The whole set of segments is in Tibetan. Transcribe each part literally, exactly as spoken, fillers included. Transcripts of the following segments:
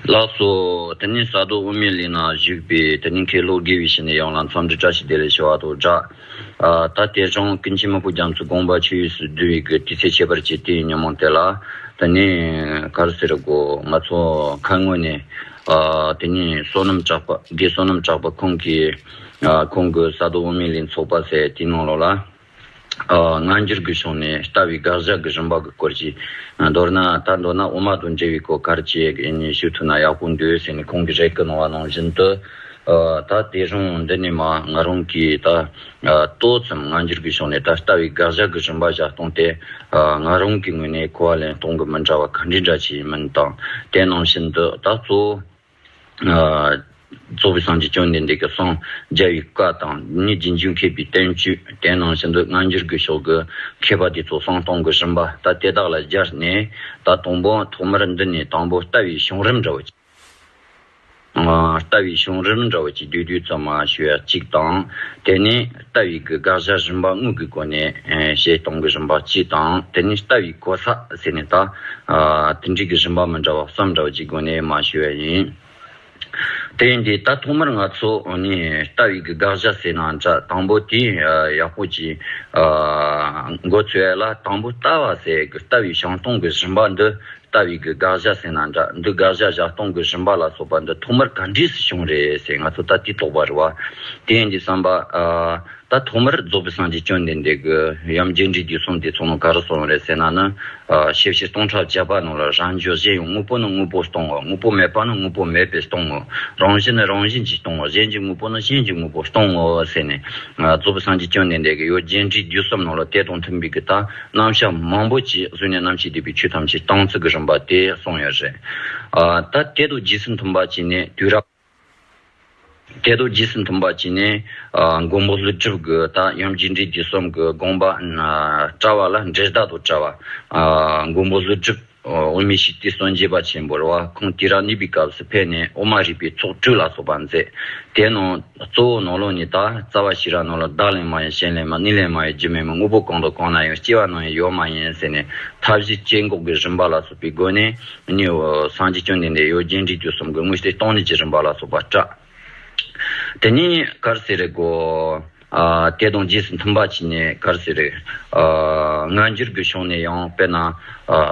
ལགས་སོ། དེ་ནས་ས་རྡོ་དབུ་མའི་ལི་ན་བཞུགས་པའི་དེ་ནས་མཁན་སློབ་དགེ་བའི་ཞི་གནས་ཡོངས་ལ་འཚམས་འདྲི་བཀྲ་ཤིས་བདེ་ལེགས་ཞུ་བ་དང་སྦྲགས། ཨ། ད་དེ་རིང་ཀུན་མཁྱེན་མི་ཕམ་རྒྱ་མཚོ་དགོངས་པ་ཆོས་དབྱིངས་སུ་བསྡུ་བའི་གི་དུས་ཚེས་ཁྱད་པར་ཅན་དེའི་ཉིན་མོ་དེ་ལ། དེ་ནས་ག་རེ་ཟེར་དགོས། ང་ཚོ་ཁ་སྔོན་ནས། ཨ། དེ་ནས་བསོད་ནམས་གྲགས་པ། དགེ་བསོད་ནམས་གྲགས་པ་ཁོང་གིས། ཨ། ཁོང་གི་ས་རྡོ་དབུ་མའི་ལི་ཚོགས་པ་ཟེར་དེའི་ནང་ལོགས་ལ། ཨ། སྔ་འགྱུར་གྱི་ཕྱོགས་ནས་ལྟ་བའི་དགག་བྱ་གི་རིམ་པ་གི་སྐོར་གྱི། མདོར་ན་ད་མདོར་ན་དབུ་མ་དང་འབྲེལ་བའི་སྐོར་ག་རེ་བྱས་ནས་ཞུ་ཐུབ་ན་ཡག་པོ་འདུག་ཟེར་ནས་ཁོང་གིས་རེ་སྐུལ་གནང་བ་ནང་བཞིན་དུ། ཨ། ད་དེ་རིང་འདི་ནས་མར་ང་རང་གིས་ད། ཨ། ཏོག་ཙམ་སྔ་འགྱུར་གྱི་ཕྱོགས་ནས་ད་ལྟ་བའི་དགག་བྱ་གི་རིམ་པ་བཞག་སྟངས་དེ། ཨ། ང་རང་གི་ངོས་ནས་གོ་བ་ལེན་སྟངས་ཀྱི་མི་འདྲ་བ་ག་འདྲ་འདྲ་ཞིག་ཡིན་མིན་དང་། དེ་ནང་བཞིན་དུ་ད་གཙོ་བོ། ཨ། རྫོགས་པའི་སངས་རྒྱས་བཅོམ་ལྡན་འདས་ཀྱི་གསུང་རྒྱལ་བའི་བཀའ་དང་ནི་རྗེས་འཇུག་མཁས་པའི་བསྟན་བཅོས། དེ་ནང་བཞིན་དུ་སྔ་འགྱུར་གྱི་ཕྱོགས་ཀྱི་མཁས་པ་དེ་ཚོ་གསུང་སྟངས་ཀྱི་རིམ་པ་ད་དེ་དག་ལ་སྦྱར་ནས། ད་དང་པོ་ཐོག་མར་འདི་ནས་དང་པོ་ལྟ་བའི་བྱུང་རིམ་འདྲ་བོ་ཅིག་ཨ། ལྟ་བའི་བྱུང་རིམ་འདྲ་བོ་ཅིག་བསྡུས་བསྡུས་ཙམ་མ་ཞུ་ཡ་གཅིག་དང་། དེ་ནས་ལྟ་བའི་གི་དགག་བྱ་རིམ་པ་དངོས་ཀྱི་སྒོ་ནས། ཨེ། བྱེད་སྟངས་ཀྱི་རིམ་པ་གཅིག་དང་། དེ་ནས་ལྟ་བའི་གོ་ས་ཟེར་ནས་ད། ཨ། དེ་འདྲའི་གི་རིམ་པ་མི་འདྲ་བ་གསུམ་འདྲ་བོ་ཅིག་སྒོ་ནས་མ་ཞུ་ཡ་ཡིན། དེ་ཡིན་དུས་ད་ཐོག་མར་ང་ཚོ་ནི་ལྟ་བའི་གི་དགག་བྱ་ཟེར་ན་འདྲ། དང་པོ་དེ། ཨ། ཡག་པོ་ཅིག་ཨ། མགོ་ཚོས་ཡ་ལ། དང་པོ་ལྟ་བ་ཟེར་གི་ལྟ་བའི་བྱུང་སྟངས་གི་རིམ་པ་འདི་ལྟ་བའི་གི་དགག་བྱ་ཟེར་ན་འདྲ། འདི་དགག་བྱ་བཞག་སྟངས་གི་རིམ་པ་ལ་སོགས་པ་འདི་ཐོག་མར་ག་འདྲས་སུ་བྱུང་རེད་ཟེར། ང་ཚོ་ད་དེ་རྟོགས་པ་རེད་བ། དེ་ཡིན་དུས་བསམ་པ། ཨ། ད་ཐོག་མར་རྫོགས་པའི་སངས་རྒྱས་བཅོམ་ལྡན་འདས་ཀྱིས་ཡུམ་རྒྱས་འབྲིང་བསྡུས་གསུམ་དེ་ཚོ་ནང་ག་རེ་གསུངས་རེད་ཟེར་ན་ནི། ཨ། ཞིབ་བཤེར་སྟོང་ཕྲག་བརྒྱ་པ་ནང་ལ། རང་བྱུང་གཞན་ཡོད་དངོས་པོ་ནི་དངོས་པོ་སྟོང་ངོ་། དངོས་པོ་མེད་པ་ནི་དངོས་པོ་མེད་པས་སྟོང་ངོ་། རང་བཞིན་ནི་རང་བཞིན་གྱིས་སྟོང་ངོ་། གཞན་གྱི་དངོས་པོ་ནི་གཞན་གྱི་དངོས་པོས་སྟོང་ངོ་ཟེར་ནས། ཨ། རྫོགས་པའི་སངས་རྒྱས་བཅོམ་ལྡན་འདས་ཀྱིས་ཡུམ་རྒྱས་འབྲིང་བསྡུས་གསུམ་ནང་ལ་དེ་དང་མཐུན་པའི་གི་ད་རྣམ་གཞག་མང་པོ་ཅིག་བཟོས་ནས། རྣམ་ཤེས་སྡུད་པའི་ཆོས་ཐམས་ཅད་སྟོང་ཚུལ་གྱི་རིམ་པ་དེ་གསུངས་ཡོད་རེད། ཨ། ད་དེ་དང་རྗེས་སུ་མཐུན་པ་བྱས་ནས་དུས་རབས། དེ་དང་རྗེས་སུ་མཐུན་པ་བྱས་ནས། ཨ། མགོན་པོ་ཀླུ་སྒྲུབ་ཀྱི་ད་ཡུམ་རྒྱས་འབྲིང་བསྡུས་གསུམ་གྱི་དགོངས་པ། ཨ། བཀྲལ་བ་ལ། འགྲེལ་བརྡ་དང་བཀྲལ་བ། ཨ། མགོན་པོ་ཀླུ་སྒྲུབ། ཨ། དབུ་མའི་ཞི་བདེའི་སངས་རྒྱས་པ་ཆེན་པོ་རེད་བ། ཁོང་དུས་རབས་གཉིས་པའི་སྐབས་སུ་ཕེབས་ནས་དབུ་མ་རིག་པའི་ཚོགས་དྲུག་ལ་སོགས་པ་མཛད། དེ་ནང་གཙོ་བོ་ནང་ལོགས་ནས་ད་རྩ་བ་ཤེས་རབ་ནང་ལ། བརྡ་ལས་མ་ཡིན་གཞན་ལས་མིན། གནས་ལས་མ་ཡིན་རྒྱུ་མེད་མིན། དངོས་པོ་གང་དང་གང་ན་ཡང་། སྐྱེ་བ་ནམ་ཡང་ཡོད་མ་ཡིན་ཟེར་ནས། ཐབས་ཤེས་བྱེད་འགོག་གི་རིམ་པ་ལ་སོགས་པའི་སྒོ་ནས་ནི། ཨ། སངས་རྒྱས་བཅོམ་ལྡན་འདས་ཡུམ་རྒྱས་འབྲིང་བསྡུས་གསུམ་གྱི་དངོས་བསྟན་སྟོང་ཉིད་ཀྱི་རིམ་པ་ལ་སོགས་པ་བཀྲལ། དེ་ནས་ག་རེ་ཟེར་རེད་གོ། ཨ། དེ་དང་རྗེས་སུ་མཐུན་པ་བྱས་ནས་ག་རེ་ཟེར་རེད། ཨ། སྔ་འགྱུར་གྱི་ཕྱོགས་ནས་ཡང་དཔེར་ན། ཨ།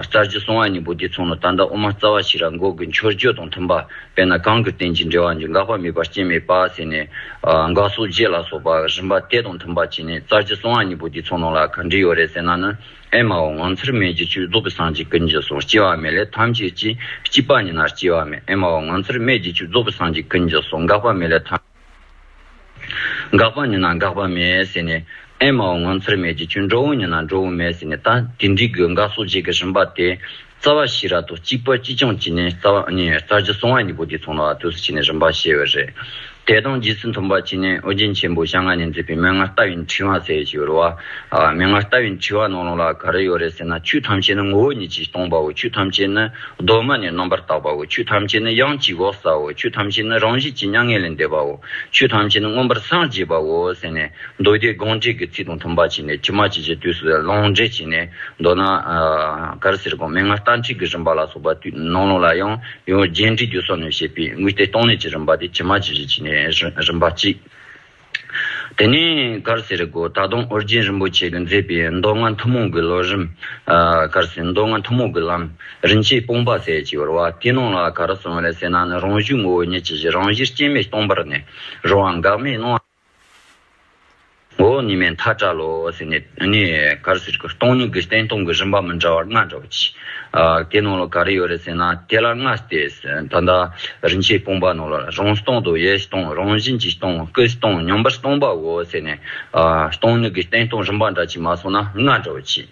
རྩ་རྒྱུད་གསང་བ་སྙིང་པོ་དེ་ཚོ་ནང་ད་ལྟ་དབུ་མ་རྩ་བ་ཤེས་རབ་འགོག་གི་མཆོག་བརྗོད་དང་མཐུན་པ། དཔེར་ན། གང་གིས་རྟེན་ཅིང་འབྲེལ་བར་འབྱུང་། འགག་པ་མེད་པར་སྐྱེ་མེད་པ་ཟེར་ནས། ཨ། འགག་སོགས་བརྒྱད་ལ་སོགས་པ་རིམ་པ་དེ་དང་མཐུན་པ་བྱས་ནས། རྩ་རྒྱུད་གསང་བ་སྙིང་པོ་དེ་ཚོ་ནང་ལ་ག་འདྲ་ཡོད་རེད་ཟེར་ན་ནི། ཨེ་མ་འོ། ངོ་མཚར་རྨད་ཀྱི་ཆོས། རྫོགས་པའི་སངས་རྒྱས་ཀུན་གྱིས་གསུངས། སྐྱེ་བ་མེད་ལས་ཐམས་ཅད་སྐྱེ། སྐྱེས་པ་ཉིད་ན་སྐྱེ་བ་མེད། ཨེ་མ་འོ། ངོ་མཚར་རྨད་ཀྱི་ཆོས། རྫོགས་པའི་སངས་རྒྱས་ཀུན་གྱིས་གསུངས། འགག་པ་མེད་ལས་ཐམས། འགག་པ་ཉིད་ན་འགག་པ་མེད་ཟེར་ནས། ཨེ་མ་འོ། ངོ་མཚར་རྨད་ཀྱི་ཆོས། འགྲོ་བ་ཉིད་ན་འགྲོ་བ་མེད་ཟེར་ནས། ད་དེ་འདྲའི་གི་འགག་སོགས་བརྒྱད་ཀྱི་རིམ་པ་དེ། རྩ་བ་ཤེས་རབ་དང་གཅིག་པ་གཅིག་རྐྱང་བྱས་ནས། རྩ་བ་ནི་རྩ་རྒྱུད་གསང་བ་སྙིང་པོ་དེ་ཚོ་ནང་ལ་དུས་སུ་བྱས་ནས་རིམ་པ་བཤད་ཡོད་རེད། དེ་དང་རྗེས་སུ་མཐུན་པ་བྱས་ནས། ཨོ་རྒྱན་ཆེན་པོ་ཞལ་སྔ་ནས་མཛད་པའི་མན་ངག་ལྟ་བའི་འཁྲུལ་བ་ཟེར་ཞིག་ཡོད་རེད་བ། ཨ། མན་ངག་ལྟ་བའི་འཁྲུལ་བ་ནང་ལོགས་ལ་ག་རེ་ཡོད་རེད་ཟེར་ན། ཆོས་ཐམས་ཅད་ནི་ངོ་བོ་ཉིད་ཀྱིས་སྟོང་པའོ། ཆོས་ཐམས་ཅད་ནི་གདོད་མ་ནས་རྣམ་པར་དག་པའོ། ཆོས་ཐམས་ཅད་ནི་དབྱིངས་ཀྱི་འོད་གསལ་བའོ། ཆོས་ཐམས་ཅད་ནི་རང་བཞིན་གྱིས་མྱ་ངན་ལས་འདས་པའོ། ཆོས་ཐམས་ཅད་ནི་མངོན་པར་སངས་རྒྱས་པའོ་ཟེར་ནས། མདོ་སྡེ་དགོངས་འགྲེལ་གྱི་ཚིག་དང་མཐུན་པ་བྱས་ནས། ཇི་མ་ཇི་བཞིན་དུས་སུ་ལུང་འདྲེན་བྱས་ནས། མདོར་ན། ཨ། ག་རེ་ཟེར་དགོས། མན་ངག་རྟ་མཁྲིས་ཀྱི་རིམ་པ་ལ་སོགས་པ་དེའི་ནང་ལོགས་ལ་ཡང་། ཡང་རྒྱས་འབྲིང་བསྡུས་གསུམ་ནས་བཤད་པའི་དངོས་བསྟན་སྟོང་ཉིད་ཀྱི་རིམ་པ་དེ་ཇི་མ་ཇི་བཞིན་བྱས་ནས་རིམ་རིམ་པ་གཅིག་དེ་ནས་ག་རེ་ཟེར་དགོས། ད་དུང་ཨོ་རྒྱན་རིན་པོ་ཆེ་གིས་མཛད་པའི་མདོ་སྔགས་ཐུན་མོང་གི་ལམ་རིམ། ཨ། ག་རེ་ཟེར། མདོ་སྔགས་ཐུན་མོང་གི་ལམ་རིམ་བྱེད་སྤོང་པ་ཟེར་གྱི་ཡོད་རེད་བ། དེའི་ནང་ལ་ག་རེ་གསུངས་རེད་ཟེར་ན་ནི། རང་བཞིན་ངོ་བོ་ཉིད་ཀྱི་གཞི། རང་བཞིན་སྐྱེ་མེད་སྟོང་པར་གནས། རང་དབང་འགག་མེད་སྣང་བ། ངོ་བོ་ཉིད་མེད་མཐའ་བྲལ་ལོ་ཟེར་ནས། ནི་ག་རེ་ཟེར་གི། སྟོང་ཉིད་ཀྱི་བསྟན་སྟོང་གི་རིམ་པ་མི་འདྲ་བ་ལྔ་འདྲ་བོ་ཅིག་ཨ། དེ་ནང་ལ་ག་རེ་ཡོད་རེད་ཟེར་ན། དེ་ལ་ལྔ་སྟེ། ད་ལྟ་རིམ་བྱེད་སྤོང་པ་ནང་ལ། རང་སྟོང་དང་ཡུལ་སྟོང་། རང་བཞིན་གྱིས་སྟོང་། སྐུ་སྟོང་། མྱང་འབུར་སྟོང་པའོ་ཟེར་ནས། ཨ། སྟོང་ཉིད་ཀྱི་བསྟན་སྟོང་རིམ་པ་འདྲ་ཅིག་མ་སོང་ན་ལྔ་འདྲ་བོ་ཅིག་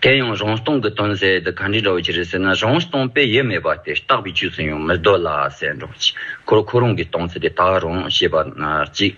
དེ་ཡང་རང་སྟོང་གི་དོན་ཟེར་དེ་ག་འདྲ་འདྲ་བོ་ཅིག་རེད་ཟེར་ན། རང་སྟོང་པའི་ཡུལ་མེད་པ་སྟེ། རྟག་པའི་ཆོས་སུ་ཡང་མི་འདོད་ལ་ཟེར་འདྲ་བོ་ཅིག་ཁོ་རང་ཁོ་རང་གི་སྟོང་ཚུལ་དེ་ད་རུང་བཤད་པ་ན་གཅིག་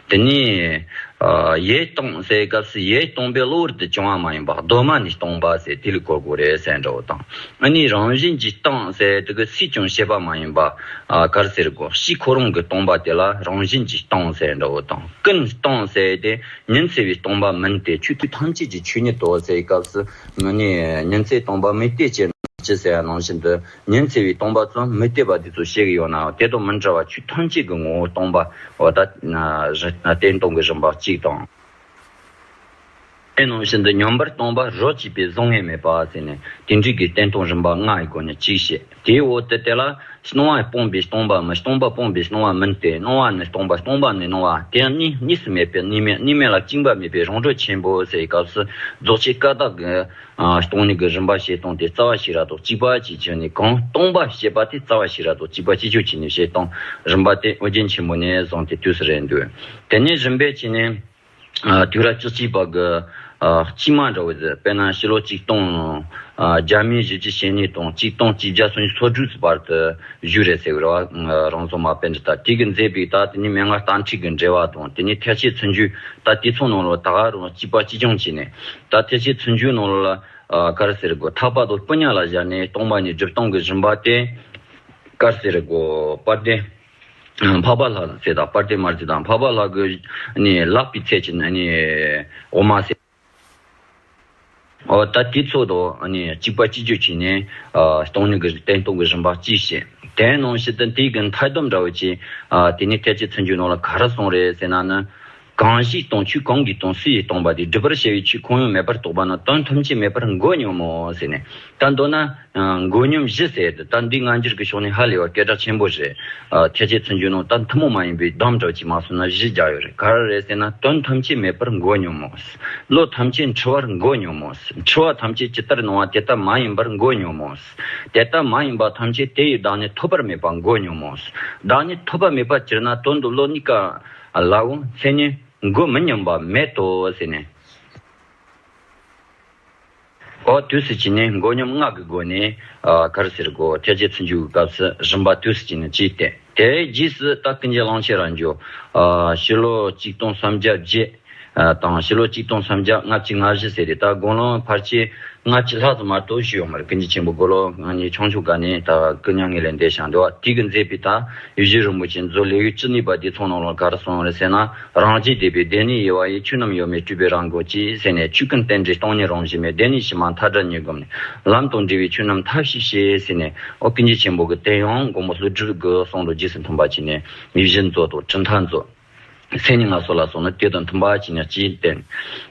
དེ་ནས། ཨ། ཡུལ་སྟོང་ཟེར་སྐབས་སུ་ཡུལ་སྟོང་པའི་གློ་བུར་དུ་བྱུང་བ་མ་ཡིན་པ། གདོད་མ་ནས་སྟོང་པ་ཟེར་དེ་ལ་གོ་དགོས་རེད་ཟེར་འདྲ་བོ་དང་། ཨ་ནི་རང་བཞིན་གྱིས་སྟོང་ཟེར་དེ་གི་སུས་ཀྱང་བཤད་པ་མ་ཡིན་པ། ཨ། ག་རེ་ཟེར་དགོས། གཤིས་ཁོ་རང་གི་སྟོང་པ་དེ་ལ་རང་བཞིན་གྱིས་སྟོང་ཟེར་འདྲ་བོ་དང་། ཀུན་སྟོང་ཟེར་དེ་ཉིན་མཚན་པའི་སྟོང་པ་མིན་ཏེ། ཆོས་ཐམས་ཅད་ཀྱི་ཆོས་ཉིད་དོ་ཟེར་སྐབས་སུ་ནི་ཉིན་མཚན་སྟོང་པ་མིན་ཏེ་ཅེ། ཅི་ཟེར་ཡ་ནང་བཞིན་དུ་ཉི་ཚེ་བའི་སྟོང་པ་ཙམ་མི་སྟེ་བ་འདི་ཚོ་བཤད་གི་ཡོད་ནའང་དེ་དང་མི་འདྲ་བ་ཆོས་ཐམས་ཅད་ཀྱི་ངོ་བོ་སྟོང་པ་འོ་ད་ན་རི་བསྟན་སྟོང་གི་རིམ་པ་གཅིག་དང་། དེ་ནང་བཞིན་དུ་མྱོང་བར་སྟོང་པ་རོ་གཅིག་པའི་གཟུང་ངེས་མེད་པ་ཟེར་ནས་དེ་འདྲའི་གི་བསྟན་སྟོང་རིམ་པ་ལྔ་ཡི་སྒོ་ནས་གཅིག་བཤད། དེའི་འོག་ཏུ་དེ་ལ་སྣང་བ་སྤངས་པའི་སྟོང་པ་མིན། སྟོང་པ་སྤངས་པའི་སྣང་བ་མིན་ཏེ། སྣང་བ་ནི་སྟོང་པ། སྟོང་པ་ནི་སྣང་བ། དེ་གཉིས་གཉིས་སུ་མེད་པའི་གནས་མེད། གནས་མེད་ལ་བཅིངས་པ་མེད་པའི་རང་གྲོལ་ཆེན་པོ་ཟེར་བའི་སྐབས་སུ་རྫོགས་ཆེན་ཀ་དག་གི་ཨ་སྟོང་ཉིད་ཀྱི་རིམ་པ་བཤད་སྟངས་དེ་རྩ་བ་ཤེས་རབ་དང་གཅིག་པ་གཅིག་ཀྱང་ནས་གང་སྟོང་པ་བཤད་པ་དེ་རྩ་བ་ཤེས་རབ་དང་གཅིག་པ་གཅིག་ཀྱང་བྱས་ནས་བཤད་སྟངས་རིམ་པ་དེ་ཨོ་རྒྱན་ཆེན་པོ་ནས་བཟུང་སྟེ་དུས་སུ་རེད་འདུག་དེ་ནས་རིམ་པས་བྱས་ནས་ཨ་དུས་རབས་བཅུ་གཅིག་པ་གི་ཨ་དཀྱུས་མ་འདྲ་བོ་ཟེར། དཔེར་ན་ཕྱི་ལོ་གཅིག་སྟོང་ཨ་བརྒྱ་མེད་བཞི་བཅུ་ཞེ་གཉིས་དང་གཅིག་སྟོང་གཅིག་བརྒྱ་སུམ་ཅུ་སོ་དྲུག་ཙམ་བར་དུ་བཞུགས་རེད་ཟེར་བ་རེད་བ། རང་བྱུང་མ་པཎྜི་ཏ་དེ་གིས་མཛད་པའི་ད་དེ་ནས་མན་ངག་རྟ་མཁྲིས་ཀྱི་འགྲེལ་བ་དང་དེ་ནས་ཐེག་ཆེན་ཚུལ་འཆོས། ད་དེ་ཚོ་ནང་ལ་ད་ག་རང་གཅིག་པ་གཅིག་རྐྱང་བྱས་ནས་ད་ཐེག་ཆེན་ཚུལ་འཆོས་ནང་ལ་ཨ་ག་རེ་ཟེར་དགོས། ཐེག་པ་དང་སྤུ་ཉག་ལ་སྦྱར་ནས་སྟོང་པ་ཉིད་སྒྲུབ་སྟངས་ཀྱི་རིམ་པ་དེ་ག་རེ་ཟེར་དགོས། དཔལ་ལྡན་འཕགས་པ་ལྷ་ཟེར་དང་དཔལ་ལྡན་མ་ཟེར་དང་འཕགས་པ་ལྷ་གི་ནི་ལག་པའི་ཚད་ཀྱི་ནི་འོ་མ་ཟེར། འོ་ད་དེ་ཚོ་དང་ནི་གཅིག་པ་གཅིག་གྱུར་བྱས་ནས་ཨ་སྟོང་ཉིད་ཀྱི་བསྟན་སྟངས་ཀྱི་རིམ་པ་གཅིག་བཤད། དེ་ནང་བཞིན་དུ་དེའི་གི་མཐའ་སྡོམ་འདྲ་བོ་ཅིག་ཨ་དེ་ནས་ཐེག་ཆེན་ཚུལ་འཆོས་ནང་ལ་ག་རེ་གསུངས་རེད་ཟེར་ན་ནི། གང་ཞིག་སྟོང་ཆོས་གང་གིས་སྟོང་། སུ་ཡིས་སྟོང་པ་དེ། སྒྲུབ་པར་བྱ་བའི་ཆོས་གང་ཡང་མེད་པར་རྟོགས་པ་ན། དོན་ཐམས་ཅད་མེད་པར་མགོ་སྙོམས་མོ་ཟེར་ནས། ད་མདོར་ན་ཨ་མགོ་སྙོམས་བཞི་ཟེར་ཏེ་ད་འདི་སྔ་འགྱུར་གྱི་ཕྱོགས་ནས་ཧ་ལས་པ་སྐད་གྲགས་ཆེན་པོ་རེད། ཨ་ཐེག་ཆེན་ཚུལ་འཆོས་ནང་ད་ཐུན་མོང་མ་ཡིན་པའི་སྡོམ་འདྲ་ཅིག་མ་སོང་ན་བཞི་རྒྱག་ཡོད་རེད། ག་རེ་རེད་ཟེར་ན། དོན་ཐམས་ཅད་མེད་པར་མགོ་སྙོམས་མོ། བློ་ཐམས་ཅད་འཁྲུལ་བར་མགོ་སྙོམས་མོ། འཁྲུལ་བ་ཐམས་ཅད་ཇི་ལྟར་སྣང་བ་དེ་ལྟར་མ་ཡིན་པར་མགོ་སྙོམས་མོ། དེ་ལྟར་མ་ཡིན་པ་ཐམས་ཅད་དེ་ཡི་བདག་ཉིད་ཐོབ་པར་མོས་པར་མགོ་སྙོམས་མོ། བདག་ཉིད་ཐོབ་པར་མོས་པར་གྱུར་ན། དོན་དུ་བློ་གཉིས་ཀ་ལའང་མཚན་ཉིད་མགོ་མི་སྙོམས་པ་མེད་དོ་ཟེར་ནས། འོ་དུས་སུ་བྱས་ནས་མགོ་སྙོམས་ལྔ་གི་སྒོ་ནས་ཨ་ག་རེ་ཟེར་དགོས། ཐེག་ཆེན་ཚུལ་འཆོས་ཀྱི་སྐབས་སུ་རིམ་པ་དུས་སུ་བྱས་ནས་བྱས་ཏེ། དེའི་རྗེས་སུ་ད་ཀུན་མཁྱེན་གླང་ཆེན་རབ་འབྱམས་ཨ་ཕྱི་ལོ་གཅིག་སྟོང་སུམ་བརྒྱ་བརྒྱད་ཨ་དང་ཕྱི་ལོ་གཅིག་སྟོང་སུམ་བརྒྱ་ལྔ་བཅུ་ང་བཞི་ཟེར་ཏེ། ད་དགུང་ལོ་ཕལ་ཆེར་ལྔ་བཅུ་ལྷག་ཙམ་མ་གཏོགས་བཞུགས་ཡོད་མ་རེད། ཀུན་མཁྱེན་ཆེན་པོ་དགུང་ལོ་ང་གཉིས་ཆུང་ཆུང་སྒང་ནས་ད་སྐུ་མྱ་ངན་ལས་འདས་ཤག་འདུག་བ། དེ་གིས་མཛད་པའི་ད་ཡིད་བཞིན་རིན་པོ་ཆེ་མཛོད་ལེའུ་བཅུ་གཉིས་པ་དེ་ཚོ་ནང་ལ་ག་རེ་གསུངས་རེད་ཟེར་ན། རང་རྒྱལ་དད་པའི་བདེན་གནས་ཡལ་བ་ཡི། ཆོས་རྣམས་གཡོ་མེད་སྤྲུལ་པའི་རང་སྒོ་གཅིག་ཟེར་ནས། ཆོས་ཀུན་རྟེན་འབྲེལ་སྟོང་ཉིད་རང་བཞིན་མེད། བདེན་གནས་ཕྱི་མ་མཐའ་བྲལ་ཉིད་བསྒོམས་ནས། ལམ་དང་འབྲེལ་བའི་ཆོས་རྣམས་ཐབས་ཤེས་བྱེད་ཟེར་ནས། ཨོ་ཀུན་མཁྱེན་ཆེན་པོ་གི་དོན་ཡང་དགོངས་པ་ཀླུ་སྒྲུབ་ཀྱི་གསུང་དང་རྗེས་སུ་མཐུན་པ་བྱས་ནས་ཡིད་བཞིན་མཛོད་དང་གྲུབ་མཐའ་མཛོད། མཚན་ཉིད་ལྔ་སོགས་ལ་སོགས་ནི་དེ་དང་མཐུན་པ་བྱས་ནས་གཅིག་བསྟན།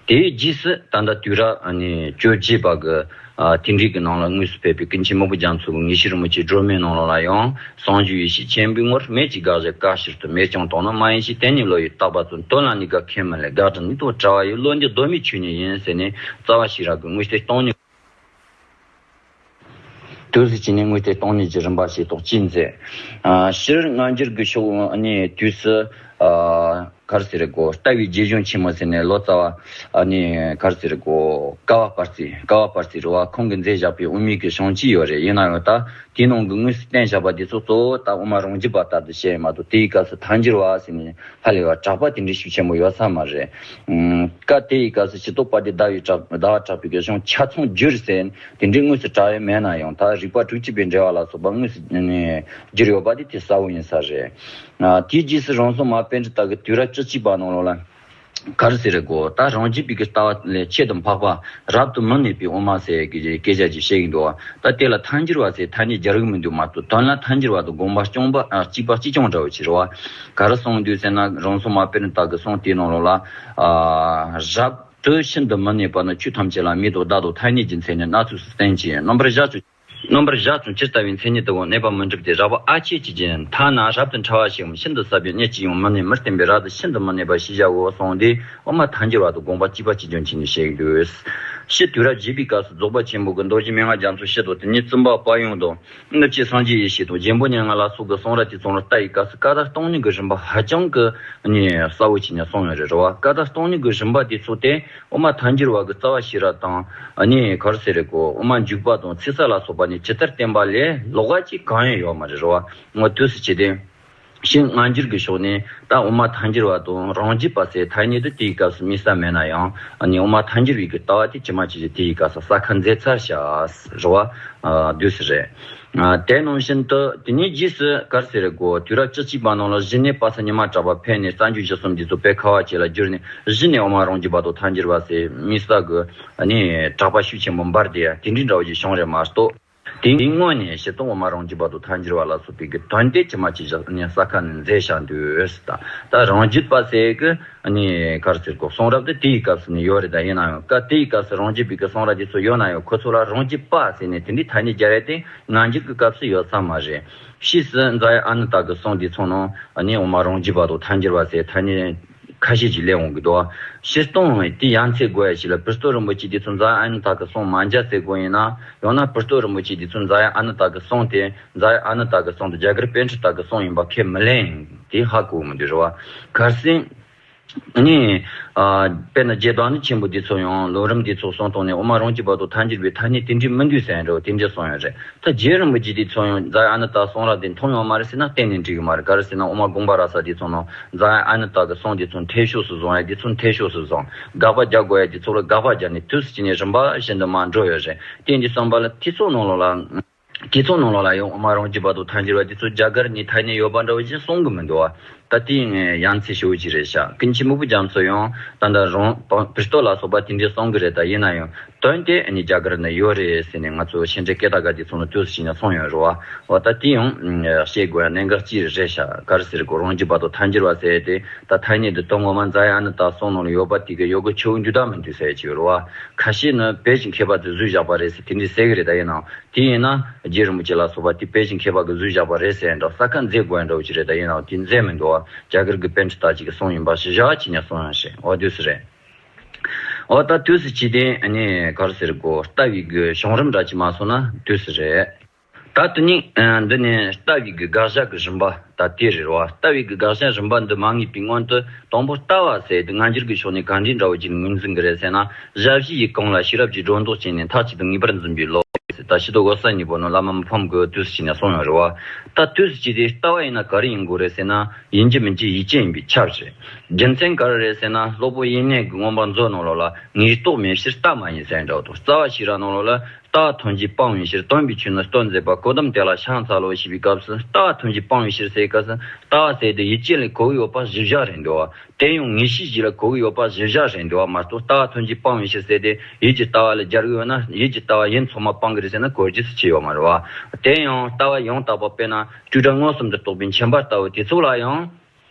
དེའི་རྗེས་སུ་ད་ལྟ་དུས་རབས་ཨ་ནི་བཅོ་བརྒྱད་པ་གི་ཨ་དེ་འདྲའི་གི་ནང་ལ་དངོས་སུ་ཕེབས་པའི་ཀུན་མཁྱེན་མི་བོ་རྒྱ་མཚོ་གི་ངེས་ཤེས་རིན་པོ་ཆེའི་སྒྲོན་མེ་ནང་ལོགས་ལ་ཡང་། བྱང་ཆུབ་ཡེ་ཤེས་ཆེན་པོའི་ངོར། སྨན་གྱི་དགག་བྱ་བཀའ་ཕྱིར་དུ། མེད་ཀྱང་དོན་ནི་མ་ཡིན་ཕྱིར། དེ་ཉིད་བློ་ཡིས་བརྟགས་པ་ཙམ། དོན་ལ་གནས་སྐབས་ཁས་མི་ལེན། དགག་སྒྲུབ་ནུས་དང་བྲལ་བ་ཡི། བློ་འདི་གདོད་མའི་ཆོས་ཉིད་ཡིན་ཟེར་ནས་རྩ་བ་ཤེས་རབ་ཀྱི་དངོས་བསྟན་སྟོང་ཉིད། དུས་སུ་བྱས་ནས་དངོས་བསྟན་སྟོང་ཉིད་ཀྱི་རིམ་པ་ཞིག་ཐོག་ཅིག་མཛད། ཨ་སྤྱིར་སྔ་འགྱུར་གྱི་ཕྱོགས་ནས་དུས་སུ་ཨ་ག་རེ་ཟེར་དགོས། ལྟ་བའི་རྗེ་གཞུང་ཆེན་མོ་ཟེར་ནས་ལོ་ཙཱ་བ་ཨ་ནི་ག་རེ་ཟེར་དགོས། ཀ་བ་པར་ཙི། ཀ་བ་པར་ཙི་རེད་བ། ཁོང་གིས་མཛད་བཞག་པའི་དབུ་མའི་གི་གཞུང་ཅིག་ཡོད་རེད། ཡིན་ན་ཡང་ད་དེའི་ནང་གི་དངོས་སུ་བསྟན་བཞག་པ་དེ་ཚོ་གཙོ་བོ་ད་དབུ་མ་རང་རྒྱུད་པ་ལྟར་དུ་བཤད་མ་གཏོགས། དེའི་སྐབས་སུ་ཐལ་འགྱུར་བ་ཟེར་ནས་ཧ་ལས་པ་གྲགས་པ་དེ་འདྲའི་ཤུགས་ཆེན་པོ་ཡོད་ས་མ་རེད། ཨུམ། སྐབས་དེའི་སྐབས་སུ་ཕྱི་ལྡོག་པ་དེ་ཟླ་བའི་གྲགས། ཟླ་བ་གྲགས་པའི་གི་གཞུང་ཆ་ཚང་བསྒྱུར་ཟེར་དེ་འདྲའི་དངོས་སུ་གྲགས་ཡོད་མེད་ན་ཡང་། ད་རིགས་པ་དྲུག་ཅུ་པའི་འགྲེལ་པ་ལ་སོགས་པ་དངོས་སུ་ནས་བསྒྱུར་ཡོད་པ་དེ་དེ་གསལ་བོ་ཡིན་ས་རེད། ཨ་དེའི་རྗེས་སུ་རང་བྱུང་མ་པཎྜི་ཏ་གི་དུས་རབས་བཅུ་གཅིག་པ་ནང་ལོགས་ལ་ག་རེ་ཟེར་དགོས། ད་རང་རྒྱུད་པའི་གི་ལྟ་བ་ལས་ཆེད་དུ་འཕགས་པ་རབ་ཏུ་མི་གནས་པའི་དབུ་མ་ཟེར་གི་སྐད་ཆ་ཅིག་བཤད་ཀྱི་འདུག་བ། ད་དེ་ལ་ཐལ་འགྱུར་བ་ཟེར་ཐ་སྙད་སྦྱར་གི་མི་འདུག་མ་གཏོགས། དོན་ལ་ཐལ་འགྱུར་བ་དང་དགོངས་པ་རྐྱང་པ་ཨ་གཅིག་པ་གཅིག་རྐྱང་འདྲ་བོ་ཅིག་རེད་བ། ག་རེ་གསུངས་འདུག་ཟེར་ན། རང་བྱུང་མ་པཎྜི་ཏ་གི་གསུང་དེའི་ནང་ལོགས་ལ། ཨ་རབ་ཏུ་ཤིན་ཏུ་མི་གནས་པ་ནི། ཆོས་ཐམས་ཅད་ལ་མེད་དོ་བདག་དང་ཐ་སྙད་ཀྱི་མཚན་ཉིད་སྣ་ཚོགས་སུ་བསྟན་ཅིང་། རྣམ་པར་གཞག་ཀྱང་། རྣམ་པར་གཞག་ཀྱང་ཇི་ལྟ་བའི་མཚན་ཉིད་དུའང་གནས་པ་མི་འགྲུབ་སྟེ། རབ་ཨ་ཆད་ཀྱི་རྒྱན། ཐ་ན་རབ་ཏུ་ཕྲ་བ་ཞིག་ཡང་ཤིན་ཏུ་ཟབ་པའི་གནད་ཀྱིས་ཡང་མི་གནས། མི་བརྟེན་པས་རབ་ཏུ་ཤིན་ཏུ་མི་གནས་པ་ཞེས་བྱའོ་གསུངས་ཏེ། དབུ་མ་ཐལ་འགྱུར་བ་དང་དགོངས་པ་གཅིག་པ་གཅིག་རྐྱང་བྱས་ནས་བཤད་འདུག་ཕྱིས་དུས་རབས་བརྒྱད་པའི་སྐབས་སུ་རྫོགས་པ་ཆེན་པོ་གི་མདོ་རྒྱུད་མན་ངག་རྒྱ་མཚོ་ཕྱི་དང་། དེ་ནས་བཙུན་པ་དཔལ་ཡོན་དང་། ནུབ་ཕྱེད་སངས་རྒྱས་ཡེ་ཤེས་དང་། རྒྱལ་པོ་མྱ་ངན་ལ་སོགས་ཀྱི་གསུང་རབ་དེ་ཚོ་ལ་ལྟ་བའི་སྐབས་སུ། ཀ་དག་སྟོང་ཉིད་ཀྱི་རིམ་པ་ཧ་ཅང་གི་ནི་གསལ་བོ་བྱས་ནས་གསུངས་ཡོད་རེད་རེད་བ། ཀ་དག་སྟོང་ཉིད་ཀྱི་རིམ་པ་དེ་ཚོ་དེ་དབུ་མ་ཐལ་འགྱུར་བ་གི་རྩ་བ་ཤེས་རབ་དང་། ཨ་ནི་ག་རེ་ཟེར་རེད་གོ། དབུ་མ་འཇུག་པ་དང་ཚིག་གསལ་ལ་སོགས་པ་ནི་ཇི་ལྟར་བསྟན་པ་ལས་ལོགས་ཀ་ཅིག་གང་ཡང་ཡོད་མ་རེད་རེད་བ། ངོ་དུས་སུ་བྱས་ཏེ། ཕྱིས་སྔ་འགྱུར་གྱི་ཕྱོགས་ནས་ད་དབུ་མ་ཐལ་འགྱུར་བ་དང་རང་རྒྱུད་པ་ཟེར་ཐ་སྙད་དེ་དེའི་སྐབས་སུ་དམིགས་བསལ་མེད་ན་ཡང་། ཨ་ནི་དབུ་མ་ཐལ་འགྱུར་བའི་གི་ལྟ་བ་དེ་ཇི་མ་ཇི་བཞིན་དེའི་སྐབས་སུ་གསལ་ཁ་མཛད་ཚར་ཤག་རེད་བ། ཨ་དུས་སུ་རེད། ཨ་དེ་ནང་བཞིན་དུ་དེ་ནས་རྗེས་སུ་ག་རེ་ཟེར་རེད་གོ། དུས་རབས་བཅུ་གཅིག་པ་ནང་ལ་གཞི་ནས་དཔག་བསམ་ཉི་མ་གྲགས་པ་ཕེབས་ནས་རྩ་འགྱུར་གཞི་གསུམ་འདི་ཚོ་དཔེ་ཁ་བ་ཅིག་ལ་བསྒྱུར་ནས། གཞི་ནས་དབུ་མ་རང་རྒྱུད་པ་དང་ཐལ་འགྱུར་བ་ཟེར་དམིགས་བསལ་གི་ཨ་ནི་གྲགས་པ་ཤུགས་ཆེན་པོ་འབར་ཏེ་དེ་འདྲའི་འདྲ་བོ་ཞིག་བྱུང་རེད་མ་གཏོགས། དེའི་སྔོན་ནས་སྤྱིར་བཏང་དབུ་མ་རང་རྒྱུད་བར་དུ་ཐལ་འགྱུར་བ་ལ་སོགས་པའི་གི་དོན་དེ་ཇི་མ་ཇི་བཞིན་ནས་ས་ཁ་ནས་མཛད་བཞག་འདུག་ཟེར། ད་ད་རང་རྒྱུད་པ་ཟེར་གི་ནི་ག་རེ་ཟེར་གོ། གསུང་རབ་དེ་དེའི་སྐབས་སུ་ནི་ཡོད་རེད། ད་ཡིན་ན་ཡང་ཀ་དེའི་སྐབས་སུ་རང་རྒྱུད་པའི་གི་གསུང་རབ་དེ་ཚོ་ཡོད་ན་ཡང་ཁོ་ཚོ་ལ་རང་རྒྱུད་པ་ཟེར་ནས་དེ་འདྲའི་ཐ་སྙད་སྦྱར་ཡ་དེ་སྔ་འགྱུར་གི་སྐབས་སུ་ཡོད་ས་མ་རེད། ཕྱིས་སུ་རྫ་ཡི་ཨ་ནུ་ད་གི་གསུང་དེ་ཚོ་ནང་ནི་དབུ་མ་རང་རྒྱུད་བར་དུ་ཐལ་འགྱུར་བ་ཟེར་ཐ་སྙད་ཁ་ཤས་ཅིག་སླེབས་འོང་གི་འདུག། སྤྱིར་བཏང་དེ་ཡ་མཚན་དགོས་ཡ་ཞིག་ལ་པུར་སྟོད་རིན་པོ་ཆེ་དེ་ཚོ་རྫ་ཡི་ཨ་ནུ་ད་གི་གསུང་མ་མཇལ་ཟེར་དགོས་ཡིན་ན། ཡང་ན་པུར་སྟོད་རིན་པོ་ཆེ་དེ་ཚོ་རྫ་ཡི་ཨ་ནུ་ད་གི་གསུང་དེ་རྫ་ཡི་ཨ་ནུ་ད་གི་གསུང་དེ་རྒྱ་གར་པཎྜི་ཏ་གི་གསུང་ཡིན་པ་ཁས་མི་ལེན། དེ་ཧ་གོ་གི་མི་འདུག་རེད་བ། གལ་སྲིད་ནི་ཨ་དཔེར་ན་རྗེ་བདག་ཉིད་ཆེན་པོ་དེ་ཚོ་ཡང་ལམ་རིམ་དེ་ཚོ་གསུང་སྟངས་ནས་དབུ་མ་རང་རྒྱུད་བར་དུ་ཐལ་འགྱུར་བའི་ཐ་སྙད་དེ་འདྲའི་མི་འདུག་ཟེར་འགྲོ། དེ་འདྲའི་གསུང་ཡོད་རེད། ད་རྗེ་རིན་པོ་ཆེ་དེ་ཚོ་ཡང་རྫ་ཡི་ཨ་ནུ་ད་གསུང་རབ་དེ་མཐོང་ཡོད་མ་རེད་ཟེར་ན་གཏན་ནས་འགྲིག་གི་མ་རེད། ག་རེ་ཟེར་ན་དབུ་མ་དགོངས་པ་རབ་གསལ་དེ་ཚོ་ནང་རྫ་ཡི་ཨ་ནུ་ད་གི་གསུང་དེ་ཚོ་འཐད་ཕྱོགས་སུ་བཟུང་ཡ་དེ་ཚོ་འཐད་ཕྱོགས་སུ་བཟུང་། དགག་པ་རྒྱག་དགོས་ཡ་དེ་ཚོ་ལ་དགག་པ་རྒྱག་ནས་དུས་སུ་ཅི་ནས་རིམ་པ་བཞིན་དུ་མར་འགྲོ་ཡོད་རེད། དེ་འདི་བསམ་པ་ལ་དེ་ཚོ་ནང་ལོགས་ལ། དེ་ཚོ་ནང་ལོགས་ལ་ཡང་དབུ་མ་རང་རྒྱུད་བར་དུ་ཐལ་འགྱུར་བ་དེ་ཚོ་རྒྱ་གར་ནས་ཐ་སྙད་ཡོད་པ་འདྲ་བོ་ཞིག་གསུང་གི་མི་འདུག་བ། ད་དེ་ཡང་ཡ་མཚན་ཞེ་པོ་ཅིག་རེད་ཤག། ཀུན་མཁྱེན་སྨུག་པོ་རྒྱ་མཚོ་ཡང་ད་ལྟ་རང་པུར་སྟོད་ལ་སོགས་པ་དེ་འདྲའི་གསུང་གི་རེད། ད་ཡིན་ན་ཡང་དོན་དེ་ནི་རྒྱ་གར་ན་ཡོད་རེད་ཟེར་ནས་ང་ཚོ་ཤེས་འདྲེན་སྐད་གྲགས་དེ་ཚོ་ནང་དུས་སུ་ཕྱིན་ནས་གསུངས་ཡོད་རེད་བ། འོ་ད་དེ་ཡང་བཤད་དགོས་ཡ་གནད་འགག་ཅིག་རེད་ཤག། ག་རེ་ཟེར་གོ། རང་རྒྱུད་བར་དུ་ཐལ་འགྱུར་བ་ཟེར་དེ་ད་ཐ་སྙད་འདི་དོན་ངོ་མ་རྫ་ཡི་ཨ་ནུ་ད་གསུང་ནང་ལ་ཡོད་པ་དེ་གི་ཡོད་གི་ཆོག་གི་འདུག་ད་མི་འདུག་ཟེར་གྱི་ཡོད་རེད་བ། ཁ་ཤས་ནི་བོད་ཀྱི་མཁས་པ་ཚོས་བཟོས་བཞག་པ་རེད་ཟེར་དེ་འདྲའི་ཟེར་གི་རེད། ད་ཡིན་ནའང་དེ་ཡིན་ན་རྗེ་རིན་པོ་ཆེ་ལ་སོགས་པ་དེ་བོད་ཀྱི་མཁས་པ་གིས་བཟོས་བཞག་པ་རེད་ཟེར་འདྲ་ས་ཁ་འཛེག་དགོས་འདྲ་བོ་ཅིག་རེད། ད་ཡིན་ནའང་དེ་འཛེག་མི་འདུག་བ། རྒྱ་གར་གྱི་པཎྜི་ཏ་ཅིག་གི་གསུང་ཡིན་པ་ཞིག་བཞག་བྱས་ནས་གསུང་ཡང་ཞེས་འོ་དུས་སུ་རེད། འོ་ད་དུས་སུ་ཅི་དེ་ནི་ག་རེ་ཟེར་གོ། ལྟ་བའི་གི་བྱུང་རིམ་འདྲ་ཅིག་མ་སོང་ན་དུས་སུ་རེད། ད་དེ་ནི་འདི་ནི་ལྟ་བའི་གི་དགག་བྱ་གི་རིམ་པ་ད་དེ་རེད་བ། ལྟ་བའི་གི་དགག་བྱ་རིམ་པ་འདི་མ་ངེས་པའི་སྔོན་དུ་དང་པོ་ལྟ་བ་ཟེར་དེ་སྔ་འགྱུར་གྱི་ཕྱོགས་ནས་ག་འདྲའི་འདྲ་བོ་ཅིག་ངོས་འཛིན་གི་རེད་ཟེར་ན། ཞབས་ཕྱི་ཡི་གོང་ལ་ཤེས་རབ་ཀྱི་སྒྲོ་འདོགས་བཅད་ནས་མཐའ་གཅིག་ཏུ་ངེས་པར་འཛིན་པའི་བློ། ད་ཕྱི་དོན་འོད་གསལ་གཉིས་པོ་ནི་བླ་མ་མི་ཕམ་གྱིས་དུས་སུ་ཕྱིན་ནས་གསུངས་ཡོད་རེད་བ། ད་དུས་སུ་ཅི་དེ་ལྟ་བ་ཡིན་ན་ག་རེ་ཡིན་དགོས་རེད་ཟེར་ན། ཡིན་གཅིག་མིན་གཅིག་ཡིད་ཅན་ཡིན་པས་ཁྱབ་ཟེར། རྒྱུ་མཚན་ག་རེ་རེད་ཟེར་ན། སློབ་དཔོན་དབྱིག་གཉེན་གྱི་མངོན་པ་མཛོད་ནང་ལོགས་ལ་ངེས་རྟོགས་མེད་ཕྱིར་ལྟ་མ་ཡིན་ཟེར་འདྲ་བོ་དང་། རྩ་བ་ཤེས་རབ་ནང་ལོགས་ལ། ལྟ་བ་ཐམས་ཅད་སྤང་བའི་ཕྱིར་སྟོན་པའི་ཆོས་ནི་སྟོན་མཛད་པ། གོ་ཏམ་དེ་ལ་ཕྱག་འཚལ་ལོ་ཞེས་པའི་སྐབས་སུ། ལྟ་བ་ཐམས་ཅད་སྤང་བའི་ཕྱིར་ཟེར་བའི་སྐབས་སུ། ལྟ་བ་ཟེར་དེ་ཡིད་ཅན་ལ་གོ་གི་ཡོད་པ་གཞི་བཞག་རེད་འདུག་བ། དེ་ཡང་ངེས་ཤེས་ཤིག་ལ་གོ་གི་ཡོད་པ་གཞི་བཞག་རེད་འདུག་བ་མ་གཏོགས། ལྟ་བ་ཐམས་ཅད་སྤང་བའི་ཕྱིར་ཟེར་དེ་ཡིད་ཀྱི་ལྟ་བ་ལ་སྦྱར་གི་ཡོད་ན། ཡིད་ཀྱི་ལྟ་བ་ཡིན་ཚང་མ་སྤང་གི་རེད་ཟེར་ན་གོ་རྒྱུ་སུ་ཆེ་ཡོད་མ་རེད་བ། དེ་ཡང་ལྟ་བ་ཡང་དག་པ་དཔེར་ན་སྤྲོས་བྲལ་མངོན་སུམ་དུ་རྟོགས་པའི་མཁྱེན་པ་ལྟ་བུ་དེ་ཚོ་ལ་ཡང་།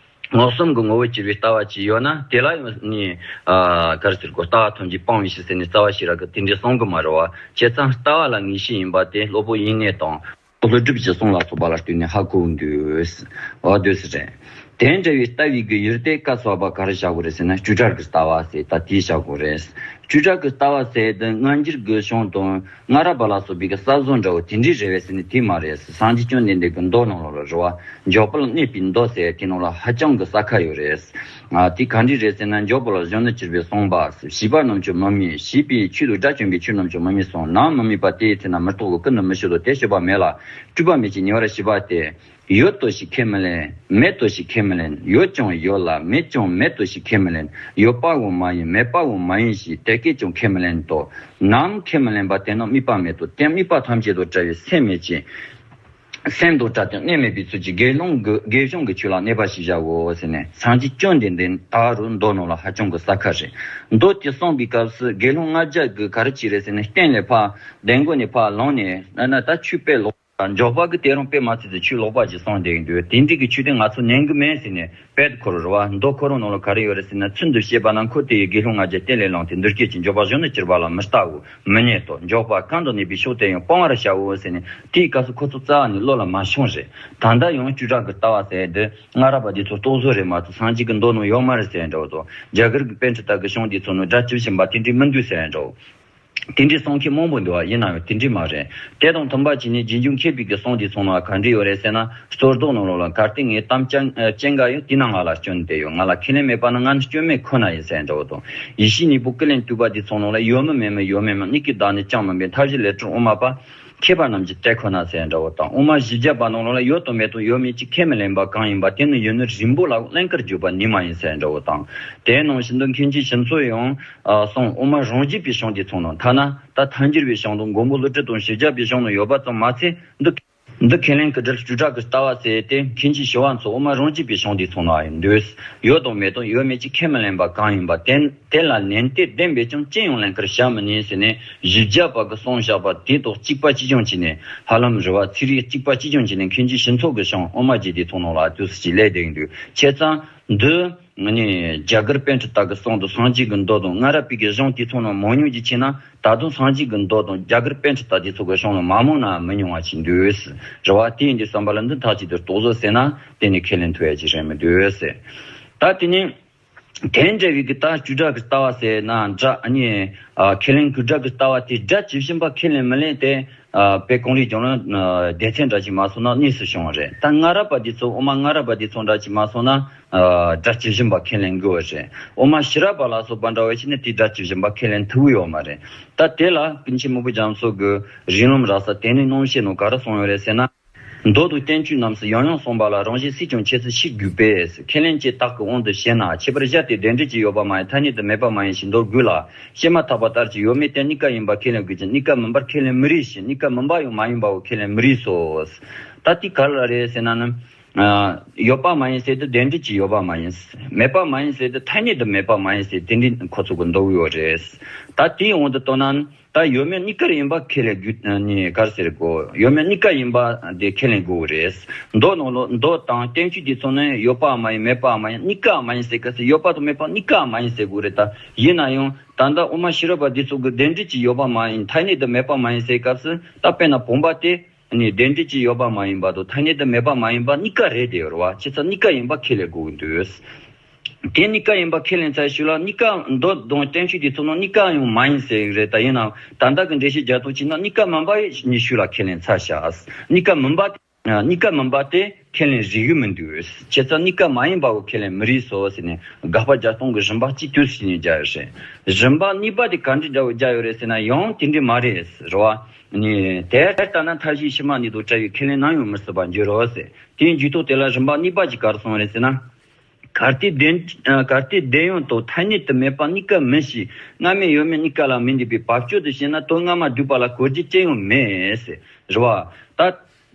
མངོན་སུམ་གྱི་ངོ་བོ་གྱུར་པའི་ལྟ་བ་ཅིག་ཡོད་ན། དེ་ལ་ཡང་ནི་ཨ་ག་རེ་ཟེར་དགོས། ལྟ་བ་ཐམས་ཅད་སྤང་བའི་ཕྱིར་ཟེར་ནས་རྩ་བ་ཤེས་རབ་ཀྱིས་དེ་འདྲའི་གསུང་གི་མ་རེད་བ། བྱས་ཙང་ལྟ་བ་ལ་ངེས་ཤེས་ཡིན་པ་དེ་སློབ་དཔོན་དབྱིག་གཉེན་དང་། ཀླུ་སྒྲུབ་ཀྱི་གསུང་ལ་སོགས་པ་ལ་ལྟོས་ནས་ཧ་གོ་འདུག་བ། དུས་སུ་རེད། དེ་འདྲ་བའི་ལྟ་བའི་གི་ཡུལ་དེ་སྐབས་སུ་བབ་པ་ག་རེ་བྱ་དགོས་རེད་ཟེར་ན་སྤྲོས་བྲལ་གྱི་ལྟ་བ་ཟེར་ད་དེ་བྱ་དགོས་རེད། སྤྲོས་བྲལ་གྱི་ལྟ་བ་ཟེར་དེ་སྔ་འགྱུར་གྱི་གཞུང་དང་སྔ་རབས་པ་ལ་སོགས་པའི་གི་ས་བཟོ་འདྲ་བོ་དེ་འདྲའི་རེད་པས་ཟེར་ན་དེ་མ་རེད། སངས་རྒྱས་བཅོམ་ལྡན་འདས་ཀྱི་མདོ་ནང་ལོགས་ལ་རེད་བ། འཇུག་པ་ལ་གནས་པའི་མདོ་ཟེར་དེ་ནང་ལ་ཧ་ཅང་གི་ས་ཁ་ཡོད་རེད། ང་དེ་ག་འདྲ་རེད་ཟེར་ན། འཇུག་པ་ལ་གཞོན་ནུ་གྱུར་པའི་གསུངས་པ། བྱིས་པ་རྣམས་ཀྱང་མི་སྨྲས། བྱིས་པའི་ཆོས་ལ་དགྲ་བཅོམ་པའི་ཆོས་རྣམས་ཀྱང་མི་སྨྲས་གསུངས། ནམ་མི་སྨྲས་པ་དེའི་ཚེ་ན་མི་རྟོག་གོ། ཀུན་ནས་མི་ཤེས་སོ། དེ་ཤེས་པ་མེད་ལ་སྤྲོས་པ་མེད་ཅིང་ཉེ་བར་ཞི་བ་སྟེ། ཡོད་དོ་ཞེས་ཁས་མི་ལེན། མེད་དོ་ཞེས་ཁས་མི་ལེན། ཡོད་ཀྱང་ཡོད་ལ་མེད་ཀྱང་མེད་དོ་ཞེས་ཁས་མི་ལེན། ཡོད་པའང་མ་ཡིན་མེད་པའང་མ་ཡིན་ཞེས་དེ་སྐད་ཀྱང་ཁས་མི་ལེན་ཏོ། ནམ་ཁས་མི་ལེན་པ་དེ་ནི་དམིགས་པ་མེད་དོ། དེ་དམིགས་པ་ཐམས་ཅད་དང་བྲལ་བའི་སེམས་མེད་ཅིང་། སེམས་དང་བྲལ་ཏེ་གནས་མེད་པའི་ཚུལ་གྱིས་དགེ་སློང་གི་དགེ་སྦྱོང་གི་ཆོས་ལ་གནས་པ་ཞིག་བྱའོ་ཟེར་ནས། སངས་རྒྱས་བཅོམ་ལྡན་འདས་ད་རུང་མདོ་ནང་ལ་ཧ་ཅང་གི་ས་ཁ་རེད། མདོ་དེ་གསུངས་པའི་སྐབས་སུ་དགེ་སློང་ལྔ་བརྒྱ་གི་ག་རེ་བྱས་རེད་ཟེར་ནས་སྟེང་ལས་ཕར་གདན་སྒོ་ནས་ཕར་ལངས་ནས་ན་ན་ད་ཆོས་དཔེ་ལོག་འཇོག་པ་གི་དེ་རང་དཔེ་མ་ཚད་དེ་ཆོས་ལོག་པ་ཞིག་གསུངས་བསྡད་ཀྱི་འདུག། དེ་འདྲའི་གི་ཆོས་དེ་ང་ཚོ་ཉན་གི་མེད་ཟེར་ནས། དཔལ་འཁོར་རེད་བ། མདོ་ཁོ་རང་ནང་ལ་ག་རེ་ཡོད་རེད་ཟེར་ན། ཚུལ་འདི་བཤད་པ་ན་འཁོར་དེ་ཡི་དགེ་སློང་ལྔ་བརྒྱ་སྟེང་ལས་ལངས་ཏེ་འདི་སྐད་ཅེས། འཇོག་པ་གཞོན་ནུ་གྱུར་པ་ལ་མི་ལྟའོ། མི་སྨྲས་སོ། འཇོག་པ་གང་དུ་གནས་པའི་ཕྱོགས་དེ་ཡང་སྤང་བར་བྱའོ་ཟེར་ནས། དེའི་སྐབས་སུ་ཁོ་ཚོ་རྩ་བ་ནས་བློ་ལ་མ་ཤོང་རེད། ད་ལྟ་ཡང་སྤྲོས་བྲལ་གྱི་ལྟ་བ་ཟེར་དེ་སྔ་རབས་པ་དེ་ཚོ་རྟོག་བཟོ་རེད་མ་གཏོགས་སངས་རྒྱས་ཀྱི་མདོ་ནང་ཡོད་མ་རེད་ཟེར་འདྲ་བོ་དང་། རྒྱ་གར་གྱི་པཎྜི་ཏ་གི་གཞུང་དེ་ཚོ་ནང་སྒྲ་བཅུ་བྱིན་པ་དེ་འདྲའི་མི་འདུག་ཟེར་འདྲ་བོ། དེ་འདྲའི་གསུང་མཁན་མང་པོ་འདུག་བ། ཡིན་ན་ཡང་དེ་འདྲའི་མ་རེད། དེ་དང་མཐུན་པ་བྱས་ནས་རྗེས་འཇུག་མཁས་པའི་གི་གསུང་དེ་ཚོ་ནང་ག་འདྲ་ཡོད་རེད་ཟེར་ན། གཙོར་བཟློག་ནང་ལོགས་ལ། གལ་ཏེ་ངས་གཏམ་ཅན་ཅན་འགའ་ཡོད། དེས་ན་ང་ལ་སྐྱོན་དེ་ཡོད། ང་ལ་ཁས་ལེན་མེད་པ་ན་ང་ནི་སྐྱོན་མེད་ཁོ་ན་ཡིན་ཟེར་འདྲ་བོ་དང་། ཡེ་ཤེས་གཉིས་པོ་ཀུན་ལས་བཏུས་པ་དེ་ཚོ་ནང་ལ། ཡོད་མིན་མེད་མིན་ཡོད་མེད་མིན། གཉིས་ཀྱི་བདག་ཉིད་ཅང་མིན་པའི། མཐའ་བཞི་ལས་གྲོལ་དབུ་མ་པ། མཁས་པ་རྣམས་ཀྱི་གྲལ་ཁོ་ན་ཟེར་འདྲ་བོ་དང་། དབུ་མ་བཞི་བརྒྱ་པ་ནང་ལོགས་ལ། ཡོད་དང་མེད་དང་ཡོད་མེད་ཀྱི་ཁས་མི་ལེན་པ་གང་ཡིན་པ་དེ་ནི་ཡུལ་ནི་རིང་པོ་ལ་གླིང་དཀར་བརྗོད་པ་ཉིད་མ་ཡིན་ཟེར་འདྲ་བོ་དང་། དེའི་ནང་བཞིན་དུ་མཁན་ཆེན་ཞི་འཚོ་ཡང་གསུངས། དབུ་མ་རང་རྒྱུད་པའི་གཞུང་དེ་ཚོ་ནང་ཐ་ན་ད་ཐལ་འགྱུར་བའི་གཞུང་དང་མགོན་པོ་ཀླུ་སྒྲུབ་དང་ཞི་རྒྱས་པའི་གཞུང་ནང་ཡོད་པ་ཙམ་མ་ཚད། འདི་ འདི་ཁས་ལེན་སྐད་སྒྲ་བཅུ་ཕྲག་གི་ལྟ་བ་ཟེར་ཏེ། མཁན་ཆེན་ཞི་བ་འཚོ་དབུ་མ་རང་རྒྱུད་པའི་གཞུང་དེའི་ཚོགས་ནང་ཡང་འདུས། ཡོད་དང་མེད་དང་ཡོད་མེད་ཀྱི་ཁས་མི་ལེན་པ་གང་ཡིན་པ་དེ་དེ་ལ་ནན་ཏན་ལྡན་པས་ཀྱང་ཅི་ཡང་ལེན་ཁར་བྱ་མི་ཉན་ཟེར་ནས་བཞི་བརྒྱ་པ་གི་གསུངས་བཞག་པ་དེ་དང་གཅིག་པ་གཅིག་རྐྱང་བྱས་ནས། ཧ་ལམ་རེད་བ། ཚིག་རིས་གཅིག་པ་གཅིག་རྐྱང་བྱས་ནས་མཁན་ཆེན་ཞི་འཚོ་གི་གཞུང་དབུ་མ་རྒྱུད་སྡེའི་ཚོགས་ནང་ལ་དུས་སུ་ཅིག་ལས་བསྡད་འདུག་བྱས་ཙང་འདི་ནི་རྒྱ་གར་པཎྜི་ཏ་གི་གསུང་དང་སངས་རྒྱས་ཀྱི་མདོ་དང་སྔ་རབས་པའི་གི་གཞུང་དེ་ཚོ་ནང་མང་ཉུང་ཅིག་བྱས་ན། ད་དུང་སངས་རྒྱས་ཀྱི་མདོ་དང་རྒྱ་གར་པཎྜི་ཏ་དེ་ཚོ་གི་གཞུང་ལ་མ་མང་ན་མི་ཉུང་བ་ཅིག་འདུག་རེད་བ། དེ་ཡིན་དུས་ཙམ་པ་ལ་འདི་ཐག་ཆོད་དུ་རྟོགས་བཟོ་ཟེར་ན་དེ་ནི་ཁས་ལེན་ཐུབ་ཡ་ཅིག་རེད་མི་འདུག་ཟེར། ད་དེ་ནི་དེ་འདྲ་བའི་གི་ད་བཅུ་ཕྲག་གི་ལྟ་བ་ཟེར་ན་འདྲ་ནི། ཨ། ཁས་ལེན་སྐད་སྒྲ་གི་ལྟ་བ་དེ་སྒྲ་ཇི་བཞིན་པ་ཁས་ལེན་མི་ལེན་དེ། ཨ། དཔེ་ཀོང་རིག་ཀྱང་ལ་སྡེ་ཚན་འདྲ་ཅིག་མ་སོང་ན་གནས་སུ་བྱུང་བ་རེད། ད་སྔ་རབས་པ་དེ་ཚོ་དབུ་མ་སྔ་རབས་པ་དེ་ཚོ་འདྲ་ཅིག་མ་སོང་ན། ཨ། སྒྲ་ཇི་བཞིན་པ་ཁས་ལེན་དགོས་པ་རེད། དབུ་མ་ཤེས་རབ་པ་ལ་སོགས་པ་འདྲ་བ་ཞིག་ནི་དེ་སྒྲ་ཇི་བཞིན་པ་ཁས་ལེན་ཐུབ་ཀྱི་ཡོད་མ་རེད། ད་དེ་ལ་ཀུན་མཁྱེན་མི་བུ་རྒྱ་མཚོ་གི་རིགས་ལམ་ར་ས་དེ་ནས་སྣང་བཤད་ནང་ག་རེ་གསུངས་ཡོད་རེད་ཟེར་ན། མདོ་དང་བསྟན་བཅོས་རྣམས་སུ་ཡང་ཡང་གསུངས་པ་ལ་རང་བཞིན་སུས་ཀྱང་ཁྱད་གསོད་བྱེད་དགོས་པས། ཁས་ལེན་ཅེས་བཏགས་ཀྱི་དབང་དུ་བྱས་ན། ཁྱད་པར་གཞལ་ཏེ་བདེན་འབྲེལ་གྱི་ཡོད་པ་མ་ཡིན་ཐ་སྙད་དུ་མེད་པ་མ་ཡིན་ཞེས་མདོར་དགོད་ལ། བཤད་མ་ཐག་པ་ལྟར་གྱི་ཡོད་མེད་དེ་གཉིས་ཀ་ཡིན་པ་ཁས་ལེན་དགོས་ཀྱང་གཉིས་ཀ་མིན་པར་ཁས་ལེན་མི་རིགས་ཤིང་གཉིས་ཀ་མིན་པ་ཡང་མ་ཡིན་པའོ་ཁས་ལེན་མི་རིགས་སོ། ད་དེ་ག་རེ་རེད་ཟེར་ན་ནི། ཨ། ཡོད་པ་མ་ཡིན་ཟེར་དུས་བདེན་འབྲེལ་གྱི་ཡོད་པ་མ་ཡིན། མེད་པ་མ་ཡིན་ཟེར་དུས་ཐ་སྙད་དུ་མེད་པ་མ་ཡིན་ཟེར་དེ་འདྲའི་ཁོ་ཚོ་གི་འདོད་ཡོད་རེད། ད་དེའི་དབང་དུ་བཏང་ན། ད་ཡོད་མེད་གཉིས་ཀར་ཡིན་པ་ཁས་ལེན་དགོས་ནི་ག་རེ་ཟེར་དགོས། ཡོད་མེད་གཉིས་ཀ་ཡིན་པ་དེ་ཁས་ལེན་དགོས་རེད། མདོ་ནང་ལོ་མདོ་དང་བསྟན་བཅོས་དེ་ཚོ་ནི་ཡོད་པ་མ་ཡིན་མེད་པ་མ་ཡིན་གཉིས་ཀ་མ་ཡིན་ཟེར་ག་ཚོད་ཡོད་པ་དང་མེད་པ་གཉིས་ཀ་མ་ཡིན་ཟེར་དགོས་རེད། ད་ཡིན་ན་ཡང་ད་ལྟ་དབུ་མ་ཤེས་རབ་པ་འདི་ཚོ་གི་བདེན་འབྲེལ་གྱི་ཡོད་པ་མ་ཡིན་ཐ་སྙད་དུ་མེད་པ་མ་ཡིན་ཟེར་སྐབས་སུ་ད་དཔེར་ན་བུམ་པ་དེ་ནི་བདེན་འབྲེལ་གྱི་ཡོད་པ་མ་ཡིན་པ་དང་ཐ་སྙད་དུ་མེད་པ་མ་ཡིན་པ་གཉིས་ཀ་རེད་དེ་ཡོད་རེད་བ། བྱས་ཙང་གཉིས་ཀ་ཡིན་པ་ཁས་ལེན་དགོས་ཀྱི་འདུག་དེ་གཉིས་ཀ་ཡིན་པ་ཁས་ལེན་ཚར་ཤུལ་ལ་གཉིས་ཀ་མདོ་དང་བསྟན་བཅོས་དེ་ཚོ་ནང་གཉིས་ཀ་ཡང་མ་ཡིན་ཟེར་གི་རེད། ད་ཡིན་ནའང་ད་ལྟ་གི་འགྲེལ་བཤད་རྒྱག་སྟངས་བྱས་ན་གཉིས་ཀ་མིན་པ་ཡིན་ཤུལ་ལ་ཁས་ལེན་ཚར་བཞག་གཉིས་ཀ་མིན་པ། གཉིས་ཀ་མིན་པ་དེ་ཁས་ལེན་རིགས་ཡོད་མི་འདུག་བྱས་ཙང་གཉིས་ཀ་མ་ཡིན་པའོ་ཁས་ལེན་མི་རིགས་སོ་ཟེར་ནས་དགག་པ་རྒྱག་སྟངས་ཀྱི་རིམ་པ་གཅིག་དུས་སུ་ནས་སྦྱར་ཡོད་རེད། རིམ་པ་གཉིས་པ་དེ་ག་འདྲ་འདྲ་བོ་སྦྱར་ཡོད་རེད་ཟེར་ན་ཡང་དེ་འདྲ་མ་རེད་ཟེར་བ། ནི་དེ་ལྟར་ལྟ་ན་མཐའ་བཞིའི་ཕྱི་མ་ཉིད་དུ་བྲལ་བའི་ཁས་ལེན་ནམ་ཡང་མི་སྲིད་པར་འགྱུར་རོ་ཟེར། དེའི་འཇུག་ལྡོག་དེ་ལ་རིམ་པ་གཉིས་པ་ཅིག་ག་རེ་གསུངས་རེད་ཟེར་ན། གལ་ཏེ་བདེན། གལ་ཏེ་བདེན་ཡོད་དོ་ཐ་སྙད་དུ་མེད་པ་གཉིས་ཀ་མིན་ཞེས་སྔ་མའི་ཡོད་མེད་གཉིས་ཀ་ལ་མིན་འདུས་པའི་བབ་ཅོལ་དུ་བྱས་ན་དོན་སྔ་མ་བསྡུས་པ་ལ་གོ་རྒྱུ་ཅི་ཡང་མེད་ཟེར་རེད་བ། ད་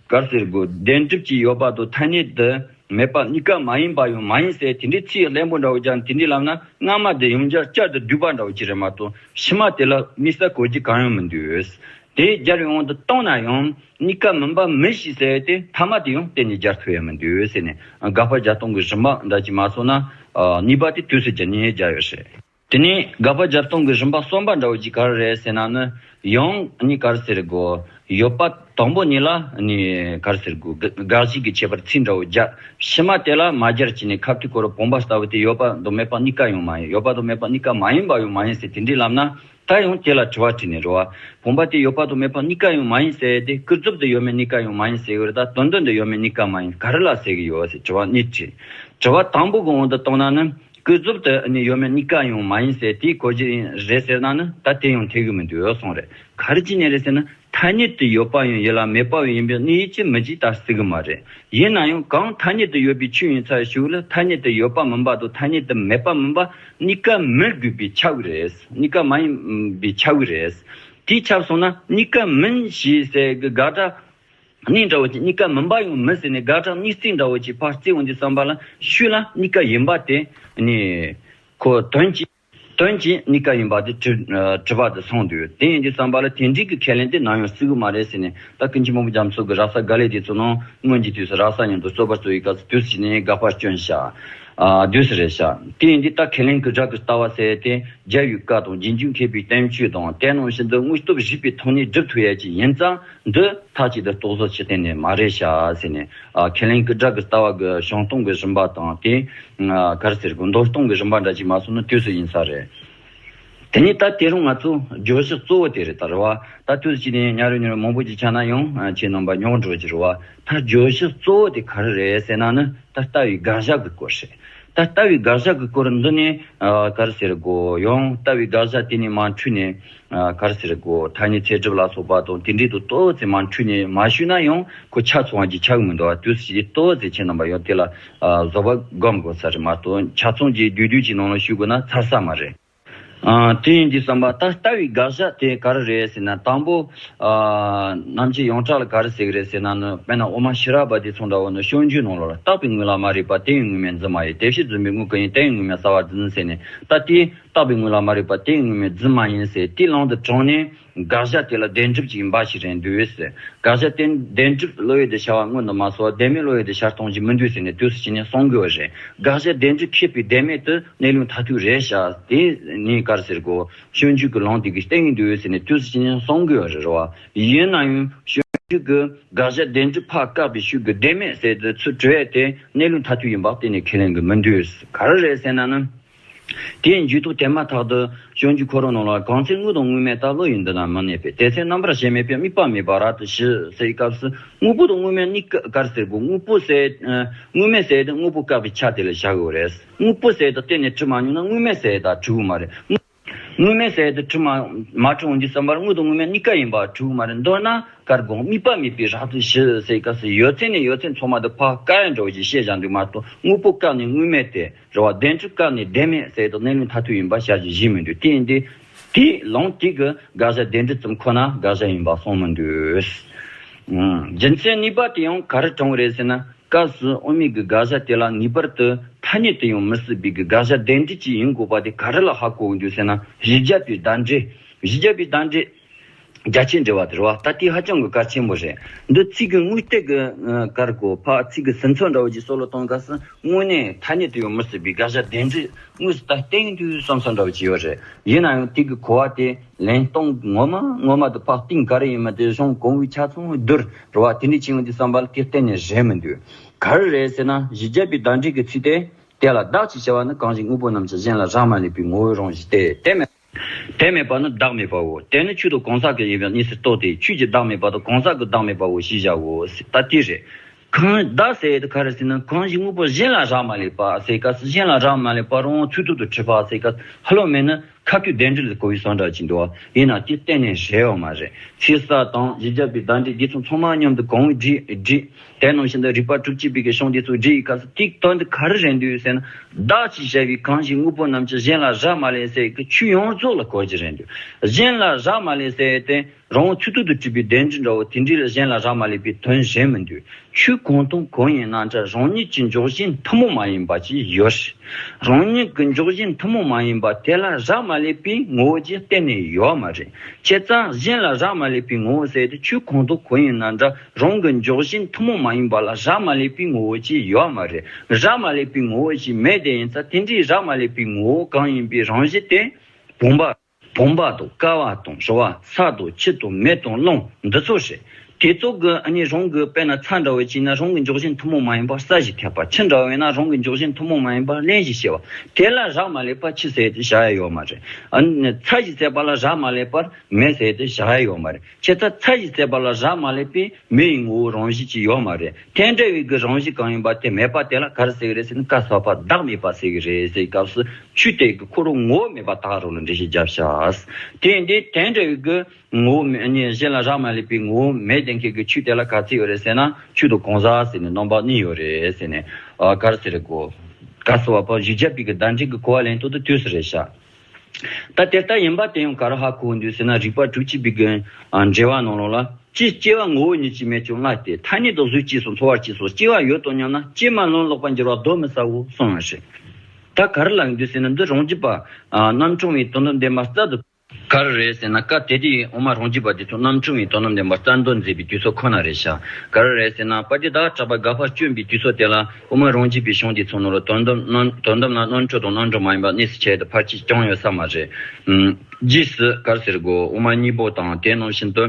ག་རེ་ཟེར་དགོས། བདེན་གྲུབ་ཀྱི་ཡོད་པ་དང་ཐ་སྙད་དུ་མེད་པ་གཉིས་ཀ་མ་ཡིན་པ་ཡང་མ་ཡིན་ཟེར་དེ་འདྲའི་ཚིག་གླེན་པོ་འདྲ་བོ་ཀྱང་དེ་འདྲའི་ལབ་ན་སྔ་མ་དེ་ཡང་བསྐྱར་བསྐྱར་དུ་བསྡུས་པ་འདྲ་བོ་ཅིག་རེད་མ་གཏོགས་ཕྱི་མ་དེ་ལ་དམིགས་བསལ་གོ་རྒྱུ་གང་ཡང་མི་འདུག་དེ་སྦྱར་བའི་དབང་དུ་བཏང་ན་ཡང་གཉིས་ཀ་མིན་པ་མིན་ཞེས་ཟེར་ཏེ་ཐ་མ་དེ་ཡང་གཏན་ནས་སྦྱར་ཐུབ་ཡ་མི་འདུག་ཟེར་ནས་དགག་པ་རྒྱག་སྟངས་ཀྱི་རིམ་པ་འདྲ་ཅིག་མ་སོང་ན་གཉིས་པ་དེ་དུས་སུ་ཅི་ནས་སྦྱར་ཡོད་རེད། དེ་ནས་དགག་པ་རྒྱག་སྟངས་ཀྱི་རིམ་པ་གསུམ་པ་འདྲ་བོ་ཅིག་ག་རེ་རེད་ཟེར་ན་ནི་ཡང་ནི་ག་རེ་ཟེར་དགོས། ཡོད་པ་དང་པོ་ཉིད་ལ་ནི་ག་རེ་ཟེར་དགོས། དགག་གཞི་གི་ཁྱད་པར་ཚིག་འདྲ་བོ་སྦྱར། ཕྱི་མ་དེ་ལ་མ་སྦྱར་བྱས་ནས་ཁ་ཐུག་ཁོ་རང་བུམ་པ་ལྟ་བུ་དེ་ཡོད་པ་དང་མེད་པ་གཉིས་ཀ་ཡང་མ་ཡིན། ཡོད་པ་དང་མེད་པ་གཉིས་ཀ་མ་ཡིན་པ་ཡང་མ་ཡིན་ཟེར་དེ་འདྲའི་ལབ་ན། ད་ཡང་དེ་ལ་དྲི་བ་དྲིས་ནས་རེད་བ། བུམ་པ་དེ་ཡོད་པ་དང་མེད་པ་གཉིས་ཀ་ཡང་མ་ཡིན་ཟེར་ཏེ་སྐུར་རྫོབ་ཏུ་ཡོད་མེད་གཉིས་ཀ་ཡང་མ་ཡིན་ཟེར་གི་རེད། ད་དོན་དོན་དུ་ཡོད་མེད་གཉིས་ཀ་མ་ཡིན་ག་རེ་ལ་ཟེར་གི་ཡོད་ཟེར་དྲི་བ་གཉིས་དྲིས། དྲི་བ་དང་པོ་གི་དབང་དུ་བཏང་ན་ནི་སྐུར་རྫོབ་ཏུ་ནི་ཡོད་མེད་གཉིས་ཀ་ཡང་མ་ཡིན་ཟེར་དེའི་གོ་རྒྱུ་རེད་ཟེར་ན་ནི་ད་དེ་ཡང་འཐད་གི་མི་འདུག་གསུངས་རེད། ག་རེ་བྱས་ནས་རེད་ཟེར་ན་ཐ་སྙད་དུ་ཡོད་པ་ཡང་ཡིན་ལ་མེད་པ་ཡང་ཡིན་པའི་གནས་ཡུལ་གཅིག་མི་གཅིག་ད་སྲིད་གི་མ་རེད། ཡིན་ན་ཡང་གང་ཐ་སྙད་དུ་ཡོད་པའི་ཆོས་ཡིན་ཚར་ཞིག་ལ་ཐ་སྙད་དུ་ཡོད་པ་མིན་པ་དང་ཐ་སྙད་དུ་མེད་པ་མིན་པ་གཉིས་ཀ་མི་དགོས་པས་ཁྱབ་གི་རེད། གཉིས་ཀ་མ་ཡིན་པས་ཁྱབ་གི་རེད། དེས་ཁྱབ་སོང་ན་གཉིས་ཀ་མིན་ཞེས་ཟེར་གི་དགག་སྒྲ་གཉིས་འདྲ་བོ་ཅིག་གཉིས་ཀ་མིན་པ་ཡང་མིན་ཟེར་ནས་དགག་སྒྲ་གཉིས་བརྩེགས་འདྲ་བོ་ཅིག་ཕར་བརྩེགས་འོང་དུས་ཙམ་པ་ལ་ཤུལ་ལ་གཉིས་ཀ་ཡིན་པ་དེ་ནི་ཁོ་དོན་གྱིས། དོན་གྱིས་གཉིས་ཀ་ཡིན་པ་དེ་གྲུབ་གྲུབ་པ་དེ་སོང་དུས་དེ་ཡིན་དུས་ཙམ་པ་ལ་དེ་འདྲའི་གི་ཁས་ལེན་དེ་ནམ་ཡང་སྲིད་གི་མ་རེད་ཟེར་ནས་ད་ཀུན་མཁྱེན་མང་པོ་རྒྱ་མཚོ་གི་ར་ས་ག་ལེ་དེ་ཚོ་ནང་སྔོན་གྱི་དུས་སུ་ར་ས་མཉམ་དུ་རྩོད་པ་རྩོད་ཡི་སྐབས་སུ་དུས་སུ་ནས་དགག་པ་སྐྱོན་བཞག་ཨ་དུས་སུ་རེད་བཞག་དེ་ཡིན་དུས་ད་ཁས་ལེན་གྱི་སྒྲ་གི་ལྟ་བ་ཟེར་དེ་རྒྱལ་བའི་བཀའ་དང་རྗེས་འཇུག་མཁས་པའི་བསྟན་བཅོས་དང་དེ་ནང་བཞིན་དུ་དངོས་སྟོབས་རིགས་པའི་ཐོག་ནས་སྒྲུབ་ཐུབ་ཡ་ཅིག་ཡིན་ཙང་། འདི་ཐག་གཅིག་ཏུ་རྟོགས་བཟོ་བྱེད་གཏན་ནས་མ་རེད་ཤག་ཟེར་ནས། ཨ། ཁས་ལེན་གྱི་སྒྲ་གི་ལྟ་བ་གི་བྱུང་སྟངས་ཀྱི་རིམ་པ་དང་དེ། ཨ། ག་རེ་ཟེར་དགོས། འདོར་སྟངས་ཀྱི་རིམ་པ་འདྲ་ཅིག་མ་སོང་ན་དུས་སུ་ཡིན་ས་རེད། དེ་ནས་ད་དེ་རིང་ང་ཚོ་བརྗོད་གཞི་གཙོ་བོ་དེ་རེད་ད་རེད་བ། ད་དུས་སུ་ཅིག་ནས་ཉ་རུ་ཉ་རུ་མང་པོ་ཅིག་ཆགས་ན་ཡང་ཁྱེད་རྣམ་པ་ཉོག་འགྲོ་གི་རེད་བ། ད་བརྗོད་གཞི་གཙོ་བོ་དེ་ག་རེ་རེད་ཟེར་ན་ནི་ད་ལྟ་བའི་དགག་བཞག་གི་སྐོར་རེད། ད་ལྟ་བའི་དགག་བཞག་གི་སྐོར་འདི་ནས། ཨ། ག་རེ་ཟེར་དགོས། ཡང་ལྟ་བའི་དགག་བཞག་དེ་ནས་མར་འཁྲུལ་ནས། ཨ། ག་རེ་ཟེར་དགོས། ཐ་སྙད་ཚད་གྲུབ་ལ་སོགས་པ་དང་དེ་འདྲའི་དུ་ཏོག་ཙེ་མར་འཁྲུལ་ནས་མ་ཞུས་ན་ཡང་ཁོ་ཆ་ཚང་བ་ཅིག་ཆགས་ཀྱི་མི་འདུག་ཨ། དུས་སུ་ཅིག་ཏོག་ཙེ་ཁྱེད་རྣམ་པ་ཡང་དེ་ལ། ཨ། བཟོད་པ་སྒོམ་དགོས་ས་རེད་མ་གཏོགས་ཆ་ཚང་ཅིག་བསྡུས་བསྡུས་ཅིག་ནང་ལ་ཞུ་དགོས་ན་ཚར་ས་མ་རེད། ཨ། དེ་ཡིན་དུས་ཙམ་པ་ད་ལྟ་བའི་དགག་བྱ་དེ་ག་རེ་རེད་ཟེར་ན། དང་པོ། ཨ། རྣམ་འབྱེད་ཡོངས་གྲགས་ལ་ག་རེ་ཟེར་གི་རེད་ཟེར་ན་ནི། དཔེར་ན་དབུ་མ་ཤེས་རབ་པ་དེ་ཚོ་འདྲ་བོ་ནི་སྤྱོད་འཇུག་ནང་ལོགས་ལ་བརྟགས་པའི་དངོས་ལ་མ་རིག་པ། དེ་ཡི་དངོས་མེད་འཛིན་མ་ཡིན། དེ་ཕྱིར་རྫུན་པའི་དངོས་ཀུན་ཡིན། དེ་ཡི་དངོས་མེད་གསལ་བར་འཛིན་ཟེར་ནས། ད་དེ་བརྟགས་པའི་དངོས་ལ་མ་རིག་པ། དེ་ཡི་དངོས་མེད་རྫུན་མ་ཡིན་ཟེར་དེའི་ལུང་དུ་དྲངས་ནས། དགག་བྱ་དེ་ལ་བདེན་གྲུབ་ཅིག་ཡིན་པ་ཞིག་རེད་འདུག་ཟེར། དགག་བྱ་དེ་བདེན་གྲུབ་བློ་ཡུལ་དུ་ཤར་བ་སྔོན་དུ་མ་སོང་བ། བདེན་མེད་བློ་ཡུལ་དུ་ཤར་སྟངས་ཅིག་མི་འདུག་ཟེར་ནས་དུས་སུ་བྱས་ནས་གསུང་གི་ཡོད་རེད། དགག་བྱ་བདེན་གྲུབ་ཁེགས་པའི་བདེན་མེད་དེ་གནས་ལུགས་མཐར་ཐུག་རེད་ཤག། དེ་ནི་ག་རེ་ཟེར་དགོས། སྤྱོད་འཇུག་གི་ལུང་དེ་གིས་བསྟན་གྱི་འདུག་ཟེར་ནས་དུས་སུ་བྱས་ནས་གསུང་གི་ཡོད་རེད། རེད་བ། ཡིན་ན་ཡང་སྤྱོད་འཇུག་གི་དགག་བྱ་བདེན་གྲུབ་ཕར་བཀག་པའི་ཤུགས་ཀྱིས་བདེན་མེད་ཟེར་དུས་ཚུར་དྲི་བས་དེ་གནས་ལུགས་མཐར་ཐུག་ཡིན་པ་གཏན་ནས་ཁས་ལེན་གྱི་མི་འདུག། ག་རེ་རེད་ཟེར་ན་ནི། དེའི་འཇུག་ལྡོག་དེ་མ་ཐག་ཏུ་སྤྱོད་འཇུག་ཁོ་རང་ནང་ལ། གང་ཚེ་དངོས་དང་དངོས་མེད་ལྟ། བློ་ཡི་མདུན་ན་མི་གནས་པས། དེ་ཚེ་རྣམ་པར་ཞེན་མེད་པའི། དམིགས་པ་མེད་པ་རབ་ཏུ་ཞི་ཟེར་བའི་སྐབས་སུ། དངོས་པོ་དང་དངོས་མེད་གཉིས་ཀ་ག་རེ་ཟེར་དགོས། དངོས་པོ་ཟེར། ཨ། དངོས་མེད་ཟེར་དེ་དངོས་པོ་བཀག་པའི་ཆ་དེ་ལ་བཞག་དགོས་རེད། དངོས་པོ་ཟེར་དེ་གཏན་ནས་དྲི་མ་མྱོང་ན་དངོས་མེད་ཟེར་དེ་དྲི་དགོས་མ་རེད། དངོས་མེད་ཟེར་དེ་དྲི་མ་མ་དྲི་འོང་དུས་ཙམ་པར་དངོས་དང་དངོས་མེད་གཉིས་ཀ་ཡིན་པ་དྲི་དགོས་མ་རེད། མདོར་ན། དཀར་དགོངས་དམིགས་པ་མེད་པའི་རབ་ཏུ་ཞི་ཟེར་སྐབས་སུ། ཡོད་ཚད་ནས་ཡོད་ཚད་ཚང་མ་དེ་ཕར་བཀག་ཡ་འདྲ་བོ་ཞིག་བཤད་བཞག་འདུག་མ་གཏོགས། དངོས་པོ་བཀག་ནས་དངོས་མེད་དེ་རེད་བ། བདེན་གྲུབ་བཀག་ནས་བདེན་མེད་ཟེར་དེ་གནས་ལུགས་མཐར་ཐུག་ཡིན་པ་བྱ་རྒྱུ་གཞི་མི་འདུག། དེ་ཡིན་དུས་དེའི་ལུང་དེ་གིས་དགག་བྱ་བདེན་གྲུབ་ཙམ་ཁོ་ན་དགག་བྱ་ཡིན་པ་གསུངས་མི་འདུག། ཨང་། རྒྱུ་མཚན་གཉིས་པ་དེ་ཡང་ག་རེ་དྲངས་རེད་ཟེར་ན། སྐབས་སུ་དབུ་མའི་གི་དགག་བྱ་དེ་ལ་ངེས་པར་དུ་ཐ་སྙད་དུ་ཡང་མི་སྲིད་པའི་གི་དགག་བྱ་བདེན་གྲུབ་ཅིག་ཡིན་དགོས་པ་དེ་ག་རེ་ལ་ཧ་གོ་གི་འདུག་ཟེར་ན། གཞི་རྒྱས་པའི་བརྡ་འགྲེལ། གཞི་རྒྱས་པའི་བརྡ་འགྲེལ། རྒྱ་ཆེར་འགྲེལ་བ་དེ་རེད་བ། ད་དེ་ཧ་ཅང་གི་གལ་ཆེན་པོ་རེད། འདི་ཚིག་གི་དངོས་བསྟན་གྱི་ཨ་ག་རེ་གོ་ཕ་ཚིག་གི་ཟིན་ཚུལ་འདྲ་བོ་ཅིག་སྲོག་ལ་གཏོང་སྐབས་སུ། དངོས་གནས་ཐ་སྙད་དུ་ཡང་མི་སྲིད་པའི་དགག་བྱ་བདེན་གྲུབ་དངོས་སུ་ད་བསྟན་འདུག་བསམ་བསམ་འདྲ་བོ་ཅིག་ཡོད་རེད། ཡིན་ན་ཡང་དེ་གི་གོ་བ་དེ་ལེན་སྟངས་ངོ་མ་ངོ་མ་དེ་ཕར་གཏིང་ག་རེ་ཡིན་མིན་དེ་གཞུང་གོང་བུའི་ཆ་ཚང་བསྡུར་རེད་བ། དེ་འདྲ་བྱས་ཡོང་དུས་ཙམ་པ་ལ་དེ་གཏན་ནས་རེད་མི་འདུག། ག་རེ་རེད་ཟེར་ན། གཞི་རྒྱས་པའི་བརྡ་འགྲེལ་གྱི་ཚིག་དེ། དེ་ལ་བདག་ཅེས་བྱ་བ་ནི། གང་ཞིག་དངོས་པོ་རྣམས་ཀྱང་གཞན་ལ་རག་མ་ལུས་པའི་ངོ་བོའི་རང་བཞིན་ཏེ། དེ་མེད། དེ་མེད་པ་ནི་བདག་མེད་པའོ། དེ་ནི་ཆོས་དང་གང་ཟག་གི་ཡིན་པའི་གནས་སུ་རྟོགས་ཏེ། ཆོས་ཀྱི་བདག་མེད་པ་དང་གང་ཟག་གི་བདག་མེད་པའོ་ཞེས་བྱའོ། ད་དེ་རེད། གང་བདག་ཟེར་དེ་ག་རེ་ཟེར་ན། གང་ཞིག་དངོས་པོ་གཞན་ལ་རག་མ་ལུས་པ་ཟེར་སྐབས་སུ། གཞན་ལ་རག་མ་ལུས་པ་རང་དབང་ཚུལ་ཐོག་ཏུ་གྲུབ་པ་ཟེར་སྐབས་སུ། ཧ་ལམ་མེད་ན་ཁ་ཐུག་བདེན་འགྲེལ་ལ་གོ་བའི་བཟོ་འདྲ་ཅིག་འདུག་བ། ཡིན་ན་དེ་གཏན་ནས་རེད་ཡོད་མ་རེད། ཚིག་གསལ་དང་གཞི་རྒྱས་པའི་བརྡ་འགྲེལ་འདི་ཚོ་ཚང་མ་མཉམ་དུ་གོང་བུ་བསྒྲིགས་བསྒྲིགས། དེ་རྣམས་བཞིན་དུ་རིགས་པ་དྲུག་ཅུ་པའི་གི་གཞུང་འདི་ཚོ་བསྒྲིགས་ཡི་སྐབས་སུ། དེའི་དོན་དུ་ག་རེ་རེད་འདུག་ཟེར་ན། བདག་ཅེས་བྱ་བའི་གང་ཞིག་དངོས་པོ་རྣམས་ཀྱང་གཞན་ལ་རག་མ་ལུས་ཟེར་གི་ཆོས་ཡོངས་རྫོགས་ལ་གོ་རྒྱུ་རེད་འདུག། གཞན་ལ་རག་མ་ལུས་ཟེར་ཏེ། རང་དབང་ཚུལ་ཐོག་ཏུ་གྲུབ་པའི་བདེན་འགྲོ་འདྲ་བོ་དེ་འདྲ་ལ་གཞན་ལ་རག་མ་ལུས་པའི་དོན་གཞན་མི་འདུག། ཆོས་གང་དང་གང་ཡིན་ན་འདྲ། རང་ཉིད་ཀྱི་འཇོག་བཞིན་ཐུན་མོང་མ་ཡིན་པ་ཅིག་ཡོད། རང་ཉིད་ཀྱི་འཇོག་བཞིན་ཐུན་མོང་མ་ཡིན་པ་དེ་ལ་རག་མ་ལུས་པའི་ངོ་བོ་ཅིག་གཏན་ནས་ཡོད་མ་རེད། བྱས་ཙང་གཞན་ལ་རག་མ་ལུས་པའི་ངོ་བོ་ཟེར་དེ་ཆོས་གང་དང་གང་ཡིན་ན་འདྲ། རང་གི་འཇོག་བཞིན་ཐུན་མོང་མ་ཡིན་པ་ལ་རག་མ་ལུས་པའི་ངོ་བོ་ཅིག་ཡོད་མ་རེད། རག་མ་ལུས་པའི་ངོ་བོ་ཅིག་མེད་དེ་ཡིན་ཙང་། དེ་འདྲའི་རག་མ་ལུས་པའི་ངོ་བོ་གང་ཡིན་པའི་རང་བཞིན་དེ། བུམ་པ། བུམ་པ་དང་ཀ་བ་དང་རི་བ། ས་དང་ཆུ་དང་མེ་དང་རླུང་འདི་ཚོ་རེད། དེ་ཚོ་གི་ཨ་ནི་རང་གི་དཔེར་ན་ཚྭ་འདྲ་བོ་ཅིག་ན་རང་གི་འཇོག་བཞིན་ཐུན་མོང་མ་ཡིན་པ་ས་གཞི་ཐེག་པ། ཆུ་འདྲ་བོ་ཡིན་ན་རང་གི་འཇོག་བཞིན་ཐུན་མོང་མ་ཡིན་པ་རླན་གཞི་ཞེས་པ། དེ་ལ་རག་མ་ལུས་པ་ཆུ་ཟེར་དེ་བཞག་ཡ་ཡོད་མ་རེད། ཨ་ནི་ཚྭ་གཞི་ཟེར་པ་ལ་རག་མ་ལུས་པར་མེ་ཟེར་དེ་བཞག་ཡ་ཡོད་མ་རེད། བྱས་ཙང་ཚྭ་གཞི་ཟེར་པ་ལ་རག་མ་ལུས་པའི་མེ་ཡི་ངོ་བོ་རང་བཞིན་ཅིག་ཡོད་མ་རེད། དེ་འདྲ་བའི་གི་རང་བཞིན་གང་ཡིན་པ་དེ་མེད་པ་དེ་ལ་ག་རེ་ཟེར་གི་རེད་ཟེར་ན། བཀའ་སྩལ་པ་བདག་མེད་པ་ཟེར་གི་རེད་ཟེར་སྐབས་སུ། ཆོས་དེ་གི་ཁོ་རང་ངོ་བོ་མེད་པ་དག་རང་ལ་འགྲེལ་བཤད་བརྒྱབ་ཤག། དེ་ཡིན་དུས་དེ་འདྲ་བའི་གི་ངོ་བོ་མེད་ནི་གཞན་ལ་རག་མ་ལུས་པའི་ངོ་བོ་མེད་དེ་མཁན་གི་ཆོས་དེ་ལ་ག་ཚོད་ཡོད་རེད་ཟེར་ན། ཆོས་དང་གང་ཟག་ཟེར་ནས་རྣམ་པ་གཉིས་ཡོད་རེད་ཟེར་ནས། ཨ་ག་རེ་ཟེར་རེད་གོ། བཀའ་སྩལ་པ་གཞི་རྒྱས་པའི་གི་བརྡ་འགྲེལ་གི་གོ་བ་ལེན་སྟངས་དེ་དུས་སུ་རེད་ཤག། ད་དེ་ལྟ་ཡིན་པ་དེ་ཡང་ག་རེ་ཧ་གོ་འདུག་ཟེར་ན། རིགས་པ་དྲུག་ཅུ་པའི་གི་ཨ་འགྲེལ་བ་ནང་ལོགས་ལ། ཅི་སྐྱེ་བ་ངོ་བོ་ཉིད་ཀྱིས་མེད་ཀྱང་བླ་སྟེ། ཐ་སྙད་དུ་གཟུགས་སྐྱེས་སོ་འཚོ་བར་བྱེད་སོ། སྐྱེ་བ་ཡོད་དོ་སྙམ་ན། སྐྱེས་མ་ལོན་ལོག་པར་འགྱུར་བ་གདོན་མི་ཟའོ་གསུངས་པ་རེད། ད་ག་རེ་ལབ་འདུག་ཟེར་ན། འདི་རང་རྒྱུད་པ་ཨ་རྣམ་འཕྲུལ་བའི་དོན་དམ་བདེན་པ་རྩལ་དུ། ག་རེ་རེད་ཟེར་ན། སྐབས་དེ་དུས་དབུ་མ་རང་རྒྱུད་པ་དེ་ཚོ་རྣམ་འཕྲུལ་བའི་དོན་དམ་བདེན་པ་རྩལ་འདོན་མཛད་པའི་དུས་ཚོད་ཁོ་ན་རེད་ཤག། ག་རེ་རེད་ཟེར་ན། དཔལ་ལྡན་ཟླ་བ་གྲགས་པ་དགག་པ་སྐྱོན་པའི་དུས་ཚོད་དེ་ལ། དབུ་མ་རང་རྒྱུད་པའི་གཞུང་དེ་ཚོ་ནང་ལ་དོན་དམ་རྣམ་དོན་དམ་ལ་རྣམ་འཕྲུལ་དང་རྣམ་འཕྲུལ་མ་ཡིན་པ་གནས་སུ་བྱས་ཏེ་ཕལ་ཆེར་བྱུང་ཡོད་ས་མ་རེད། ཨུམ། རྗེས་སུ་ག་རེ་ཟེར་དགོས། དབུ་མ་སྙིང་པོ་དང་དེ་ནང་བཞིན་དུ།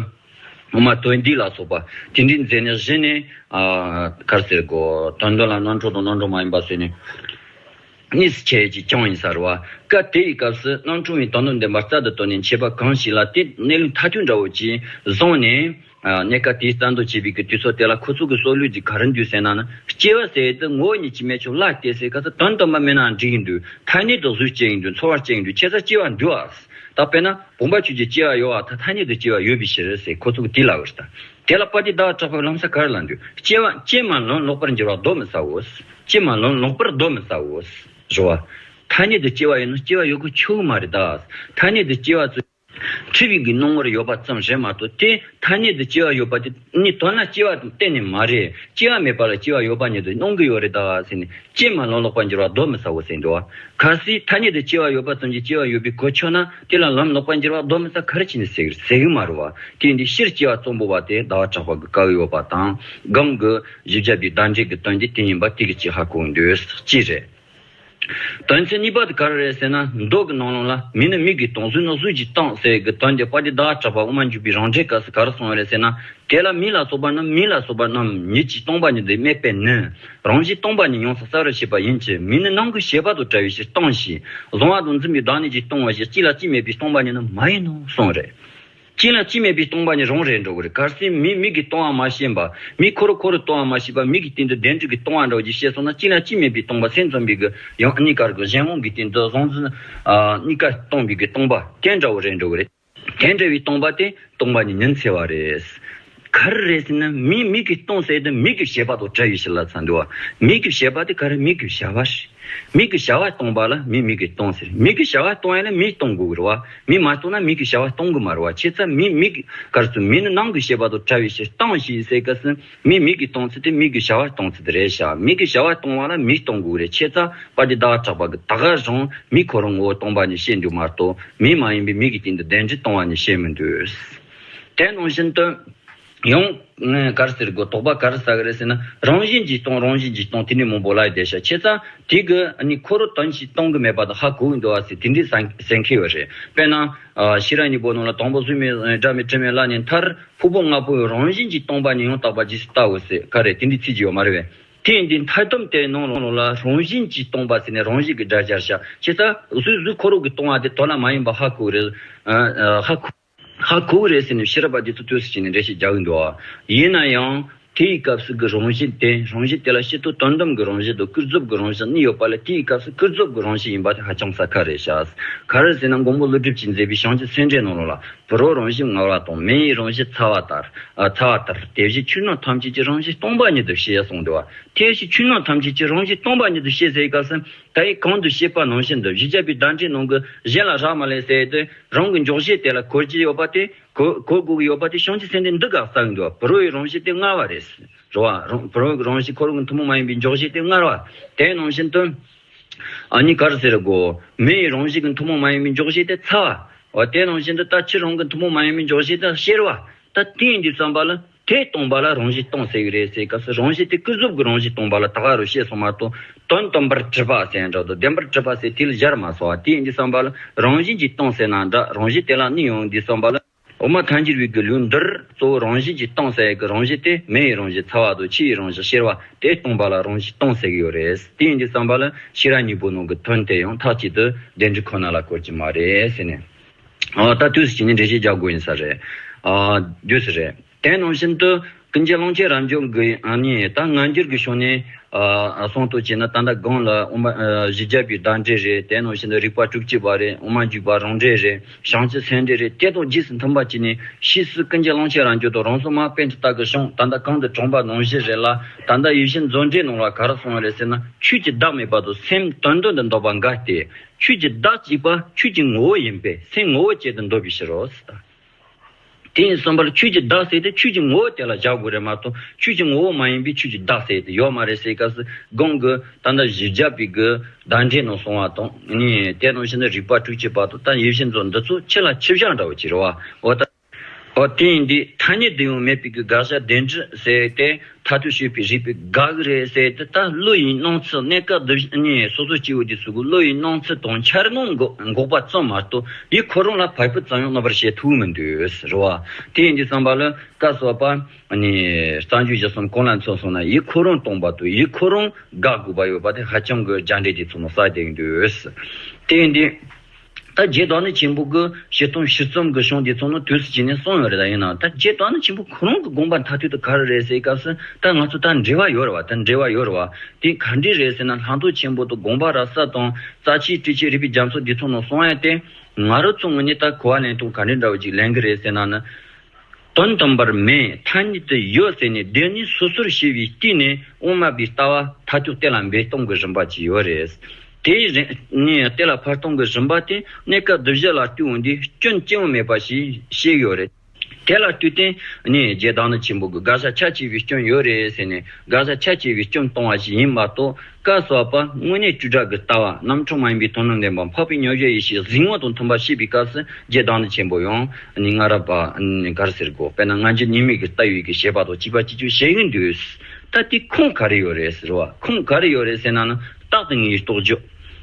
དབུ་མ་དོན་བསྡུས་ལ་སོགས་པ་དེ་འདྲའི་མཛད་ནས་གཞི་ནས། ཨ་ག་རེ་ཟེར་དགོས། དོན་དམ་ལ་རྣམ་འཕྲུལ་དང་རྣམ་འཕྲུལ་མ་ཡིན་པ་ཟེར་ནས། གནས་སུ་བྱས་ཀྱི་བྱུང་ཡིན་ས་རེད་བ། སྐབས་དེ་ཡི་སྐབས་སུ་རྣམ་འཕྲུལ་བའི་དོན་དམ་བདེན་པ་རྩལ་དུ་བཏོན་ནས་མཆེད་པ་གང་ཞིག་ལ་དེ་གནས་ལུགས་མཐར་ཐུག་འདྲ་བོ་ཅིག་བཟུང་ནས། ཨ་གནས་སྐབས་དེའི་རྩལ་འདོན་བྱེད་པའི་གི་དུས་ཚོད་དེ་ལ་ཁོ་ཚོ་གི་སྲོལ་ལུགས་ཀྱི་ག་རེ་འདུག་ཟེར་ན་ནི། སྐྱེ་བ་ཟེར་དེ་ངོ་བོ་ཉིད་ཀྱིས་མེད་ཀྱང་བླ་སྟེ་ཟེར་སྐབས་སུ། དོན་དམ་པ་མེད་ནའང་འགྲིག་གི་འདུག། ཐ་སྙད་དུ་གཟུགས་སྐྱེ་གི་འདུག། འཚོ་བ་སྐྱེ་གི་འདུག། བྱས་ཙང་སྐྱེ་བ་འདུག་ཨ། ད་དཔེར་ན་བུམ་པ་ཆོས་ཅན་སྐྱེ་བ་ཡོད་པ་དང་ཐ་སྙད་དུ་སྐྱེ་བ་ཡོད་པའི་ཕྱིར་ཟེར་ཁོ་ཚོ་གིས་དེ་ལབ་པ་རེད་ད། དེ་ལ་དཔལ་ལྡན་ཟླ་བ་གྲགས་པས་ལམ་སང་ག་རེ་ལབ་འདུག། སྐྱེ་བ་སྐྱེས་མ་ལོན་ལོག་པར་འགྱུར་བ་གདོན་མི་ཟའོ། སྐྱེས་མ་ལོན་ལོག་པར་གདོན་མི་ཟའོ། རེད་བ། ཐ་ ཐ་སྙད་དུ་སྐྱེ་བ་ཡིན་ན་སྐྱེ་བ་ཡོད་དགོས་ཆོག་གི་མ་རེད་ད། ཐ་སྙད་དུ་སྐྱེ་བ་ཚོ་འཁྲུལ་བའི་གི་སྣང་ངོར་ཡོད་པ་ཙམ་རེད་མ་གཏོགས། དེ་ཐ་སྙད་དུ་སྐྱེ་བ་ཡོད་པ་དེ་ནི་དོན་ལ་སྐྱེ་བ་གཏན་ནས་མ་རེད། སྐྱེ་བ་མེད་པ་ལ་སྐྱེ་བ་ཡོད་པ་ཉིད་དུ་སྣང་གི་ཡོད་རེད་ད་ཟེར་ནས། ཀྱེ་མ་ལམ་ལོག་པར་འགྱུར་བ་གདོན་མི་ཟ་བོ་ཟེར་འདུག་བ། གལ་སྲིད་ཐ་སྙད་དུ་སྐྱེ་བ་ཡོད་པ་ཙམ་གྱིས་སྐྱེ་བ་ཡོད་པའི་གོ་ཆོད་ན། དེ་ལ་ལམ་ལོག་པར་འགྱུར་བ་གདོན་མི་ཟ་ག་རེ་བྱས་ནས་ཟེར་ཟེར་གི་མ་རེད་བ། དེ་འདི་ཕྱིར་སྐྱེ་བ་གཙོ་འབོད་པ་དེ་ཟླ་བ་གྲགས་པ་གི་བཀའ་ཡོད་པ་དང་། སྒང་གི་བཞི་བརྒྱ་པའི་བརྡ་འགྲེལ་གྱི་དོན་དེ་དེ་ཡིན་པ་དེ་གི་ཅིག་ཧ་གོ་འདོད་ཅི་རེད། དོན་ཚན་གཉིས་པ་དེ་ག་རེ་རེད་ཟེར་ན། མདོ་གི་ནང་ལོགས་ལ་མིག་ནི་མིག་གིས་སྟོང་། གཟུགས་ནི་གཟུགས་ཀྱིས་སྟོང་ཟེར་གི་དོན་དེ་དཔལ་ལྡན་ཟླ་བ་གྲགས་པ་དབུ་མ་འཇུག་པའི་རང་འགྲེལ་སྐབས་སུ་ག་རེ་གསུངས་པ་རེད་ཟེར་ན། དེ་ལ་མིག་ལ་སོགས་པ་རྣམས། མིག་ལ་སོགས་པ་རྣམས་ཉིད་ཀྱིས་སྟོང་པ་ཉིད་དུ་སྨྲས་པས་ནི། རང་བཞིན་སྟོང་པ་ཉིད་ཡོངས་སུ་གསལ་བར་བྱེད་པ་ཡིན་གྱི། མིག་ནི་ནང་གི་ཤེས་པ་དང་བྲལ་བའི་ཕྱིར་སྟོང་ཞིང་། གཟུང་བ་དང་འཛིན་པའི་བདག་ཉིད་ཀྱིས་སྟོང་བ་ཞིག། གཅིག་ལ་གཅིག་མེད་པའི་སྟོང་པ་ཉིད་ནི་མ་ཡིན་ནོ་གསུངས་རེད། གཅིག་ལ་གཅིག་མེད་པའི་སྟོང་པ་ཉིད་རང་རེད་འགྲོ་གི་རེད། གལ་སྲིད་མིག་མིག་གིས་སྟོང་བ་མ་ཤེས་པ། མིག་ཁོ་རང་ཁོ་རང་སྟོང་བ་མ་ཤེས་པ། མིག་གི་སྟེང་དུ་བདེན་གྲུབ་ཀྱིས་སྟོང་བ་འདྲ་བོ་ཅིག་བཤད་སོང་ན། གཅིག་ལ་གཅིག་མེད་པའི་སྟོང་པ་སེམས་ཙམ་པའི་གི་ཡང་གཉིས་ཀ་རང་གི་གཞན་དབང་གི་སྟེང་དུ་གཟུང་འཛིན་གཉིས་ཀ་སྟོང་པའི་གི་སྟོང་པ་དེ་འདྲ་བོ་རེད་འགྲོ་གི་རེད། དེ་འདྲ་བའི་སྟོང་པ་དེ་སྟོང་པ་ཉིད་ཉིན་འཚེ་བ་རེད། ག་རེ་རེད་ཟེར་ན། མིག་མིག་གིས་སྟོང་ཟེར་དུས་མིག་གི་ཤེས་པ་དང་བྲལ་བའི་ཕྱིར་ལ་ཟེར་འདུག་བ། མིག་གི་ཤེས་པ་དེ་ག་རེ། མིག་གི་བྱ་བ་རེད། མིག་གི་བྱ་བ་སྟོང་པ་ལ་མིག་མིག་གིས་སྟོང་ཟེར། མིག་གི་བྱ་བ་སྟོང་ཡ་ལ་མིག་སྟོང་དགོས་ཀྱི་རེད་བ། མིག་མ་སྟོང་ན་མིག་གི་བྱ་བ་སྟོང་གི་མ་རེད་བ། བྱས་ཙང་མིག་མིག་ག་རེ་ཟེར། མིག་ནི་ནང་གི་ཤེས་པ་དང་བྲལ་བའི་ཕྱིར་སྟོང་ཞིང་ཟེར་སྐབས་སུ། མིག་མིག་གིས་སྟོང་ཚུལ་དེ་མིག་གི་བྱ་བ་སྟོང་ཚུལ་དེ་རེད་ཤག་མིག་གི་བྱ་བ་སྟོང་བ་ལ་མིག་སྟོང་དགོས་ཀྱི་རེད། བྱས་ཙང་དཔལ་ལྡན་ཟླ་བ་གྲགས་པ་གི་ད་ག་རང་མིག་ཁོ་རང་ངོ་བོ་སྟོང་པ་ཉིད་བཤད་འདུག་མ་གཏོགས། མིག་མ་ཡིན་པའི་མིག་གི་སྟེང་དུ་བདེན་འདྲིས་སྟོང་པ་ཉིད་བཤད་མི་འདུག་དེ་ནང་བཞིན་དུ། ཡང་ངས་ག་རེ་ཟེར་དགོས། དོགས་པ་ག་རེ་ཟ་གི་རེད་ཟེར་ན། རང་བཞིན་གྱིས་སྟོང་། རང་བཞིན་གྱིས་སྟོང་། དེ་ནི་མང་པོ་ལབ་བསྡད་ཤག་བྱས་ཙང་དེ་གི་ནི་ཁོ་རང་དོན་གྱིས་སྟོང་གི་མེད་པ་དང་ཧ་གོ་གི་འདུག་བ་ཟེར། དེ་འདྲའི་ཟེར་ཟེར་མཁན་ཡོད་རེད། དཔེར་ན། ཨ། ཤེས་རབ་སྙིང་པོ་ནང་ལ། དང་པོ་གཟུགས་མེད་སྒྲ་མེད་དྲི་མེད་ལ་ནི་མཐར། ཕུང་པོ་ལྔ་པོ་རང་བཞིན་གྱིས་སྟོང་པ་ཉིད་ཡང་དག་པར་རྗེས་སུ་བལྟའོ་ཟེར། ག་རེ་དེ་འདྲའི་ཚིག་ཅིག་ཡོད་མ་རེད་པས། དེ་ཡིན་དུས་མཐར་སྡོམ་དེའི་ནང་ལོགས་ལ་རང་བཞིན་གྱིས་སྟོང་པ་ཟེར་ནས་རང་བཞིན་གྱི་སྒྲ་སྦྱར་ཤག་བྱས་ཙང་གཟུགས་གཟུགས་ཁོ་རང་གིས་སྟོང་བ་དེ་དོན་ལ་མ་ཡིན་པ་ཧ་གོ་གི་རེད། ཨ། ཨ། ཧ་གོ་ཧ་གོ་གི་རེད་ཟེར་ནས་ཤེས་རབ་པ་དེ་ཚོ་དུས་སུ་བྱས་ནས་འགྲེལ་བཤད་རྒྱག་གི་འདུག་ཡིན་ན་ཡང་དེའི་སྐབས་སུ་གི་རང་བཞིན་དེ། རང་བཞིན་དེ་ལ་སྤྱི་ལྡོག་དོན་དམ་གྱི་རང་བཞིན་དང་ཀུན་རྫོབ་ཀྱི་རང་བཞིན་གཉིས་ཡོད་པ་ལས། དེའི་སྐབས་སུ་ཀུན་རྫོབ་ཀྱི་རང་བཞིན་ཡིན་པ་དེ་ཧ་ཅང་གསལ་ཁ་རེད་ཤག་ག་རེ་ཟེར་ན། མགོན་པོ་ཀླུ་སྒྲུབ་ཀྱིས་མཛད་པའི་བྱང་ཆུབ་སེམས་འགྲེལ་ནང་ལོགས་ལ། བུ་རོ་རང་བཞིན་མངར་བ་དང་། མེ་ཡི་རང་བཞིན་ཚ་བ་ལྟར། ཨ། ཚ་བ་ལྟར། དེ་བཞིན་ཆོས་རྣམས་ཐམས་ཅད་ཀྱི་རང་བཞིན་སྟོང་པ་ཉིད་དུ་ཤེས་གསུངས་འདུག་བ། དེ་བཞིན་ཆོས་རྣམས་ཐམས་ཅད་ཀྱི་རང་བཞིན་སྟོང་པ་ཉིད་དུ་ཤེས་ཟེར་བའི་སྐབས་སུ། ད་ཡིན་གང་དུ་བཤད་པ་ནང་བཞིན་དུ། བཞི་བརྒྱ་པའི་བརྡ་འགྲེལ་ནང་གི་གཞན་ལ་རག་མ་ལས་ཟེར་ཏེ། རང་གི་འཇོག་བྱེད་དེ་ལ་གོ་རྒྱུ་ཡོད་པ་དེ། གོ་གོ་དགོས་ཀྱི་ཡོད་པ་དེ་བྱང་ཆུབ་སེམས་འགྲེལ་འདི་ག་གསལ་གི་འདུག་བ། བུ་རོ་ཡི་རང་བཞིན་དེ་མངར་བ་རེད། རེད་བ། རང་བུ་རོ་གི་རང་བཞིན་ཁོ་རང་གི་ཐུན་མོང་མ་ཡིན་པའི་འཇོག་བྱེད་དེ་མངར་བ། དེ་ནང་བཞིན་དུ། ཨ་ནི་ག་རེ་ཟེར་དགོས། མེ་ཡི་རང་བཞིན་གྱི་ཐུན་མོང་མ་ཡིན་པའི་འཇོག་བྱེད་དེ་ཚ་བ། འོ། དེ་ནང་བཞིན་དུ་ད་ཕྱི་རང་གི་ཐུན་མོང་མ་ཡིན་པའི་འཇོག་བྱེད་དེ་གཤེར་བ། ད་དེ་ཡིན་དུས་ཙམ་པ་ལ། དེ་སྟོང་པ་ལ་རང་བཞིན་སྟོང་ཟེར་གི་རེད་ཟེར་སྐབས་སུ། རང་བཞིན་དེ་ཀུན་རྫོབ་ཀྱི་རང་བཞིན་སྟོང་པ་ལ་ད་ག་རུ་བཤད་སོང་མ་གཏོགས། དོན་སྟོན་པར་བྲིས་པ་ཟེར་འདྲ་དང་། བདེན་པར་བྲིས་པ་ཟེར་དེ་ལ་སྦྱར་མ་སོང་བ། དེ་ཡིན་དུས་ཙམ་པ་ལ་རང་བཞིན་གྱིས་སྟོང་ཟེར་ན་འདྲ། རང་བཞིན་དེ་ལ་གནས་ཡོང་དུས་ཙམ་པ་ལ། འོག་མ་ཐལ་འགྱུར་བའི་གི་ལུགས་འདིར་གཙོ་བོ་རང་བཞིན་གྱིས་སྟོང་ཟེར་ཡག་གི་རང་བཞིན་དེ། མེ་ཡི་རང་བཞིན་ཚ་བ་དང་། ཆུ་ཡི་རང་བཞིན་གཤེར་བ་དེ་སྟོང་པ་ལ་རང་བཞིན་སྟོང་ཟེར་གི་ཡོད་རེད། དེ་ཡིན་དུས་ཙམ་པ་ལ་ཤེས་རབ་སྙིང་པོ་ནང་གི་དོན་དེ་ཡང་མཐའ་གཅིག་ཏུ་བདེན་འབྲེལ་ཁོ་ན་ལ་གོ་རྒྱུ་མ་རེད་ཟེར་ནས། ཨ། ད་དུས་སུ་བྱས་ནས་འགྲེལ་བཤད་རྒྱག་དགོས་ཡིན་ས་རེད། ཨ། དུས་སུ་རེད། དེ་ནང་བཞིན་དུ་ཀུན་མཁྱེན་ཀློང་ཆེན་རབ་འབྱམས་ཀྱིས། ཨ་ནི་ད་སྔ་འགྱུར་གྱི་ཕྱོགས་ནས། ཨ། གསུང་དུ་བྱས་ན། ད་ལྟ་སྒང་ལ་དབུ་མ། ཨ། བཞི་བརྒྱ་པའི་བརྡ་འགྲེལ་རེད། དེ་ནང་བཞིན་དུ་རིགས་པ་དྲུག་ཅུ་པ་རེད། དབུ་མ་འཇུག་པ་རང་འགྲེལ་རེད། བྱང་ཆུབ་སེམས་འགྲེལ་རེད། དེ་དང་རྗེས་སུ་མཐུན་པ་བྱས་ནས། ཕྱིས་སུ་ཀུན་མཁྱེན་ཀློང་ཆེན་རབ་འབྱམས་དང་། རང་གཟུགས་མ་པཎྜི་ཏ་གི་གཞུང་། ད་ལྟ་གང་དུ་དྲངས་པ་ནང་བཞིན་རེད་ལ། ད་ལྟ་ཡིད་བཞིན་མཛོད་འགྲེལ་ནང་ལ་ག་རེ་གསུངས་པ་རེད་ཟེར་ན། ཆོས་ཀྱི་བདག་མེད་པ་དང་སེམས་དོན་དོན་དུ་འདོད་པ་འགལ་ཏེ། ཆོས་ཀྱི་བདག་གཅིག་པ་ཆོས་ཀྱི་ངོ་བོ་ཡིན་པས་སེམས་ངོ་བོ་ཅན་དུ་འདོད་པའི་ཕྱིར་རོ། དེ་ཡིན་ཙམ་པ་ལ་ཆོས་ཀྱི་བདག་ཟེར་དེ་ཆོས་ཀྱི་ངོ་བོ་དེ་ལ་བཞག་དགོས་རེད་མ་གཏོགས། ཆོས་ཀྱི་ངོ་བོ་མ་ཡིན་པའི་ཆོས་ཀྱི་བདག་ཟེར་དེ་ཡོད་མ་རེད་ཟེར་སྐབས་སུ། སྒང་གི་ད་ལྟ་བཞི་བརྒྱ་པའི་གི་བརྡ་འགྲེལ་ནང་གསུངས་པ་དང་། ནི་དེ་ནང་བཞིན་དུ་རིགས་པ་དྲུག་ཅུ་པ་དང་། ད་ཡིད་བཞིན་མཛོད་འདི་ཚོ་ཆི་ལ་ཆི་བཞག་འདྲ་བོ་ཅིག་རེད་བ། འོ་ད། འོ། དེ་ཡིན་དུས་ཐ་སྙད་དུ་ཡང་མེད་པའི་གི་དགག་བྱ་བདེན་གྲུབ་ཟེར་ཏེ། མཐར་ཐུག་དཔྱོད་པའི་རིགས་པས་དགག་གི་རེད་ཟེར་ཏེ། ད་བློ་ཡི་སྣང་ཚུལ། གནས་སྐབས་འདི་ནས་སོ་སོ་སྐྱེ་བོ་དེ་ཚོ་གི་བློ་ཡི་སྣང་ཚུལ་དང་འཆར་སྣང་འགོག་འགོག་པ་ཙམ་མ་གཏོགས། ཡིད་ཁོ་རང་ལ་བག་ཕེབས་ཙམ་ཡང་གནོད་པར་བྱེད་ཐུབ་མི་འདུག་རེད་བ། དེ་ཡིན་དུས་ཙམ་པ་ལ་བཀའ་སྩལ་པ། ཨ་ནི་རྩ་འཇུག་གཞིར་བཟུང་གང་ལ་མཚོན་སོང་ན། ཡིད་ཁོ་རང་སྟོང་པ་དང་ཡིད་ཁོ་རང་དགག་དགོས་པ་ཡོད་པ་དེ་ཧ་ཅང་གི་རྒྱ་འགྲེལ་དེ་ཚོ་ནང་གསལ་བསྡད་ཀྱི་འདུག་དེ་ཡིན་དུས། ད་རྗེ་བདག་ཉིད་ཆེན་པོ་གི་ཞི་སྟོང་ཕྱིར་ཚོམ་གྱི་གཞུང་འདི་ཚོ་ནང་དུས་སུ་བྱས་ནས་གསུངས་ཡོད་རེད། ད་ཡིན་ནའང་ད་རྗེ་བདག་ཉིད་ཆེན་པོ་ཁོ་རང་གི་དགོངས་པ་མཐར་ཐུག་ཏུ་ག་རེ་རེད་ཟེར་སྐབས་སུ། ད་ང་ཚོ་ད་འགྲེལ་བ་ཡོད་རེད་བ། ད་འགྲེལ་བ་ཡོད་རེད་བ། དེ་ག་འདྲས་རེད་ཟེར་ན། ལྷག་མཐོང་ཆེན་པོ་དང་དགོངས་པ་རབ་གསལ་དང་རྩ་ཆེའི་ཊཱིཀ་ཆེན་རིགས་པའི་རྒྱ་མཚོ་འདི་ཚོ་ནང་གསུངས་ཡ་དེ། ང་རང་ཚོ་ངོས་ནས་ད་གོ་བ་ལེན་སྟངས་ག་འདྲས་འདྲ་བོ་ཅིག་ལེན་གི་རེད་ཟེར་ན་ནི། དོན་དམ་པར་མེད། ཐ་སྙད་དུ་ཡོད་ཟེར་ནས་བདེན་གཉིས་སོ་སོར་ཕྱེ་བའི་སྟེང་ནས་དབུ་མ་པའི་ལྟ་བ་མཐར་ཐུག་གཏན་ལ་འབེབས་གཏོང་གི་རིམ་པ་ཅིག་ཡོད་རེད། དེའི་རིང་ནས་དེ་ལ་ཕར་གཏོང་གི་རིམ་པ་དེ་གནས་སྐབས་བསྡུ་བཞག་ལ་ལྟོས་འོང་དུས་སྐྱོན་ཅི་ཡང་མེད་པ་ཞིག་བཤད་ཡོད་རེད། དེ་ལ་ལྟོས་ཏེ་ནི་རྗེ་བདག་ཉིད་ཆེན་པོ་གི་དགག་བྱ་ཁྱད་ཆེ་བའི་སྐྱོན་ཡོད་རེད་ཟེར་ནས་དགག་བྱ་ཁྱད་ཆེ་བའི་སྐྱོན་གཏོང་བ་ཞིག་ཡིན་མ་གཏོགས། བཀའ་སྩལ་པ་དངོས་གནས་སྤྲོས་བྲལ་གྱི་ལྟ་བ། རྣམ་གྲངས་མ་ཡིན་པའི་དོན་དམ་བདེན་པ། འཕགས་པའི་མཉམ་གཞག་ཡེ་ཤེས་གཟིགས་ངོ་དང་མཐུན་པ་བཤད་པའི་སྐབས་སུ། རྗེ་བདག་ཉིད་ཆེན་པོ་ཡང་ནི་སྔ་རབས་པ་ག་རེ་ཟེར་དགོས། དཔེར་ན་སྔ་འགྱུར་རྙིང་མའི་གི་ལྟ་བའི་གི་བཤད་པ་དང་གཅིག་པ་གཅིག་རྐྱང་བཤད་ཀྱི་འདུག། ད་དེ་ཁུངས་ག་རེ་ཡོད་རེད་ཟེར་བ། ཁུངས་ག་རེ་ཡོད་རེད་ཟེར་ན་ནི། རྟག་ཏུ་ངེས་པའི་རྟོགས་བརྗོད།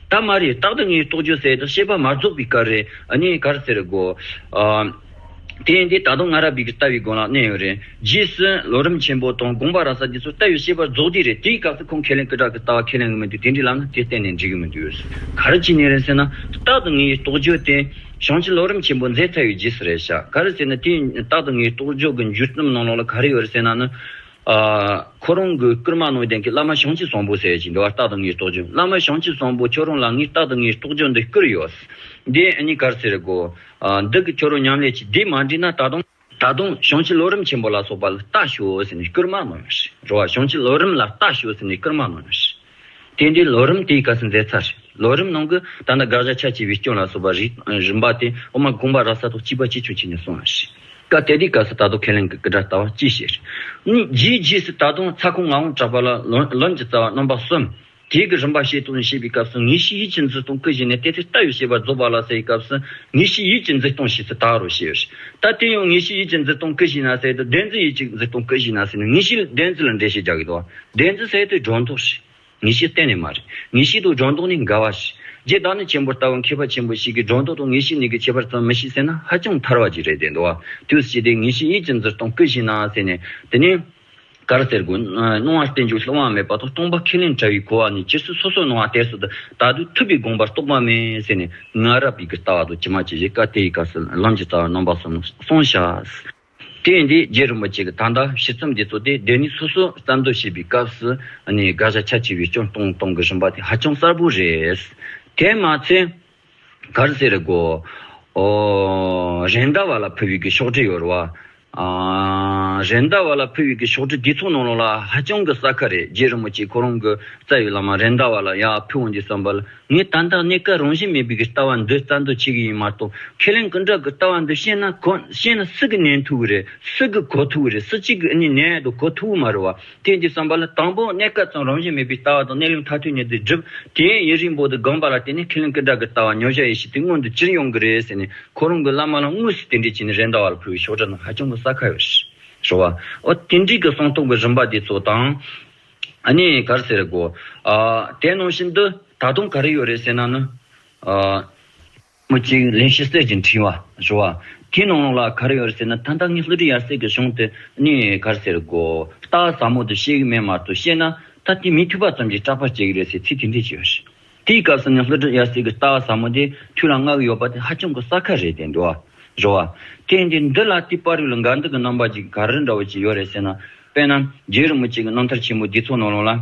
ད་མ་རེད། རྟག་ཏུ་ངེས་པའི་རྟོགས་བརྗོད་ཟེར་དུས་བཤད་པ་མ་རྫོགས་པའི་སྐབས་རེད། ཨ་ནི་ག་རེ་ཟེར་དགོས། ཨ། དེ་ཡིན་དུས་ད་དུང་སྔ་རབས་པའི་གི་ལྟ་བའི་སྒང་ལ་གནས་ཡོད་རེད། རྗེས་སུ་ལམ་རིམ་ཆེན་པོ་དང་དགོངས་པ་རབ་གསལ་འདི་ཚོ་ལྟ་བའི་བཤད་པ་རྫོགས་དུས་རེད། དེའི་སྐབས་སུ་ཁོང་ཁས་ལེན་ཀུན་བྲལ་གྱི་ལྟ་བ་ཁས་ལེན་གྱི་མི་འདུག། དེ་འདྲའི་ལམ་ན་དེ་གཏན་ནས་འགྲིག་གི་མི་འདུག། ག་རེ་བྱས་ནས་རེད་ཟེར་ན། རྟག་ཏུ་ངེས་པའི་རྟོགས་བརྗོད་དེ་བྱང་ཆུབ་ལམ་རིམ་ཆེན་པོ་མཛད་ཚར་བའི་རྗེས་སུ་རེད་ཤག། ག་རེ་ཟེར་ན་དེ་རྟག་ཏུ་ངེས་པའི་རྟོགས་བརྗོད་ཀྱི་འཇུག་རྩོམ་ནང་ལོགས་ལ་ག་རེ་ཡོད་རེད་ཟེར་ན་ནི། ཨ། ཁོ་རང་གི་བསྐུལ་མ་ནང་བསྟན་གྱི་བླ་མ་བྱང་ཆུབ་སེམས་དཔའ་ཟེར་གྱི་འདུག་པ། རྟག་ཏུ་ངེས་པའི་རྟོགས་བརྗོད། བླ་མ་བྱང་ཆུབ་སེམས་དཔའ་ཁྱོད་རང་ལ་ངས་རྟག་ཏུ་ངེས་པའི་རྟོགས་བརྗོད་འདི་བསྐུལ་ཡོད། འདི་ཨ་ནི་ག་རེ་ཟེར་དགོས། ཨ། འདི་གི་ཁྱོད་རང་ཉམས་ལེན་གྱིས་འདི་མ་འགྲིག་ན་ད་དུང་ད་དུང་བྱང་ཆུབ་ལམ་རིམ་ཆེན་པོ་ལ་སོགས་པ་ལ་ལྟ་ཞོག་ཟེར་ནས་བསྐུལ་མ་གནང་ཡོད་རེད། རེད་པ། བྱང་ཆུབ་ལམ་རིམ་ལ་ལྟ་ཞོག་ཟེར་ནས་བསྐུལ་མ་གནང་ཡོད་རེད། དེ་འདྲའི་ལམ་རིམ་དེའི་སྐབས་སུ་མཛད་ཚར་རེད། ལམ་རིམ་ནང་གི་ད་ལྟ་དགག་བྱ་ཁྱད་ཆེ་བའི་སྐྱོན་ལ་སོགས་པ་རིགས་རིམ་པ་དེ་འོ་མ་དགོངས་པ་རབ་གསལ་དང་གཅིག་པ་གཅིག་མཚུངས་བྱས་ནས་གསུངས་པ་རེད། སྐབས་དེ་དུས་སྐབས་སུ་ད་དུང་ཁས་ལེན་གྱི་ཀུན་བྲལ་ལྟ་བ་ཅི་བཤད་རེད། ནི་རྗེས་རྗེས་སུ་ད་དུང་ཚ་ཁོ་ངག་དབང་གྲགས་པ་ལ་ལམ་ལམ་གྱི་རྩ་བ་རྣམ་པ་གསུམ། དེའི་གི་རིམ་པ་བཤད་སྟངས་བཤད་པའི་སྐབས་སུ་ངེས་ཤེས་ཡིད་ཀྱིས་འཛིན་སྟངས་ཀུན་གཞི་ནས་དེ་ཚེ་ལྟ་བའི་བཤད་པ་རྫོགས་པ་ལ་ཟེར་བའི་སྐབས་སུ་ངེས་ཤེས་ཡིད་ཀྱིས་འཛིན་སྟངས་ཞེས་སུ་ད་རུང་བཤད་ཡོད་རེད། ད་དེ་ཡང་ངེས་ཤེས་ཡིད་ཀྱིས་འཛིན་སྟངས་ཀུན་གཞི་ན་ཟེར་དུས་བདེན་འཛིན་ཡིད་ཀྱིས་འཛིན་སྟངས་ཀུན་གཞི་ན་ཟེར་ནས་ངེས་ཤེས་བདེན་འཛིན་ལ་འགྲེལ་བཤད་རྒྱག་གི་འདུག། བདེན་འཛིན་ཟེར་དུས་སྒྲོ་འདོགས་རེད། ངེས་ཤེས་གཏན་ནས་མ་རེད། ངེས་ཤེས་དང་སྒྲོ་འདོགས་ནི་འགལ་བ་རེད། རྗེ་བདག་ཉིད་ཆེན་པོ་ལྟ་བུ་མཁས་པ་ཆེན་པོ་ཞིག་གིས་སྒྲོ་འདོགས་དང་ངེས་ཤེས་གཉིས་ཀྱི་ཁྱད་པར་ཙམ་མི་ཤེས་ཟེར་ན་ཧ་ཅང་ཐལ་བ་ཅིག་རེད་བསྡད་འདུག་པ། དུས་སུ་བྱས་ཏེ་ངེས་ཤེས་ཡིད་ཀྱིས་འཛིན་སྟངས་ཀུན་གཞི་ན་ཟེར་ནས། དེ་ནས་ག་རེ་ཟེར་དགོས། སྣང་བ་རྟེན་འབྱུང་སླུ་བ་མེད་པ་དང་སྟོང་པ་ཁས་ལེན་བྲལ་བའི་གོ་བ་ནི་ཇི་སྲིད་སོ་སོའི་སྣང་བ་དེ་སྲིད་དུ་ད་དུང་ཐུབ་པའི་དགོངས་པ་རྟོགས་པ་མེད་ཟེར་ནས་སྔ་རབས་པའི་གི་ལྟ་བ་དང་ཇི་མ་ཇི་བཞིན་སྐབས་དེའི་སྐབས་སུ་ལམ་གྱི་རྩ་བ་རྣམ་པ་གསུམ་གསུངས་ཤག། དེ་ཡིན་དུས་རྗེ་རིན་པོ་ཆེ་གི་ད་ལྟ་ཕྱི་རྩོམ་འདི་ཚོ་དེ་སྡེ་སྣོད་སོ་སོར་བརྩམས་ཏོ་བྱེད་པའི་སྐབས་སུ་ནི་དགག་བྱ་ཁྱད་ཆེ་བའི་སྐྱོན་གཏོང་གཏོང་གི་རིམ་པ་དེ་ཧ་ཅང་གསལ་པོ་རེད། དེ་མ་ཚད་ག་རེ་ཟེར་དགོས། ཨོ། རེད་མདའ་བ་ལ་ཕུལ་བའི་གི་ཤོག་དྲིལ་ཡོད་རེད་པ། ཨ། རེད་མདའ་བ་ལ་ཕུལ་བའི་གི་ཤོག་དྲིལ་དེ་ཚོ་ནང་ལོགས་ལ་ཧ་ཅང་གི་གསལ་ཁ་རེད། རྗེ་རིན་པོ་ཆེ་ཁོ་རང་གི་རྩ་བའི་བླ་མ་རེད་མདའ་བ་ལ་ཡར་ཕུལ་འོང་དུས་ཙམ་པ་ལ། ངས་ད་ལྟ་གནས་སྐབས་རང་བཞིན་མེད་པའི་གི་ལྟ་བ་འདི་བརྩམས་ཏོ་བྱེད་ཀྱི་ཡིན་མ་གཏོགས། ཁས་ལེན་ཀུན་བྲལ་གྱི་ལྟ་བ་འདི་བཤད་ན་གོ་བཤད་ན་སུ་གིས་ཉན་ཐུབ་ཀྱི་རེད། སུ་གིས་གོ་ཐུབ་ཀྱི་རེད། སུ་གཅིག་གིས་ཨ་ནི་ཉན་ཡག་དང་གོ་ཐུབ་ཀྱི་མ་རེད་པ། དེ་ཡིན་དུས་ཙམ་པ་ལ་དང་པོ་གནས་སྐབས་ཙམ་རང་བཞིན་མེད་པའི་ལྟ་བ་དང་གནས་ལུགས་མཐར་ཐུག་ཉིད་དུ་སྒྲུབ། དེ་ཡུན་རིང་པོ་དུ་སྒོམ་པ་ལ་བརྟེན་ནས་ཁས་ལེན་ཀུན་བྲལ་གྱི་ལྟ་བ་མཉམ་གཞག་ཡེ་ཤེས་དེ་མངོན་དུ་གྱུར་ཡོང་གི་རེད་ཟེར་ནས་ཁོ་རང་གི་བླ་མ་ལ་དངོས་སུ་དེ་འདྲས་བྱས་ནས་རེད་མདའ་བ་ལ་ཕུལ་བའི་ཤོག་དྲིལ་ནང་ཧ་ཅང་གི་གསལ་ཁ་ཡོད་རེད། རེད་པ། ཨོ་དེ་འདྲས་ཀྱི་གསུང་སྟངས་ཀྱི་རིམ་པ་དེ་ཚོ་དང་། ཨ་ནི་ག་རེ་ཟེར་དགོས། ཨ། དེ་ནང་བཞིན་དུ་ད་དུང་ག་རེ་ཡོད་རེད་ཟེར་ན་ནི། ཨ། མི་གཅིག་ལེགས་བཤད་གསེར་གྱི་ཕྲེང་བ་ཞུ་བ། དེའི་ནང་ལ་ག་རེ་ཡོད་རེད་ཟེར་ན། ད་ལྟ་ངས་བསླུ་བྲིད་ཡར་སེང་གི་གཞུང་དེ་ནི་ག་རེ་ཟེར་དགོས། ལྟ་བ་ཟབ་མོ་དེ་ཤེས་ཀྱི་མེད་མ་གཏོགས། ཤེས་ན་ད་དེ་མི་ཐུབ་པ་ཙམ་གྱིས་སྐྲག་པ་སྐྱེ་གི་རེད་ཟེར་ཚིག་དེ་འདྲས་ཅིག་ཡོད་རེད། དེའི་སྐབས་སུ་ནི་བསླུ་བྲིད་ཡར་སེང་གི་ལྟ་བ་ཟབ་མོ་དེ་ཐུགས་ལ་མངའ་གི་ཡོད་པ་དེ་ཧ་ཅང་གི་གསལ་ཁ་རེད་དེ་འདུག་པ། རེད་པ། དེ་འདི་འདི་ལ་དེའི་བར་ལ་འགལ་འདུ་གི་རྣམ་པ་ཅིག་ག་རེ་འདྲ་བོ་ཅིག་ཡོད་རེད་ཟེར་ན། དཔེར་ན་རྗེ་རིན་པོ་ཆེ་གི་རྣམ་ཐར་ཆེན་མོ་འདི་ཚོ་ནང་ལོགས་ལ།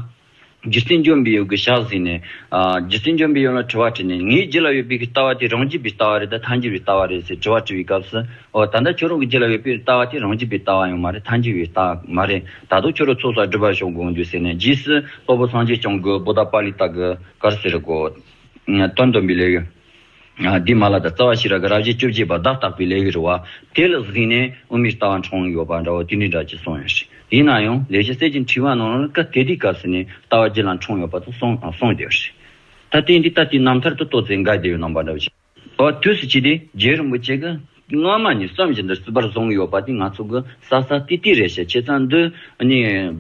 རྗེ་བཙུན་འཇམ་པའི་དབྱངས་ཀྱི་ཞལ་གཟིགས་ནས། ཨ། རྗེ་བཙུན་འཇམ་པའི་དབྱངས་ལ་དྲི་བ་དྲིས་ནས། ངའི་རྒྱུད་ལ་ཡོད་པའི་གི་ལྟ་བ་དེ་རང་རྒྱུད་པའི་ལྟ་བ་རེད་དམ་ཐལ་འགྱུར་བའི་ལྟ་བ་རེད་ཟེར་དྲི་བ་དྲིས་པའི་སྐབས་སུ། འོ་ད་ལྟ་ཁྱོད་རང་གི་རྒྱུད་ལ་ཡོད་པའི་ལྟ་བ་དེ་རང་རྒྱུད་པའི་ལྟ་བ་ཡང་མ་རེད། ཐལ་འགྱུར་བའི་ལྟ་བ་མ་རེད། ད་དུང་ཁྱོད་རང་ཚོགས་བསགས་སྒྲུབ་པ་ཤོག་དགོངས་འདུག་ཟེར་ནས། རྗེས་སུ་སློབ་དཔོན་སངས་རྒྱས་བསྐྱངས་ཀྱིས་བུདྡྷ་པཱ་ལི་ཏ་གི་ག་རེ་ཟེར་དགོས། དོན་སྟོན་པའི་ལེའུ། ཨ། འདིའི་མ་ལ་དང་རྩ་བ་ཤེས་རབ་ཀྱི་རབ་བྱེད་བཅོ་བརྒྱད་པ་བརྡ་བརྟག་པའི་ལེའུ་རེད་པ། དེ་ལ་གཟིགས་ནས་དབུ་མའི་ལྟ་བ་འཁྲུངས་ཡོད་པ་འདྲ་བོ་དེ་འདྲའི་འདྲ་ཅིག་གསུངས་ཡོད་རེད། ཡིན་ན་ཡང་ལེགས་བཤད་གསེར་གྱི་ཕྲེང་བ་ནང་ལ་སྐབས་དེ་དུས་སྐབས་སུ་ནི་ལྟ་བ་རྒྱུད་ལ་འཁྲུངས་ཡོད་པ་དང་གསུངས་གསུངས་བསྡད་ཡོད་རེད། ད་དེ་འདི་ད་དེའི་རྣམ་ཐར་དུ་ཏོག་ཙམ་འགལ་བསྡད་ཡོད་རྣམ་པ་འདྲ་བོ་ཅིག། འོ་དུས་སུ་བྱས་ཏེ་རྗེ་རིན་པོ་ཆེ་གིས་སྔ་མ་ནས་བསམ་བཞིན་དུ་བརྩི་བར་བཟུང་ཡོད་པ་དེ་ང་ཚོ་གིས་གསལ་གསལ་ཏིག་ཏིག་རེད་ཤག། བྱས་ཙང་འདི་ནི་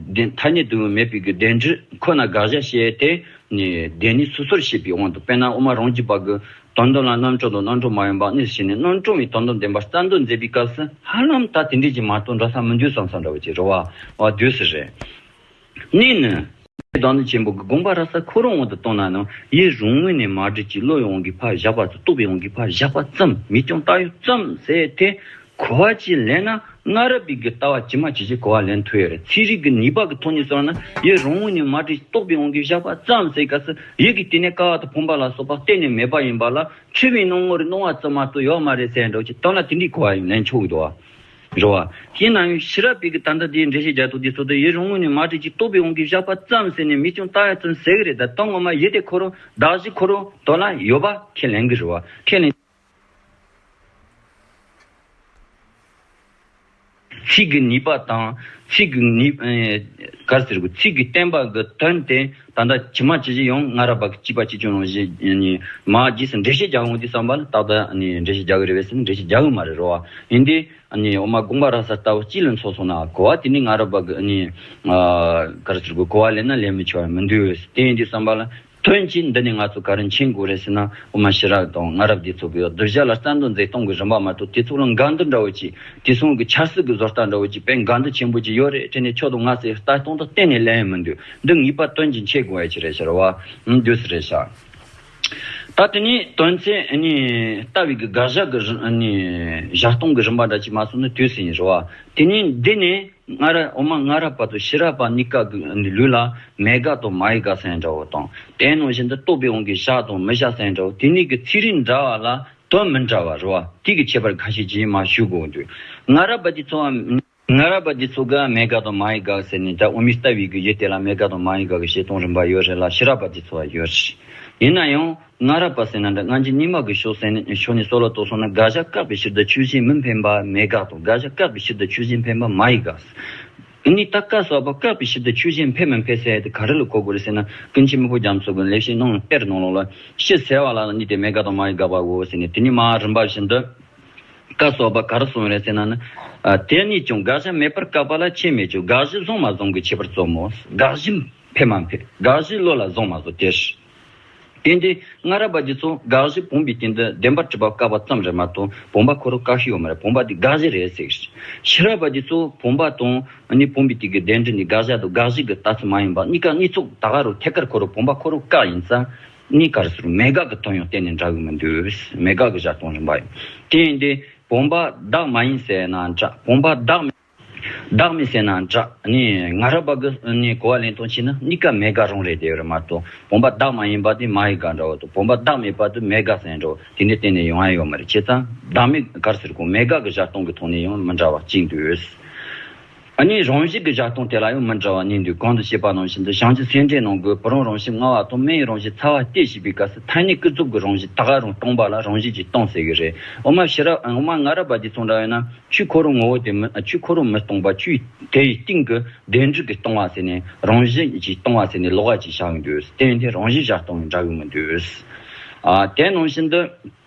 བདེན་ཐ་སྙད་དུ་མེད་པའི་གི་བདེན་འབྲེལ་ཁོ་ན་དགག་བྱ་བྱས་ཏེ་ནི་སྡེ་སྣོད་སོ་སོར་བཤད་པའི་དབང་དུ། དཔེར་ན་དབུ་མ་རང་རྒྱུད་པ་གི་དོན་དམ་ལ་རྣམ་གྲངས་དང་རྣམ་གྲངས་མ་ཡིན་པ་གཉིས་བྱས་ནས་རྣམ་གྲངས་པའི་དོན་དམ་བདེན་པ་རྩ་འདོན་མཛད་པའི་སྐབས་སུ་ཧ་ལམ་ད་དེ་འདྲས་ཀྱི་མ་གཏོགས་འདྲ་ས་མི་འདུག་བསམ་བསམ་འདྲ་བོ་ཅིག་རེད་པ། འོ་དུས་སུ་རེད། གཉིས་ནི། བདག་ཉིད་ཆེན་པོ་གི་དགོངས་པ་རབ་གསལ་ཁོ་རང་དབང་དུ་བཏང་ན་ནི། ཡུལ་རང་ངོས་ནས་མ་གྲུབ་ཅིང་བློ་ཡི་དབང་གིས་ཕར་བཞག་པ་ཙམ། རྟོག་པའི་དབང་གིས་ཕར་བཞག་པ་ཙམ། མིག་རྐྱང་ལྟ་ཡུལ་ཙམ་ཟེར་དེ་གོ་བ་ཅིག་ལེན་ན་སྔ་རབས་པའི་གི་ལྟ་བ་ཇི་མ་ཇི་བཞིན་གོ་བ་ལེན་ཐུབ་ཡོད་རེད། ཚན་རིག་གི་ནུས་པ་གི་ཐོག་ནས་སོང་ན་ཡུལ་རང་ངོས་ནས་མ་གྲུབ་རྟོག་པའི་དབང་གིས་བཞག་པ་ཙམ་ཟེར་སྐབས་སུ་ཡུལ་གྱི་སྟེང་ནས་ཀ་བ་དང་ཕུང་པོ་ལ་སོགས་པ་གཏན་ནས་མེད་པ་ཡིན་པ་ལ་འཁྲུལ་པའི་སྣང་ངོར་སྣང་བ་ཙམ་མ་གཏོགས་ཡོད་མ་རེད་ཟེར་འདྲ་བོ་ཅིག་དོན་ལ་དེ་འདྲའི་གོ་བ་ཡང་ལེན་ཆོག་གི་འདུག་པ། རེད་བ། ཡིན་ན་ཡང་ཕྱི་རབས་པའི་གི་ད་ལྟ་དེའི་འགྲེལ་བཤད་རྒྱག་ཐུབ་དེ་ཚོ་དེ་ཡུལ་རང་ངོས་ནས་མ་བྲིས་ཀྱི་རྟོགས་པའི་དབང་གིས་བཞག་པ་ཙམ་ཟེར་ནས་མི་ཅུང་ལྟ་ཡ་ཙམ་ཟེར་གི་རེད། ད་དོན་ངོ་མ་ཡུལ་དེ་ཁོ་རང་གདགས་གཞི་ཁོ་རང་དོན་ལ་ཡོད་པ་ཁས་ལེན་གི་རེད་བ། ཁས་ལེན། ཚིག་གི་ནུས་པ་དང་། ཚིག་གི་ནུས། ཨེ། ག་རེ་ཟེར་དགོས། ཚིག་གི་བསྟན་པ་གི་དོན་དེ་ད་ལྟ་ཇི་མ་ཇི་བཞིན་ཡང་སྔ་རབས་པ་གི་གཅིག་པ་གཅིག་རྐྱང་རང་བཞིན་ནི་མ་རྗེས་སུ་འགྲེལ་བཤད་རྒྱག་འོང་དུས་ཙམ་པ་ལ་ཏག་ཏག་ནི་འགྲེལ་བཤད་རྒྱག་གི་རེད་པས་ཟེར་ན་འགྲེལ་བཤད་རྒྱག་གི་མ་རེད་རོ། ཡིན་དུས་ནི་འོ་མ་དགོངས་པ་རབ་གསལ་ལྟ་བུ་གཅིག་ལ་འཚོ་སོང་ན་གོ་བ་དེ་ནི་སྔ་རབས་པ་གི་ནི། ཨ། ག་རེ་ཟེར་དགོས། གོ་བ་ལེན་ན་ལེན་མི་ཆོག་པ་མི་འདུག་དེ་ཡིན་དུས་ཙམ་པ་ལ། དོན་གྱིས་འདི་ནས་ང་ཚོ་ག་རེ་མཁྱེན་དགོས་རེད་ཟེར་ན། འོ་མ་ཕྱི་རབས་དང་སྔ་རབས་དེ་ཚོ་གི་གདུལ་བྱ་ལ་བསམ་དོན་མཛད་སྟངས་ཀྱི་རིམ་པ་མ་གཏོགས་དེ་ཚོ་ལ་འགལ་འདུ་འདྲ་བོ་ཅིག་དེ་ཚོ་གི་འཆར་ཚུལ་གྱི་བཟོ་ལྟ་འདྲ་བོ་ཅིག་དཔེ་འགལ་འདུ་ཆེན་པོ་ཅིག་ཡོད་རེད་དྲན་ནས་ཁྱོད་དང་ང་ཚོས་ལྟ་སྟངས་དང་གཏན་ནས་ལེན་ཡང་མི་འདུག་འདི་ངེས་པར་དོན་གྱིས་འཆད་དགོས་ཡ་ཅིག་རེད་ཤག་རེད་བ། འདུག་སེ་རེད་ཤག་ད་དེ་ནས་དོན་ཚན་ནི་ལྟ་བའི་གི་དགག་བཞག་གི་རིམ་ནི་བཞག་སྟངས་ཀྱི་རིམ་པ་འདྲ་ཅིག་མ་སོང་ན་དུས་སུ་ཡིན་རེད་བ། དེ་ནས་འདི་ནས། སྔ་རབས། འོ་མ་སྔ་རབས་པ་དང་ཕྱི་རབས་པ་གཉིས་ཀ་གི་ལུགས་ལ་མེད་དགག་དང་མ་ཡིན་དགག་ཟེར་འདྲ་བོ་དང་། དེ་ནང་བཞིན་དུ་རྟོགས་པའི་དབང་གིས་བཞག་དང་མི་བཞག་ཟེར་འདྲ་བོ། དེ་གཉིས་ཀྱི་ཚིག་རིགས་འདྲ་བ་ལ་དོན་མི་འདྲ་བ་རེད་བ། དེ་གི་ཁྱད་པར་ཁ་ཤས་ཅིག་མར་ཞུ་དགོས་འདུག་སྔ་རབས་པ་དེ་ཚོ་བ། སྔ་རབས་པ་དེ་ཚོ་ག་མེད་དགག་དང་མ་ཡིན་དགག་ཟེར་ནས། ད་དབུ་མའི་ལྟ་བའི་གི་ཡུལ་དེ་ལ་མེད་དགག་དང་མ་ཡིན་དགག་གི་བཤད་སྟངས་རིམ་པ་ཡོད་རེད་ལ། ཕྱི་རབས་པ་དེ་ཚོ་བ་ཡོད་རེད། ཡིན་ན་ཡང་། སྔ་རབས་པ་ཟེར་ན་འདྲ། སྔ་འགྱུར་རྙིང་མ་གི་ཕྱོགས་ཟེར་ནས་ཕྱོགས་ནས་སྲོལ་ལ་གཏོད་སོང་ན། དགག་བཞག་བཀག་པའི་ཕྱིར་དུ་ཆོས་ཅན་མི་འཕེན་པ་མེད་དགག་དང་། དགག་བཞག་བཀག་པའི་ཕྱིར་དུ་ཆོས་ཅན་འཕེན་པ་མ་ཡིན་དགག་ཨ་ནི་ད་བཀག་སོགས་པ་བཀག་པའི་ཕྱིར་དུ་ཆོས་ཅན་འཕེན་མི་འཕེན་ཟེར་ཡ་དེ་ག་རེ་ལ་གོ་དགོས་རེད་ཟེར་ན། ཀུན་མཁྱེན་མི་ཕོ་རྒྱ་མཚོ་གི་ལེགས་བཤད་སྣང་བའི་གཏེར་ནང་ལོགས་ལ། ཕྱི་ཟད་པ་ལ་ནི་དེ་མེད་དགག་དང་མ་ཡིན་དགག་པའོ་ཟེར་ནས། དེ་ནི་མར་རིམ་པ་བཞིན་དུ་བཀག་སོགས་པ་ག་རེ་གསུངས་རེད་ཟེར་ན་ནི། ཨ། དེ་ནས་ཀྱང་དགག་བྱ་མེད་པར་བཀག་པ་ལ་ཁྱད་མེད་ཀྱང་། དགག་གཞི་བཟུང་མ་བཟུང་གི་ཁྱད་པར་རྩོམ་མོ། དགག་གཞི་འཕེན་མ་འཕེན། དགག་གཞི་བློ་ལ་བཟུང་མ་བཟུང་དེ་རེད། དེ་འདི་སྔ་རབས་པ་འདི་ཚོ་དགག་གཞི་བུམ་པའི་སྟེང་དུ་བདེན་པར་གྲུབ་པ་བཀག་པ་ཙམ་རེད་མ་གཏོགས། བུམ་པ་ཁོ་རང་བཀག་ཤེས་ཡོད་མ་རེད། བུམ་པ་འདི་དགག་གཞི་རེད་ཟེར། ཕྱི་རབས་པ་འདི་ཚོ་བུམ་པ་དང་ནི་བུམ་པའི་སྟེང་གི་གདན་འདྲེན་ནི་དགག་བྱ་དང་དགག་གཞི་གི་ལྟ་ཚུལ་མ་ཡིན་པ། གཉིས་ཀ་གཉིས་ཚོགས་ད་ག་རུ་ཐད་ཀར་ཁོ་རང་བུམ་པ་ཁོ་རང་བཀག་ཡིན་ཙང་། གཉིས་ཀར་ཟུར་མེད་དགག་གི་དོན་ཡང་གཏན་ནས་འདྲ་གི་མི་འདུག་མེད་དགག་གི་བཞག་སྟངས་རིམ་པ་ཡིན། དེ་ཡིན་ཏེ་བུམ་པ་བདག་མ་ཡིན་ཟེར་ན་འདྲ། བུམ་པ་བདག་མེད། བདག་མེད་ཟེར་ན་འདྲ། ནི་སྔ་རབས་པ་གི་ནི་གོ་བ་ལེན་སྟངས་བྱས་ན་གཉིས་ཀ་མེད་དགག་རང་རེད་དེ་རེད་མ་གཏོགས། བུམ་པ་བདག་མ་ཡིན་པ་དེ་མ་ཡིན་དགག་འདྲ་བོ་དང་། བུམ་པ་བདག་མེད་པ་དེ་མེད་དགག་ཟེར་འདྲ་བོ་དེ་འདྲ་གཏན་ནས་ཡོང་ཡ་ཡོད་མ་རེད། བྱས་ཙང་བདག་མེད་ག་རེ་ཟེར་གོ། མེད་དགག་གི་བཞག་སྟངས་ཀྱི་ཐོག་ནས་ཡང་མི་འདྲ་བ་གཅིག་འདུག་ཨ་ནི་རང་བཞིན་གྱི་བཞག་སྟངས་དེ་ལ་ཡང་མི་འདྲ་བ་གཉིས་འདུག་གོང་དུ་བཤད་པ་ནང་བཞིན་དུ། བྱང་ཆུབ་སེམས་འགྲེལ་ནང་གི་བུ་རམ་རང་བཞིན་མངའ་བ་དང་། སྨན་ཡི་རང་བཞིན་ཚ་བ་སྟེ་ཞེས་པའི་སྐབས་སུ། ཐ་སྙད་ཀུན་རྫོབ་ཀྱི་རང་བཞིན་ད་ག་རུ་སྟོང་པ་ལ་རང་བཞིན་གྱིས་སྟོང་ཟེར་གྱི་རེད། འོ་མ་ཕྱི་རབས། འོ་མ་སྔ་རབས་པ་དེ་ཚོ་འདྲ་ཡོད་ན། ཆོས་ཁོ་རང་ངོ་བོ་དེ་མི། ཆོས་ཁོ་རང་མི་སྟོང་པ། ཆོས་དེ་ཡི་སྟེང་གི་བདེན་གྲུབ་ཀྱིས་སྟོང་བ་ཟེར་ནས། རང་བཞིན་གྱིས་སྟོང་བ་ཟེར་ནས་ལོགས་ཀ་ཅིག་བཞག་གི་འདུག་དེ་ཡིན་དུས་རང་བཞིན་བཞག་སྟངས་འདྲ་གི་མི་འདུག་ཨ། དེ་ནང་བཞིན་དུ།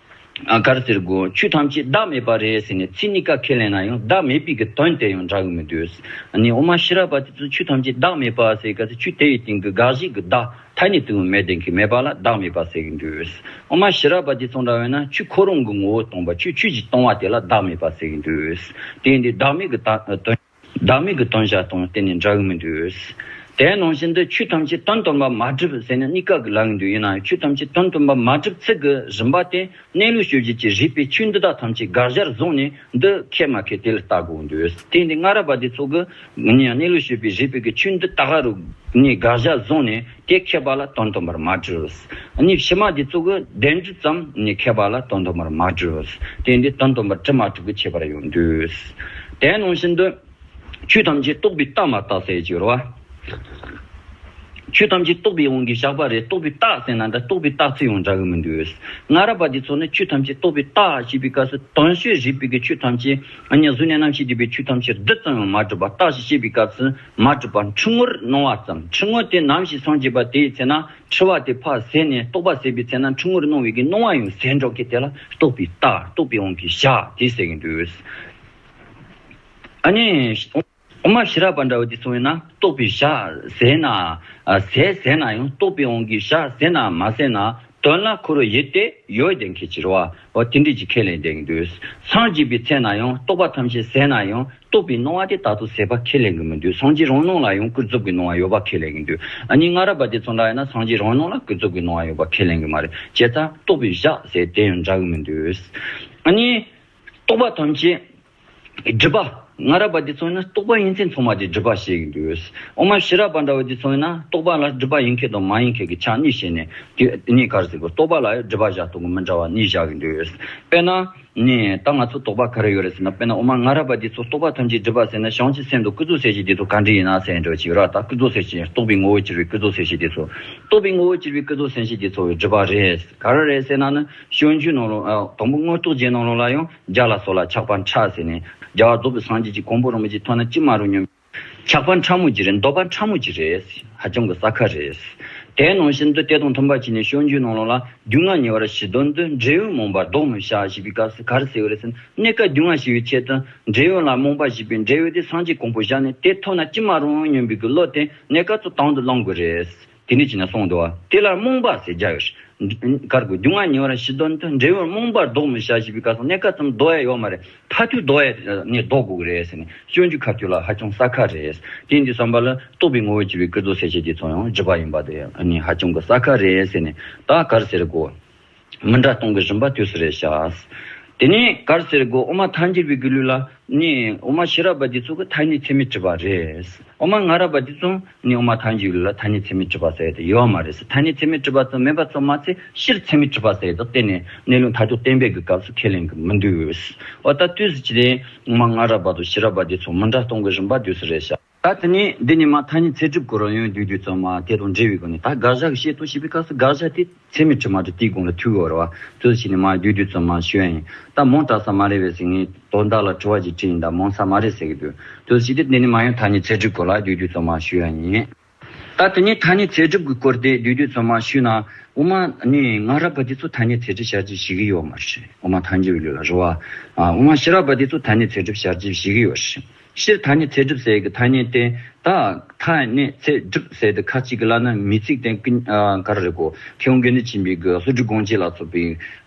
ཨ། ག་རེ་ཟེར་དགོས། ཆོས་ཐམས་ཅད་བདག་མེད་པ་རེད་ཟེར་ནས་ཚིག་གཉིས་ཀ་ཁས་ལེན་ན་ཡང་བདག་མེད་པའི་གི་དོན་དེ་ཡང་འདྲ་གི་མི་འདུག་ཨ་ནི་འོ་མ་ཕྱི་རབས་པ་དེ་ཚོ་ཆོས་ཐམས་ཅད་བདག་མེད་པ་ཟེར་ག་ཚོད། ཆོས་དེ་ཡི་སྟེང་གི་དགག་གཞི་གི་བདག་ཐ་སྙད་དུ་མེད་དེ་གི་མེད་པ་ལ་བདག་མེད་པ་ཟེར་གི་འདུག་འོ་མ་ཕྱི་རབས་པ་དེ་ཚོ་འདྲ་བས་ན། ཆོས་ཁོ་རང་གི་ངོ་བོ་སྟོང་པ། ཆོས་ཆོས་ཀྱིས་སྟོང་བ་དེ་ལ་བདག་མེད་པ་ཟེར་གི་འདུག་དེ་ཡིན་དུས་བདག་མེད་གི་ད་དོན། བདག་མེད་ཀྱི་དོན་བཞག་སྟངས་གཏན་ནས་འདྲ་གི་མི་འདུག་དེ་ནང་བཞིན་དུ་ཆོས་ཐམས་ཅད་དོན་སྟོན་པ་མ་གྲུབ་ཟེར་ནས་གཉིས་ཀ་གི་ལབ་ཀྱི་འདུག་ཡིན་ན་ཡང་ཆོས་ཐམས་ཅད་དོན་སྟོན་པ་མ་གྲུབ་ཚུལ་གྱི་རིམ་པ་དེ། གནས་ལུགས་དཔྱོད་བྱེད་ཀྱི་རིགས་པས་ཆོས་འདི་དག་ཐམས་ཅད་དགག་བྱར་བཟུང་ནས། འདི་ཁས་མ་ཁས་དེ་ལ་ལྟ་དགོས་འདུག་དེ་འདི་སྔ་རབས་པ་འདི་ཚོ་གི་གནས་ལུགས་དཔྱོད་པའི་རིགས་པས་ཀྱི་ཆོས་འདི་ད་ག་རུ་ནས་དགག་བྱར་བཟུང་ནས་དེ་ཁས་པ་ལ་དོན་སྟོན་པར་མ་གྲུབ། གནས་ཕྱི་མ་འདི་ཚོ་གི་བདེན་གྲུབ་ཙམ་ནས་ཁས་པ་ལ་དོན་སྟོན་པར་མ་གྲུབ། དེ་འདི་དོན་སྟོན་པར་གྲུབ་མ་གྲུབ་ཀྱི་ཁྱད་པར་ཡོད་འདུག་དེ་ནང་བཞིན་དུ། ཆོས་ཐམས་ཅད་རྟོགས་པས་རྟག་མ་རྟག་ཟེར་གྱི་རེད་བ། ཆོས་ཐམས་ཅད་རྟོགས་པའི་དབང་གིས་བཞག་པ་རེད། རྟོགས་པས་རྟག་ཟེར་ན་འདྲ། རྟོགས་པས་རྟག་ཚུལ་ཡང་འདྲ་གི་མི་འདུག་སྔ་རབས་པ་འདི་ཚོ་ནི་ཆོས་ཐམས་ཅད་རྟོགས་པས་རྟག་ཞེས་པའི་སྐབས་སུ། དོན་དཔྱོད་རིགས་པས་ཀྱི་ཆོས་ཐམས་ཅད། ཨ་ནི་གཟུགས་ནས་རྣམ་ཤེས་འདུས་པའི་ཆོས་ཐམས་ཅད་རྡུལ་ཙམ་ཡང་མ་གྲུབ་པ། རྟག་ཞེས་བཤད་པའི་སྐབས་སུ་མ་གྲུབ་པ། འཁྲུལ་ངོར་སྣང་བ་ཙམ། འཁྲུལ་ངོ་དེ་ནམ་ཞིག་སངས་རྒྱས་པ་དེའི་ཚེ་ན། འཁྲུལ་བ་དེ་ཕར་ཟད་ནས་རྟོགས་པ་ཟད་པའི་ཚེ་ན། འཁྲུལ་ངོར་སྣང་བའི་གི་སྣང་བ་ཡང་ཟད་འགྲོ་གི། དེ་ལ་རྟོགས་པས་རྟག་རྟོགས་པའི་དབང་གིས་བཞག་དེ་ཟེར་གི་འདུག་ཨ་ནི། འོ་མ་ཕྱི་རབས་པ་འདྲ་བོ་དེ་ཚོ་ཡིན་ན། རྟོགས་པས་བཞག་ཟེར་ན། ཨ། ཟད་ཟེར་ན་ཡང་རྟོགས་པའི་དབང་གིས་བཞག་ཟེར་ན་མ་ཟད་ན། དོན་ལ་ཁོ་རང་ཡུལ་དེ་ཡོད་དེ་མཁན་ཅིག་རེད་བ། འོ་དེ་འདྲ་ཅིག་ཁས་ལེན་དེ་འདུག་སངས་རྒྱས་པའི་ཚེ་ན་ཡང་རྟོག་པ་ཐམས་ཅད་ཟད་ན་ཡང་རྟོགས་པའི་སྣང་བ་དེ་ད་དུང་ཟད་པ་ཁས་ལེན་གི་མི་འདུག་སངས་རྒྱས་རང་སྣང་ལ་ཡང་ཀུན་རྫོབ་ཀྱི་སྣང་བ་ཡོད་པ་ཁས་ལེན་གི་འདུག་ཨ་ནི་སྔ་རབས་པ་དེ་ཚོ་འདྲ་ཡིན་ན། སངས་རྒྱས་རང་སྣང་ལ་ཀུན་རྫོབ་ཀྱི་སྣང་བ་ཡོད་པ་ཁས་ལེན་གི་མ་རེད། བྱས་ཙང་རྟོགས་པས་བཞག་ཟེར་དེ་ཡང་འདྲ་གི་མི་འདུག་ཨ་ནི། རྟོག་པ་ཐམས་ཅད་སྒྲིབ་པ། སྔ་རབས་པ་དེ་ཚོ་ཡིན་ན་རྟོག་པ་ཡིན་ཚད་ཚང་མ་དེ་སྒྲིབ་པ་བཤད་ཀྱི་འདུག་འོ་མ་ཕྱི་རབས་པ་འདྲ་བོ་དེ་ཚོ་ཡིན་ན་རྟོག་པ་ལ་སྒྲིབ་པ་ཡིན་མཁན་དང་མ་ཡིན་མཁན་གྱི་ཆ་གཉིས་བཤད་ནས། དེ་གཉིས་ཀ་རེ་ཟེར་གོ། རྟོག་པ་ལ་ཡང་སྒྲིབ་པ་བཞག་སྟངས་མི་འདྲ་བ་གཉིས་བཞག་གི་འདུག་དཔེར་ན། ནས་ད་ང་ཚོ་དོགས་པ་ག་རེ་ཡོད་རེད་ཟེར་ན། དཔེར་ན་འོ་མ་སྔ་རབས་པ་འདི་ཚོ་རྟོགས་པ་ཐམས་ཅད་སྒྲིབ་པ་ཟེར་ན། བྱང་ཆུབ་སེམས་དང་ཀུན་རྫོབ་སེམས་ཞེས་འདི་ཚོ་ག་འདྲ་ཡིན་ན་ཟེར་འདྲ་ཅིག་ཡོད་ར། ད་ཀུན་རྫོབ་སེམས་ཞེས་རྟོགས་པའི་ངོ་བོར་གྱུར་པའི་ཀུན་རྫོབ་སེམས་ཞེས་འདི་ཚོ། རྟོགས་པའི་ངོ་བོར་གྱུར་པའི་ཀུན་རྫོབ་སེམས་ཞེས་འདི་ཚོ་སྒྲིབ་པ་རེད། ག་རེ་རེད་ཟེར་ན་ནི། སྤྱོད་འཇུག་ནང་ལོགས་ཨ་དང་པོ་མངོན་རྟོགས་རྒྱན་ནང་ལོགས་ལ་ཡང་། བརྒྱ་ལ་སོགས་ལ་ཆགས་པ་འཕྲལ་ཟེར་ནས། རྒྱལ་བ་རྫོགས་པའི་སངས་རྒྱས་ཀྱི་གོ་འཕང་རིན་པོ་ཆེ་ཐོབ་ན་ཅི་མ་རུང་སྙམ། ཆགས་པ་འཕྲལ་མོ་ཅིག་རེད། འདོད་པ་འཕྲལ་མོ་ཅིག་རེད། ཧ་ཅང་གི་གསལ་ཁ་རེད། དེ་ནང་བཞིན་དུ་དེ་དང་མཐུན་པ་བྱས་ནས་སྤྱོད་འཇུག་ནང་ལོགས་ལ། རྒྱུད་ལྔ་ཉེ་བར་ཞི་དོན་དུ། འབྲས་བུ་རྨོངས་པ་བཟློག་མི་བྱ་ཞེས་པའི་སྐབས་སུ་ག་རེ་ཟེར་བ་རེད་ཟེར་ན། གནས་སྐབས་རྒྱུད་ལྔ་ཞི་བའི་ཆེད་དུ་འབྲས་བུ་ལ་རྨོངས་པ་ཞེས་པའི་འབྲས་བུ་དེ་སངས་རྒྱས་གོ་འཕང་བཞག་ནས་དེ་ཐོབ་ན་ཅི་མ་རུང་སྙམ་པའི་གི་བློ་དེ་གནས་སྐབས་སུ་དང་དུ་བླང་དགོས་རེད། དེ་འདྲ་བྱས་ནས་གསུངས་འདུག་བ། དེ་ལ་རྨོངས་པ་ཟེར་རྒྱག་ཡོད་རེད། གར་དགོས། རྒྱུད་ལྔ་ཉེ་བར་ཞི་དོན་དུ། འབྲས་བུ་རྨོངས་པ་བཟློག་མི་བྱ་ཞེས་པའི་སྐབས་སུ་གནས་སྐབས་ཙམ་ལྡོག་ཡ་ཡོད་མ་རེད། མཐར་ཐུག་ལྡོག་ཡ་ནས་ལྡོག་དགོས་ཀྱི་རེད་ཟེར་ནས། སྤྱོད་འཇུག་ཁ་ཐུག་ལ་ཧ་ཅང་གསལ་ཁ་རེད། དེ་འདི་བསམ་པ་ལ་རྟོགས་པའི་ངོ་བོར་གྱུར་པའི་ཀུན་རྫོབ་སེམས་ཞེས་འདི་ཚོ་ཡང་སྒྲིབ་པ་ཡིན་པ་དེ་ནི་ཧ་ཅང་གི་གསལ་ཁ་རེད་ཟེར་ནས། ད་གར་ཟེར་གོ། མི་འདྲ་སྟོང་གི་རིམ་པ་དུས་སུ་རེད་བྱ། དེ་ནས་གར་ཟེར་གོ། དབུ་མ་ཐལ་འགྱུར་བའི་གི་ལུགས་ལ་ནི། དབུ་མ་ཕྱི་རབས་པ་འདི་ཚོ་གི་ཐ་སྙད་ཚད་མས་གྲུབ་པ་རེད། དབུ་མ་སྔ་རབས་པ་འདི་ཚོ་ནི་དབུ་མ་ཐལ་འགྱུར་ལ་ཐ་སྙད་ཚད་མས་གྲུབ་པ་ཟེར་ཡ་དེ་ཡོད་མ་རེད། ཐ་སྙད་ཚད་མས་གྲུབ་པ་ཙམ་མིན་པ་ཙམ་མ་ཚད། སྤྱིར་ཚད་མས་གྲུབ་པ་ཟེར་ཡ་དེ་གཏན་ནས་གནས་ལུགས་མཐར་ཐུག་བསྟན་པའི་གི་སྐབས་སུ་ཁས་ལེན་གི་མི་འདུག། འོ་ད་དུས་སུ་ཅི་སྟེ་དབུ་མ་སྔ་རབས་པ་དང་ཕྱི་རབས་པ་འདི་ཚོ་མི་འདྲ་སྟོང་གི་རིམ་པ་དུས་སུ་རེད་བྱ། ད་དེ་ནས་འདི་ནས་མ་ཐ་སྙད་ཚད་གྲུབ་སྐོར་ཡང་བསྡུས་བསྡུས་ཙམ་མ་དེ་དང་འབྲེལ་བའི་སྒོ་ནས། ད་དགག་བྱ་གི་བཤད་སྟངས་བཤད་པའི་སྐབས་སུ་དགག་བྱ་དེ་ཚད་མས་གྲུབ་མ་གྲུབ་དེའི་དགོངས་ལ་ཐུག་ཡོད་རེད་བ། དུས་སུ་ཅི་ནས་མ་བསྡུས་བསྡུས་ཙམ་མ་ཞུ་ཡ་ཡིན། ད་མང་དྲགས་ས་མ་རེད་པས་ཟེར། ངས་དོན་དག་ལ་དྲི་བ་ཅིག་དྲིས་ཡིན། ད་མང་ས་མ་རེད་ཟེར་གི་འདུག། དུས་སུ་ཅི་སྟེ་འདི་ནས་མ་ཡང་ཐ་སྙད་ཚད་གྲུབ་སྐོར་ལ་བསྡུས་བསྡུས་ཙམ་མ་ཞུ་ཡ་ཡིན། ད་དེ་ནས་ཐ་སྙད་ཚད་གྲུབ་ཀྱི་སྐོར་དེ་བསྡུས་བསྡུས་ཙམ་མ་ཞུས་ན། དབུ་མ་ནི་སྔ་རབས་པ་དེ་ཚོ་ཐ་སྙད་ཚད་གྲུབ་བྱ་རྒྱུ་ཞིག་གི་ཡོད་མ་རེད། དབུ་མ་ཐལ་འགྱུར་བའི་ལུགས་ལ་རེད་བ། ཨ། དབུ་མ་ཕྱི་རབས་པ་དེ་ཚོ་ཐ་སྙད་ཚད་གྲུབ་བྱ་རྒྱུ་ཞིག་གི་ཡོད་རེད། སྤྱིར་ཐ་སྙད་ཚད་གྲུབ་ཟེར་གི་ཐ་སྙད་དེ། ད་ཐ་སྙད་ཚད་གྲུབ་ཟེར་དེ་ཁ་ཅིག་གི་ལ་ན་མིང་ཚིག་དེ་ཀུན། ཨ། ག་རེ་རེད་གོ། མཁས་དབང་དགེ་འདུན་ཆོས་འཕེལ་གི་ཀླུ་སྒྲུབ་དགོངས་གཅིག་ལ་སོགས་པའི་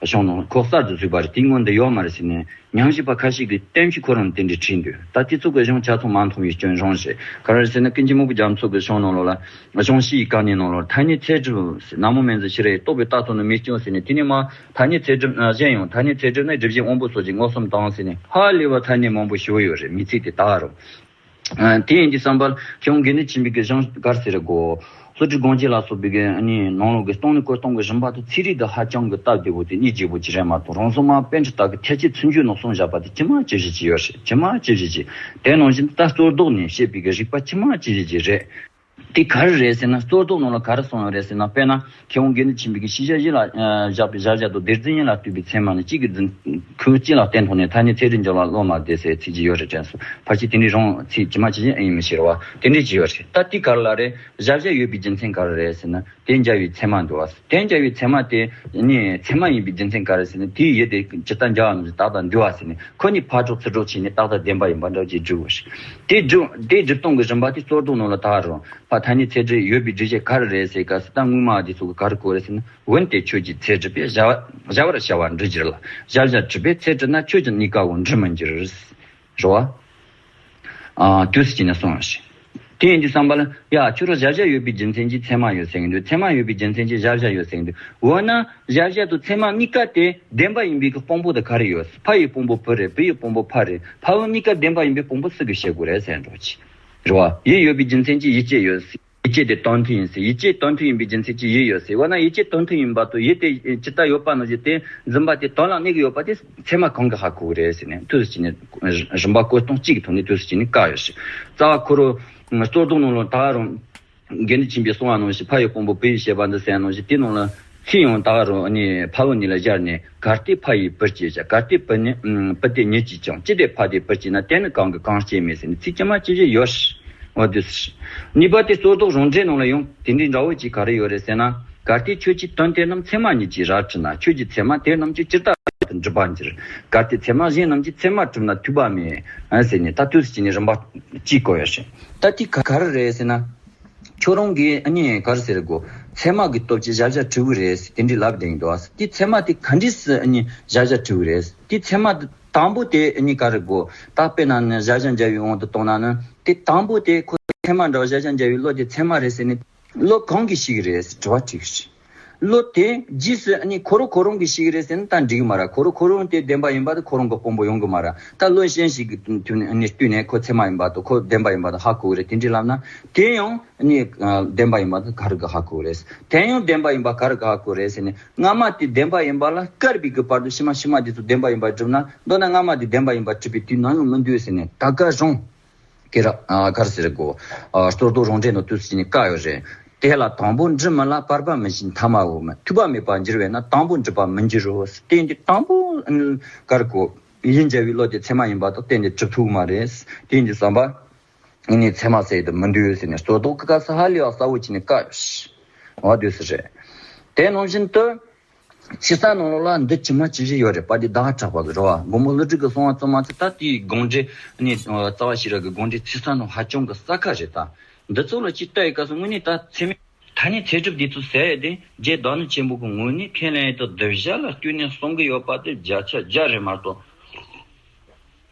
གཞུང་ནང་ཁོག་གསར་དུ་བཙུགས་པ་རེད། དེའི་སྔོན་དུ་ཡོད་མ་རེད་ཟེར་ནས། ཉམས་ཞིབ་པ་ཁ་ཤས་ཀྱིས་གཏན་ཞིབ་ཁོ་རང་དེ་འདྲའི་བྲིས་འདུག། ད་དེ་ཚོ་གི་གཞུང་ཆ་ཚང་མ་མཐོང་བའི་སྐྱོན་རང་རེད། ག་རེ་ཟེར་ན། ཀུན་མཁྱེན་མང་པོ་རྒྱ་མཚོ་གི་གཞུང་ནང་ལོགས་ལ། གཞུང་བཤེས་ཀྱི་བཀའ་རྙིང་ནང་ལོགས་ཐ་སྙད་ཚད་གྲུབ་ཟེར། ནག་མོ་མེ་འཛིན་ཕྱི་རོལ་ཡུལ། རྟོག་པས་རྟག་ཏུ་ནི་མི་སྐྱོ་ཟེར་ནས། དེ་ནས་མ་ཐ་སྙད་ཚད་གྲུབ་གཞན་ཡང་། ཐ་སྙད་ཚད་གྲུབ་ནི་སྒྲིབ་བྱེད་དབང་པོ་སོགས་ཀྱི་མངོན་སུམ་དང་ཟེར་ནས། ཧ་ལས་པ་ཐ་སྙད་མང་པོ་ཞིག་ཡོད་རེད། མིང་ཚིག་དེ་ད་རུང་། ཨ། དེ་ཡིན་དུས་ཙམ་པར་མཁས་དབང་དགེ་འདུན་ཆོས་འཕེལ་གྱི་གཞུང་ག་རེ་ཟེར་གོ། ཀླུ་སྒྲུབ་དགོངས་གཅིག་ལ་སོགས་པའི་གི་ནི་ནང་ལོགས་ཀྱི་སྟོང་ནས་སྐོར་སྟོང་གི་རིམ་པ་དང་ཚིག་རིས་དེ་ཧ་ཅང་གི་སྟབས་བདེ་པོ་དེ་གཉིས་བརྗེ་པོ་ཅིག་རེད་མ་གཏོགས། རང་སོ་མ་པཎ་ཆེན་དག་གི་ཐེག་ཆེན་ཚུལ་འགྱུར་ནང་གསུངས་བཞག་པ་དེ་ཇི་མ་ཇི་བཞིན་ཅིག་ཡོད་རེད། ཇི་མ་ཇི་བཞིན་ཅིག། དེ་ནང་བཞིན་ད་རྩོད་ཟློག་ནས་བཤད་པའི་གི་རིགས་པ་ཇི་མ་ཇི་བཞིན་ཅིག་རེད། དེ་ག་རེ་རེད་ཟེར་ན། རྩོད་ཟློག་ནང་ལ་ག་རེ་གསུངས་ཡོད་རེད་ཟེར་ན། དཔེར་ན། མཁས་དབང་དགེ་འདུན་ཆོས་འཕེལ་གྱིས་ཤེས་བྱ་གཞི་ལ་བཞག་པའི་གཞལ་བྱ་དང་དེར་འཛིན་ཡིན་ལ་ལྟོས་པའི་ཚད་མ་ནི། གཅིག་གི་འཛིན་ཁུངས་གཅིག་ལ་བརྟེན་ཐོག་ནས་ཐ་སྙད་ཚད་གྲུབ་འབྱུང་བ་བློ་མ་བདེ་ཟེར་ཚིག་ཅིག་ཡོད་རེད་དྲན་སོང་། ཕལ་ཆེར་དེ་འདྲའི་རང་ཚིག་ཇི་མ་ཇི་བཞིན་ཨེ་ཡིན་མི་ཤེས་རེད་བ། དེ་འདྲའི་ཅིག་ཡོད་རེད། ད་དེ་ག་རེ་ལ་རེད། གཞལ་བྱ་ཡོད་པའི་རྒྱུ་མཚན་ག་རེ་རེད་ཟེར་ན། དེ་འཇལ་བའི་ཚད་མ་འདུག་བ། དེ་འཇལ་བའི་ཚད་མ་དེ་ནི་ཚད་མ་ཡིན་པའི་རྒྱུ་མཚན་ག་རེ་ཟེར་ན། དེའི་ཡུལ་དེ་ཇི་ལྟར་འཇལ་བ་ནི་རྟག་ལྟར་འདུལ་བ་ཟེར་ནས། ཁོ་གཉིས་ཕར་གྲུབ་ཚུར་གྲུབ་བྱས་ནས་རྟག་ལྟར་བདེན་པ་ཡིན་པ་འདྲ་ཅིག་སྒྲུབ་པ་རེད། དེ་སྒྲུབ། དེ་སྒྲུབ་སྟངས་ཀྱི་རིམ་པ་དེ་རྩོད་ཟློག་ནང་ལ་ད་རུང་། ཕར་ཐ་སྙད་ཚད་གྲུབ་ཡོད་པའི་སྒྲུབ་བྱེད་ག་རེ་རེད་ཟེར་སྐབས་སུ། ད་སྔོན་མ་དེ་ཚོ་གིས་ག་རེ་བཀོད་རེད་ཟེར་ན། འོན་ཏེ་ཁྱོད་ཀྱིས་ཚད་གྲུབ་པས་གཞལ་བ། གཞལ་བར་བྱ་བ་འགྲུབ་གྱུར་ལ། གཞལ་བྱ་གྲུབ་པས་ཚད་གྲུབ་ན། ཁྱོད་ཀྱིས་གཉིས་ཀ་བོ་འགྲུབ་མི་འགྱུར། རེད་བ། ཨ། དུས་སུ་བྱས་ནས་གསུངས་པ་རེད། དེ་ཡིན་དུས་ཙམ་པ་ལ། ཡ། ཁྱོད་རང་གཞལ་བྱ་ཡོད་པའི་རྒྱུ་མཚན་གྱིས་ཚད་མ་ཡོད་ཟེར་གྱི་འདུག། ཚད་མ་ཡོད་པའི་རྒྱུ་མཚན་གྱིས་གཞལ་བྱ་ཡོད་ཟེར་གྱི་འདུག། འོ་ན་གཞལ་བྱ་དང་ཚད་མ་གཉིས་ཀ་དེ་བདེན་པ་ཡིན་པའི་གི་དཔང་པོ་དེ་ག་རེ་ཡོད། ཕ་ཡི་དཔང་པོ་བུ་རེད། བུ་ཡི་དཔང་པོ་ཕ་རེད། ཕ་བུ་གཉིས་ཀ་བདེན་པ་ཡིན་པའི་དཔང་པོ་སུ་གིས་བཤད་དགོས་རེད་ཟེར་འགྲོ་ཅི། རེད་བ། ཡིད་ཡོད་པའི་རྒྱུ་མཚན་གྱིས་ཡིད་ཅེས་ཡོད། ཡིད་ཅེས་དེ་དོན་མཐུན་ཡིན་ཟེར། ཡིད་ཅེས་དོན་མཐུན་ཡིན་པའི་རྒྱུ་མཚན་གྱིས་ཡིད་ཡོད་ཟེར། འོ་ན་ཡིད་ཅེས་དོན་མཐུན་ཡིན་པ་དང་། ཡིད་དེ་ཇི་ལྟར་ཡོད་པ་ནང་བཞིན་དེ་འཛིན་པ་དེ་དོན་ལ་གནས་ཀྱི་ཡོད་པ་དེ་ཚད་མ་གང་གིས་ཧ་གོ་གི་རེད་ཟེར་ནས། དུས་སུ་བྱས་ནས་རིམ་པ་བཀོད་སྟངས་གཅིག་གི་ཐོག་ནས་དུས་སུ་བྱས་ནས་བཀག་ཡོད་ཟེར། རྩ་བ་ཁོ་རང་རྩོད་ཟློག་ནང་ལ་ད་རུང་དགེ་འདུན་ཆོས་འཕེལ་གསུངས་པ་ནང་བཞིན། ཕ་ཡི་དཔང་པོ་བུ་ཡིས་བཤད་པ་འདི་ཟེར་ཡ་ནང་བཞིན། དེ་ནང་ལ་ཚིག་ཡང་ད་རུང་ནི་ཕ་བུ་གཉིས་ལ་སྦྱར་ནས། གལ་ཏེ་ཕ་ཡིས་བུར་སྐྱེས་བྱ། གལ་ཏེ་བུ་ནི། ཨུམ། བུ་དེ་ཉིད་ཀྱིས་ཀྱང་། ཅི་སྟེ་ཕ་དེ་བུར་སྐྱེས་ན། དེ་ནི་གང་གིས་གང་སྐྱེས་མེད་ཟེར་ནས་ཚིག་ཇི་མ་ཇི་བཞིན་ཡོད། འོ་དེ། གཉིས་པ་དེ་རྩོད་ཟློག་རང་འགྲེལ་ནང་ལ་ཡང་དེ་འདྲའི་འདྲ་བོ་ཅིག་ག་རེ་ཡོད་རེད་ཟེར་ན། གལ་ཏེ་ཁྱོད་ཀྱི་དོན་དེ་རྣམས་ཚད་མ་ཉིད་ཀྱིས་རབ་གྲུབ་ན། ཁྱོད་ཀྱི་ཚད་མ་དེ་རྣམས་ཀྱང་ཇི་ལྟ་བ་དང་འགྲུབ་པར་འགྱུར། གལ་ཏེ་ཚད་མ་གཞན་རྣམས་ཀྱིས་ཚད་མར་གྲུབ་ན་ཐུབ་པ་མེད། ཨ་ཟེར་ནས་ད་དུས་སུ་བྱས་ནས་རིམ་པ་གཅིག་བཀོད་ཡོད་རེད། ད་དེ་ག་ག་རེ་རེད་ཟེར་ན། ཁྱོད་རང་གིས་ཨ་ནི་ག་རེ་ཟེར་དགོས། ཚད་མ་གི་སྟོབས་ཀྱིས་གཞལ་བྱ་གྲུབ་ཀྱི་རེད་ཟེར་དེ་འདྲའི་ལབ་བསྡད་ཀྱི་འདུག་ཨ། དེ་ཚད་མ་དེ་ག་འདྲས་སེ་ཨ་ནི་གཞལ་བྱ་གྲུབ་ཀྱི་རེད། དེ་ཚད་མ་དེ་དང་པོ་དེ་ཨ་ནི་ག་རེ་དགོས། ད་དཔེར་ན་ནི་གཞལ་བྱ་འཇལ་བའི་དབང་དུ་བཏང་ན་ནི། དེ་དང་པོ་དེ་ཁོ་ཚད་མ་འདྲ་བ། གཞལ་བྱ་འཇལ་བའི་བློ་དེ་ཚད་མ་རེད་ཟེར་ནས་བློ་གང་གིས་ཤེས་ཀྱི་རེད་ཟེར་དྲི་བ་དྲིས་ཀྱི་རེད། བློ་དེ་རྗེས་སུ་ཨ་ནི་ཁོ་རང་ཁོ་རང་གིས་ཤེས་ཀྱི་རེད་ཟེར་ན་ད་འགྲིག་གི་མ་རེད། ཁོ་རང་ཁོ་རང་དེ་བདེན་པ་ཡིན་པ་དེ་ཁོ་རང་གི་དཔང་པོ་ཡོང་གི་མ་རེད། ད་བློ་གཞན་ཞིག་གི་ཐོག་ནས་ཨ་ནི་བལྟས་ནས་ཁོ་ཚད་མ་ཡིན་པ་དང་ཁོ་བདེན་པ་ཡིན་པ་དང་ཧ་གོ་གི་རེད། དེ་འདྲ་ལབ་ན་དེ་ཡང་ཨ་ནི་བདེན་པ་ཡིན་པ་དེ་ག་རེ་གིས་ཧ་གོ་གི་རེད། དེ་ཡང་བདེན་པ་ཡིན་པ་ག་རེ་གིས་ཧ་གོ་གི་རེད་ཟེར་ནས་སྔ་མ་དེ་བདེན་པ་ཡིན་པ་ལ་བཀར་བའི་གི་བར་དུ་ཕྱི་མ་ཕྱི་མ་དེ་ཚོ་བདེན་པ་ཡིན་པ་སྒྲུབ་ན་མདོར་ན་སྔ་མ་དེ་བདེན་པ་ཡིན་པ་གྲུབ་པའི་དུས་ནམ་ཡང་མི་འདུག་ཟེར་ནས་ད་ག་རང་། ཀེ་ར་ཨ་གར་ཟེར་གོ། ཨ་རྩོད་ཟློག་རང་འགྲེལ་ནང་དུས་སུ་ནི་བཀའ་ཡོད་རེད། དེ་ལ་དང་པོ་འབྲི་མི་ལ་བར་པ་མི་ཤེས་ཐ་མ་འོག་མ་ཐུབ་པ་མེད་པར་འགྱུར་བས་ན་དང་པོ་འགྲུབ་པ་མི་འགྱུར་རོ། དེ་འདི་དང་པོ་གར་གོ། ཡིན་འཇལ་བའི་བློ་དེ་ཚད་མ་ཡིན་པ་དང་གཏན་ནས་གྲུབ་ཐུབ་མ་རེད། དེ་འདི་བསམ་པ། ཡིན་ནི་ཚད་མ་ཟེར་དུ་མི་འདུག་ཟེར་ནས་རྩོད་ཟློག་གི་སྐབས་སུ་ཧ་ལས་པ་གསལ་བོ་བྱས་ནས་བཀའ་ཡོད། འོ་དུས་སུ་རེད། དེ་ནང་བཞིན་དུ། ཚིག་གསལ་ནང་ལོགས་ལ་འདི་ཇི་མ་ཇི་བཞིན་ཡོད་རེད་པ། འདི་བདག་གྲགས་པ་གི་རེད་བ། མགོན་པོ་ཀླུ་སྒྲུབ་ཀྱིས་གསུངས་པ་ཙམ་མ་ཚད་ད་དེའི་དགོངས་འགྲེལ་ནི་རྩ་བ་ཤེས་རབ་ཀྱི་དགོངས་འགྲེལ་ཚིག་གསལ་ནང་ཧ་ཅང་གི་གསལ་ཁ་རེད་ད། འདི་ཚོ་ལ་ཅིག་ལྟ་ཡི་སྐབས་སུ་དངོས་གནས་ད་ཚད་མའི་ཐ་སྙད་ཚད་གྲུབ་འདི་ཚོ་ཟེར་ཡས་དེ་རྗེ་བདག་ཉིད་ཆེན་པོ་གི་ངོས་ནས་ཁས་ལེན་ཡས་དང་གདུལ་བྱ་ལ་བསྟུན་ནས་གསུང་གི་ཡོད་པ་དེ་བརྒྱ་ཆ་བརྒྱ་རེད་མ་གཏོགས།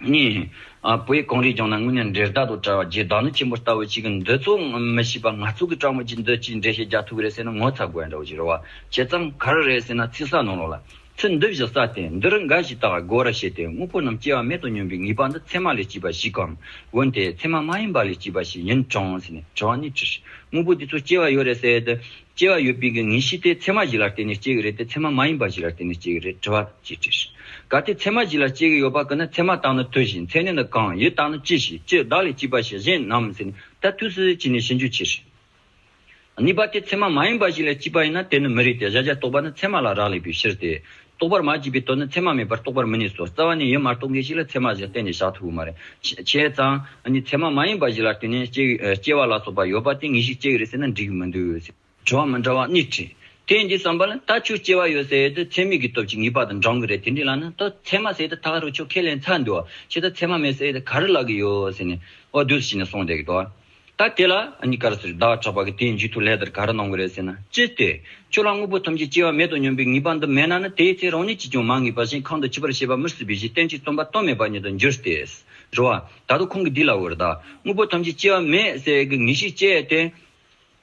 ནི། ཨ་བོད་ཡིག་གངས་རིའི་ལྗོངས་ན་དངོས་གནས་འགྲེལ་བརྡ་དང་བྲལ་བ་རྗེ་བདག་ཉིད་ཆེན་པོ་ལྟ་བུ་ཞིག་གིས་འདི་ཚོ་མི་ཤེས་པ་ང་ཚོ་གི་དྲང་མོ་ཅིག་འདི་ཅིག་འགྲེལ་བཤད་རྒྱག་ཐུབ་ཀྱི་རེད་ཟེར་ན་ངོ་ཚ་དགོས་ཡ་འདྲ་བོ་ཞིག་རེད་བ། བྱས་ཙང་ག་རེ་རེད་ཟེར་ན་ཚིག་གསལ་ནང་ལོགས་ལ། ཚུལ་འདི་བཞིན་གསལ་ཏེ་འདི་རུ་འགའ་ཞིག་བརྟག་དགོས་ར་ཞེས་ཏེ་དངོས་པོ་རྣམས་སྐྱེ་བ་མེད་དོ་སྙམ་པའི་ངེས་པ་འདི་ཚད་མ་ལས་སྐྱེས་པ་ཞིག་གམ། འོན་ཏེ་ཚད་མ་མ་ཡིན་པ་ལས་སྐྱེས་པ་ཞིག་ཡིན་གྲང་ཟེར་ནས་དྲི་བ་ནི་དྲིས། དངོས་པོ་འདི་ཚོ་སྐྱེ་བ་ཡོད་རེད་ཟེར་ཏེ། སྐྱེ་བ་ཡོད་པའི་གི་ངེས་ཤེས་དེ་ཚད་མ་ཞིག་ལ་བརྟེན་ནས་སྐྱེ་གི་རེད་དེ་ཚད་མ་མ་ཡིན་པ་ཞིག་ལ་བརྟེན་ནས་སྐྱེ་གི་རེད་དྲི་བ་ཅེས་དྲིས། གལ་ཏེ་ཚད་མ་ཞིག་ལ་སྐྱེ་གི་ཡོད་པ་ཀུན་ན་ཚད་མ་དག་ནི་དུ་ཞིག་མཚན་ཉིད་ནི་གང་ཡུལ་དག་ནི་ཅི་ཞིག་ཅི་བདག་ལས་སྐྱེས་པ་ཞིག་གཞན་ནམ་ཟེར་ནས་ད་དུས་སུ་ཅི་ནས་ཤེས་རྒྱུ་ཅི་ཞིག་གཉིས་པ་དེ་ཚད་མ་མ་ཡིན་པ་ཞིག་ལ་སྐྱེས་པ་ཡིན་ན་དེ་ནི་མི་རིགས་ཏེ་གཞལ་བྱ་རྟོགས་པ་ནི་ཚད་མ་ལ་རག་ལས་པའི་ཕྱིར་ཏེ། རྟོགས་པར་མ་བྱས་པའི་དོན་ནི་ཚད་མ་མེད་པར་རྟོགས་པར་མི་ནུས་སོ། རྩ་བ་ནས་ཡིད་མ་རྟོགས་མཁན་ཞིག་ལ་ཚད་མ་ཞིག་གཏན་ནས་བཞག་ཐུབ་ཀྱི་མ་རེད། བྱས་ཙང་ནི་ཚད་མ་མ་ཡིན་པ་ཞིག་ལ་བརྟེན་ནས་སྐྱེ་སྐྱེ་བ་ལ་སོགས་པ་ཡོད་པ་དེ་ངེས་ཤེས་སྐྱེ་གི་རེད་ཟེར་ན་འགྲིག་གི་མི་འདུག་ཟེར། དྲི་བ་མི་འདྲ་བ་གཉིས་དྲིས། དེ་ཡིན་དུས་བསམ་པ་ལ་ད་ཁྱོད་སྐྱེ་བ་ཡོད་ཟེར་ཡས་དེ་ཚད་མའི་གི་སྟོབས་ཀྱིས་ངེས་པ་དང་འབྲང་གི་རེད། དེ་འདྲ་ལབ་ན་ད་ཚད་མ་ཟེར་ཡས་དེ་ད་ག་རུ་ཁྱོད་ཁས་ལེན་ཚར་འདུག་བ། ཁྱེད་ད་ཚད་མ་མེད་ཟེར་ཡས་དེ་ག་རེ་ལབ་གི་ཡོད་ཟེར་ནས་ཨོ་བདུད་བྱས་ནས་གསུངས་བསྡད་ཀྱི་འདུག་བ། ད་དེ་ལ་ཨ་ནི་ག་རེ་ཟེར་བདག་གྲགས་པ་གིས་དེའི་མཇུག་ཏུ་ལན་ལྟར་ག་རེ་གནང་གི་རེད་ཟེར་ན། ཅི་སྟེ། ཁྱོད་ལ་དངོས་པོ་ཐམས་ཅད་སྐྱེ་བ་མེད་དོ་སྙམ་པའི་ངེས་པ་འདི་མེད་ན་ནི་དེའི་ཚེ་རང་ཉིད་ཀྱིས་ཀྱང་མ་ངེས་པ་གཞན་གང་དུ་འཆི་བར་བྱེད་པ་མི་སྲིད་པའི་ཕྱིར་གཏན་ཚིགས་རྩོམ་པ་དོན་མེད་པ་ཉིད་དུ་འགྱུར་ཏེ། རེད་བ། ད་དུང་ཁོང་གིས་འདི་ལབ་ཡོད་རེད་ད། དངོས་པོ་ཐམས་ཅད་སྐྱེ་བ་མེད་ཟེར་གི་ངེས་ཤེས་སྐྱེ་ཡས་དེ།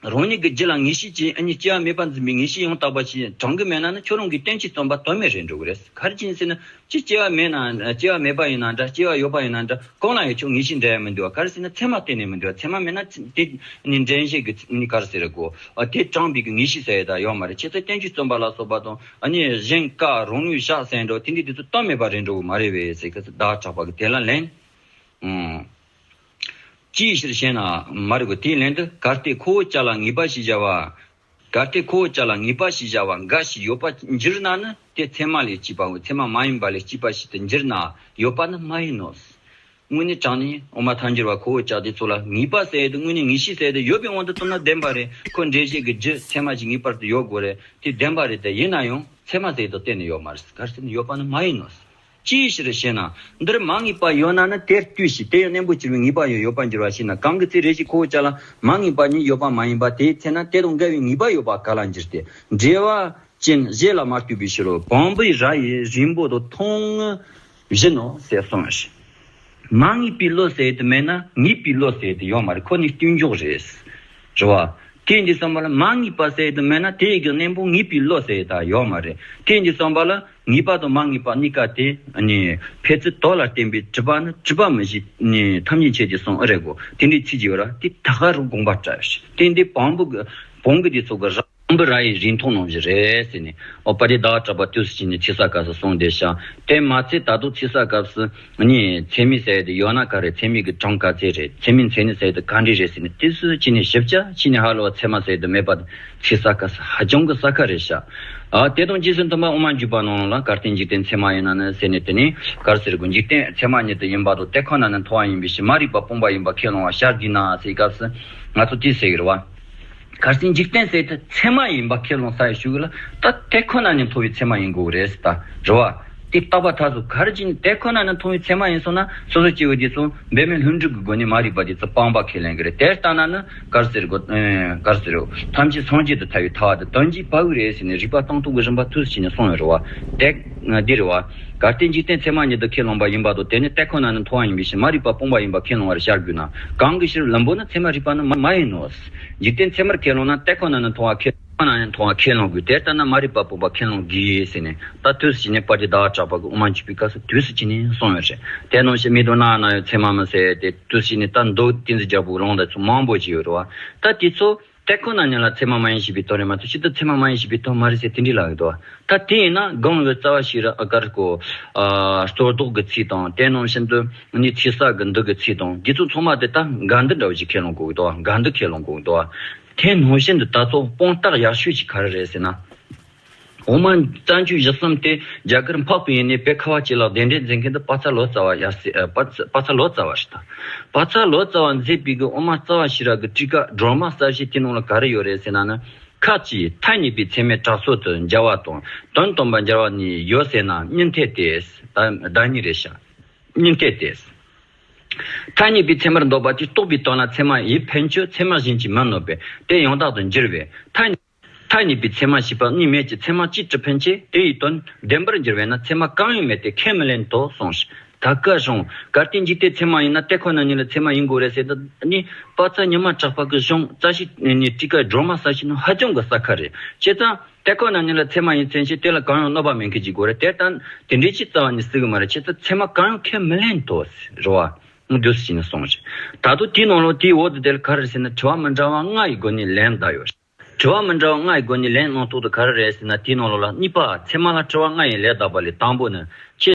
རང་ཉིད་ཀྱི་རྒྱུད་ལ་ངེས་ཤེས་ཀྱིས་ཨ་ནི་སྐྱེ་བ་མེད་པར་འཛིན་པའི་ངེས་ཤེས་ཡང་དག་པ་ཞིག་དྲང་གི་མེད་ན་ནི་ཁྱོད་རང་གིས་གཏན་ཚིགས་རྩོམ་པ་དོན་མེད་རེད་འགྲོ་གི་རེད། ག་རེ་བྱས་ནས་ཟེར་ན། ཅི་སྐྱེ་བ་མེད་ན་སྐྱེ་བ་མེད་པ་ཡིན་ན་འདྲ་སྐྱེ་བ་ཡོད་པ་ཡིན་ན་འདྲ་གང་ལ་ཡང་ཁྱོད་ངེས་ཤེས་འདྲ་ཡང་མི་འདུག་བ། ག་རེ་ཟེར་ན་ཚད་མ་གཏན་ནས་མི་འདུག་བ། ཚད་མ་མེད་ན་དེ་ནི་འདྲེན་བྱེད་ཀྱི་ནི་ག་རེ་ཟེར་དགོས་ཨ་དེ་དྲངས་པའི་གི་ངེས་ཤེས་ཟེར་ཡས་ད་ཡོད་མ་རེད། ཁྱེད་ཚོས་གཏན་ཚིགས་རྩོམ་པ་ལ་སོགས་པ་དང་ཨ་ནི་གཞན་བཀག་རང་ལུགས་བཞག་ཟེར་འགྲོ་དེ་འདྲའི་དེ་ཚོ་གཏན་མེད་པ་རེད་འགྲོ་གི་མ་རེད་བས་ཟེར་གི་བདག་གྲགས་པ་གིས་དེ་ལ་ལན། ཨང་། ཅིའི་ཕྱིར་ཞེ་ན། མ་རིག་པ་དེའི་ལན་དུ་གལ་ཏེ་ཁོ་བོ་ཅག་ལ་ངེས་པ་ཞེས་བྱ་བ། གལ་ཏེ་ཁོ་བོ་ཅག་ལ་ངེས་པ་ཞེས་བྱ་བ་འགའ་ཞིག་ཡོད་པར་འགྱུར་ན་ནི་དེ་ཚད་མ་ལས་སྐྱེས་པའོ། ཚད་མ་མ་ཡིན་པ་ལས་སྐྱེས་པ་ཞིག་ཏུ་འགྱུར་ན་ཡོད་པ་ནི་མ་ཡིན་ནོ། དངོས་གནས་དྲང་ནས་དབུ་མ་ཐལ་འགྱུར་བ་ཁོ་བོ་ཅག་དེ་ཚོ་ལ་ངེས་པ་ཟེར་ཡས་དེ་དངོས་གནས་ངེས་ཤེས་ཟེར་ཡས་དེ་ཡོད་པའི་དབང་དུ་བཏང་ན་བདེན་པ་རེད། ཁོ་འགྲེལ་བཤད་ཀྱི་རྒྱུ་ཚད་མ་ཞིག་ངེས་པར་དུ་ཡོད་དགོས་རེད། དེ་བདེན་པ་རེད་དེ་ཡིན་ན་ཡང་ཚད་མ་ཟེར་ཡས་དེ་གཏན་ནས་ཡོད་མ་རེད། ག་རེ་ཟེར་ན་ཡོད་པ་ནི་མ་ཡིན་ནོ། ཅིའི་ཕྱིར་ཞེ་ན། འདིར་མ་ངེས་པ་ཡོད་ན་ནི་དེར་ལྟོས་ཤིག་དེ་ཡང་གནས་པོ་གྱུར་པའི་ངེས་པ་ཡང་ཡོད་པར་འགྱུར་བ་ཞེ་ན། གང་གི་ཚེ་རེ་ཞིག་ཁོ་བོ་ཅག་ལ་མ་ངེས་པ་ཉིད་ཡོད་པ་མ་ཡིན་པ་དེའི་ཚེ་ན་དེ་དང་འགལ་བའི་ངེས་པ་ཡོད་པ་ག་ལ་འགྱུར་ཏེ། འགྲེལ་པ་ཅན་བཞེད་ལ་མ་ལྟོས་པའི་ཕྱིར་རོ། བོང་བུའི་རྭ་ཡི་རིང་པོ་དང་མཐོང་ངུ་བཞིན་ནོ་ཞེས་གསུངས་ཤིང་། མ་ངེས་པའི་བློ་ཟེར་དེ་མེད་ན་ངེས་པའི་བློ་ཟེར་དེ་ཡོད་མ་རེད། ཁོ་ནི་སྟོང་འཇོག་རེད། རེད་བ། དེ་འདི་བསམ་པ་ལ་མ་ངེས་པ་ཟེར་དེ་མེད་ན་དེ་ཡི་གི་གནས་པོ་ངེས་པའི་བློ་ཟེར་ད་ཡོད་མ་རེད། དེ་འདི་བསམ་པ་ལ་ངེས་པ་དང་མ་ངེས་པ་གཉིས་ཀ་དེ་ནི་ཕན་ཚུན་དོན་ལ་བརྟེན་པའི་གྲུབ་པ་ནི་གྲུབ་པ་མི་ཤེས་ནི་ཐམས་ཅད་མཁྱེན་ཅེས་གསུངས་ཨེ་རེད་གོ། དེ་འདྲའི་ཚིག་ཅིག་ཡོད་ར་དེ་ད་ག་རུ་དགོངས་པ་འགྲེལ་ཞིང་དེ་འདི་བོང་བུ་གི་བོང་གི་འདི་ཚོ་གི་ར། བོང་བུ་རྭ་ཡི་རིང་ཐུང་ནང་བཞིན་རེད་ཟེར་ནས་ཨོ་པ་དེ་བདག་གྲགས་པ་དུས་སུ་ཕྱིན་ནས་ཚིག་གསལ་སྐབས་སུ་གསུངས་བསྡད་ཤག་དེ་མ་ཚད་ད་དུང་ཚིག་གསལ་སྐབས་སུ་ནི་ཚད་མའི་ཟེར་ཡ་དེ་ཡོད་ན་ག་རེ། ཚད་མའི་གི་གྲངས་ག་ཚད་རེད། ཚད་མའི་མཚན་ཉིད་ཟེར་ཡ་དེ་ག་འདྲ་རེད་ཟེར་ནས་དུས་སུ་ཕྱིན་ནས་ཞིབ་ཆ་ཕྱིན་ནས་ཧ་ལོ་བ་ཚད་མ་ཟེར་ཡ་དེ་མེད་པ་ཚིག་གསལ་སྐབས་སུ་ཧ་ཅང་གི་གསལ་ཁ་རེད་ཤག་ཨ་དེ་དང་རྗེས་སུ་མཐུན་པ་དབུ་མ་འཇུག་པ་ནང་ལ་གལ་ཏེ་འཇིག་རྟེན་ཚད་མ་ཡིན་ན་ནི་ཟེར་ནས་དེ་ནི་ག་རེ་ཟེར་དགོས། འཇིག་རྟེན་ཚད་མ་ཉིད་དུ་ཡིན་པ་དང་དེ་ཁོ་ན་ནི་མཐོང་བ་ཡིན་པའི་ཕྱིར་མ་རིག་པ་སྤངས་པ་ཡིན་པ་ཁས་བླངས་པར་བྱ་དགོས་ན་ཟེར་སྐབས་སུ་ང་ཚོ་དེ་ཟེར་གི་རེད་བ། གལ་སྲིད་འཇིག་རྟེན་ཟེར་དེ་ཚད་མ་ཡིན་པ་ཁས་བླངས་ས་ཡི་ཞུ་གི་ལ་ད་དེ་ཁོ་ན་ནི་མཐོང་བའི་ཚད་མ་ཡིན་དགོས་རེད་ཟེར་ད་རེད་བ། དེ་རྟག་པ་མཐའ་སུ་ག་རེ་ཅིན་དེ་ཁོ་ན་ནི་མཐོང་བའི་ཚད་མ་ཡིན་སོང་ན་སོ་སོ་སྐྱེ་བོ་དེ་ཚོ་འབད་མེད་ལྷུན་གྲུབ་ཀྱི་སྒོ་ནས་མ་རིག་པ་དེ་ཚོ་སྤངས་པ་ཁས་ལེན་གི་རེད། དེ་ལྟ་ན་ནི་ག་རེ་ཟེར་དགོས། ཨེ་ག་རེ་ཟེར་རོ། ཐམས་ཅད་སངས་རྒྱས་དུ་ཐལ་བའི་ཐལ་བ་དེ་དོན་གྱིས་པ་བུ་རེད་ཟེར་ནས་རིགས་པ་སྟོང་ཐུབ་ཀྱི་རིམ་པ་ཐུགས་སུ་ཆེ་ནས་གསུངས་ཡོད་རེད་བ། དེ་འདི་རེད་བ། གལ་ཏེ་འཇིག་རྟེན་ཚད་མ་ཉིད་དུ་ཁས་བླངས་པ་ཡིན་པ་དང་དེ་ནི་དེ་ཁོ་ན་ནི་མཐོང་བ་ཡིན་པའི་ཕྱིར་མ་རིག་པ་སྤངས་པ་ཡིན་པ་ཁས་བླང་བར་བྱ་དགོས་ན་གང་གི་ཕྱིར་ལམ་པོ་ནི་ཚད་མ་རིག་པ་ནི་མ་མ་ཡིན་ནོ། འཇིག་རྟེན་ཚད་མར་ཁས་བླངས་ན་དེ་ཁོ་ན་ནི་མཐོང་བ་ཁས། ཁོ་ན་ཡང་མཐོང་བ་ཁས་ལོངས་དགོས། དེ་ལྟ་ན་མ་རིག་པ་སྤོང་བ་ཁས་ལོངས་དགོས་ཟེར་ནས། ད་དུས་སུ་ཅི་ནས་དཔལ་ལྡན་ཟླ་བ་གྲགས་པ་གི་དབུ་མ་འཇུག་པའི་སྐབས་སུ་དུས་སུ་ཅི་ནས་གསུངས་ཡོད་རེད། དེ་ནང་བཞིན་མིག་ཏོ་ནག་ན་ཡང་ཚེར་མ་མི་གསལ་ཏེ། དུས་སུ་ཅི་ནས་ད་མདོ་ཏིང་འཛིན་རྒྱལ་པོ་གི་ལུང་དང་ཚུལ་མང་པོ་ཅིག་ཡོད་རེད་བ། ད་དེ་ཚོ་དེ་ཁོ་ན་ཉིད་ལ་ཚད་མ་མ་ཡིན་ཞེས་པའི་དོན་རེད་མ་གཏོགས། ཕྱི་དུ་ཚད་མ་མ་ཡིན་ཞེས་པའི་དོན་མ་རེད་ཟེར་དེ་འདྲའི་ལབ་ཡོད་དོ། ད་དེ་ཡིན་ན་གང་གི་རྩ་བ་ཤེས་རབ་ཨ་ཀར་ཀོ་ཨ་རྩོད་ཟློག་གི་ཚིག་དང་། དེ་ནང་བཞིན་དུ་ནི་ཚིག་གསར་གྱི་འདུག་གི་ཚིག་དང་། འདི་ཚོ་ཚང་མ་དེ་ད་འགལ་འདུ་འདྲ་བོ་ཅིག་ཁས་ལོངས་དགོས་ཀྱི་འདུག་བ། འགལ་འདུ་ཁས་ལོངས་དགོས་ཀྱི་འདུག་བ། དེ་ནང་བཞིན་དུ་ད་ཚོ་དཔང་རྟགས་ཡག་ཤོས་ཅིག་ག་རེ་རེད་ཟེར་ན། འོ་མ་བསྟན་བཅོས་བཞི་གསུམ་དེ་རྒྱ་གར་འཕགས་པའི་ཡུལ་ནས་བོད་ཁ་བ་ཅན་ལ་གདན་འདྲེན་མཛད་མཁན་དེ་པ་ཚ་ལོ་ཙཱ་བ་ཡ་སི་ཨ་པ་ཚ་པ་ཚ་ལོ་ཙཱ་བ་ཞིག་དང་། པ་ཚ་ལོ་ཙཱ་བ་མཛད་པའི་གི་འོ་མ་རྩ་བ་ཤེས་རབ་ཀྱི་ཊཱི་ཀ་སྒྲོན་མ་གསལ་བྱེད་དེ་ནང་ལ་ག་རེ་ཡོད་རེད་ཟེར་ན་ནི། ཁ་ཅིག་ཐ་སྙད་པའི་ཚད་མས་དྲག་རྩལ་དུ་འཇལ་བ་དང་། དོན་སྟོན་པ་འཇལ་བ་གཉིས་ཡོད་ཟེར་ན་རྙིང་ཐལ་ཏེ། ད་བདག་ཉིད་རེད་ཤག་རྙིང་ཐལ་ཏེ། ཐ་སྙད་པའི་ཚད་མར་འདོད་པ་དེ་རྟོགས་པའི་དོན་ལ་ཚད་མ་ཡིས་ཕན་ཆོད། ཚད་མ་གཞན་གྱིས་མི་གནོད་པས་དེ་ཡང་དག་ཏུ་འགྱུར་བས། ཐ་ཐ་སྙད་པའི་ཚད་མ་ཞེས་པ་གཉིས་མེད་ཀྱི་ཚད་མ་གཅིག་ཏུ་ཕན་ཆད། དེ་ཡི་དོན་བདེན་པར་འགྱུར་བས་ན་ཚད་མ་གང་ཡང་མེད་དེ་ཁས་མི་ལེན་ཏོ་གསུངས་ཤིང་། ད་ཀ་གཞུང་གལ་ཏེ་འཇིག་རྟེན་ཚད་མ་ཡིན་ན། དེ་ཁོ་ན་ཉིད་ལ་ཚད་མ་ཡིན་དགོས་རེད་ཟེར། འདི་ནི་པ་ཚ་ཉི་མ་གྲགས་པ་གི་གཞུང་རྩ་ཤེ་ནི་ཊཱི་ཀ་སྒྲོན་མ་གསལ་བྱེད་ནང་ཧ་ཅང་གི་གསལ་ཁ་རེད། བྱས་ཙང་དེ་ཁོ་ན་ཉིད་ལ་ཚད་མ་ཡིན་ཚད་ཆེད་དེ་ལ་གང་ཡང་གནོད་པ་མེད་མཁན་ཅིག་དགོས་རེད། དེ་ལྟ་དེ་འདྲའི་ཅི་རྩ་བ་ནས་སྲིད་གི་མ་རེད། བྱས་ཙང་ཚད་མ་གང་ཡང་ཁས་མི་ལེན་ཏོ་རེད་བ། འདུག་སེ་བྱས་ནས་གསུངས་ཤིང་། ད་དུང་དེའི་ནང་ལོགས་དེའི་འོག་ཏུ་དེ་ལ་ག་རེ་ཟེར་ན། དྲི་བ་མི་འདྲ་བ་ལྔ་ཡི་སྒོ་ནས་ལན་གདབ་ཡོད། དྲི་བ་མི་འདྲ་བ་ལྔ་ཡི་སྒོ་ནས་ལན་གནང་ཐོག་ཏུ་ག་རེ་རེད་ཟེར་ན། དེའི་ནང་ལོགས་ལ་གཉིས་པ། ཚད་མ་ལ་དྲི་བ་ལྔ་ཡིས་ལན་གདབ་པ་ལས། དང་པོ་ནི། ཁྱེད་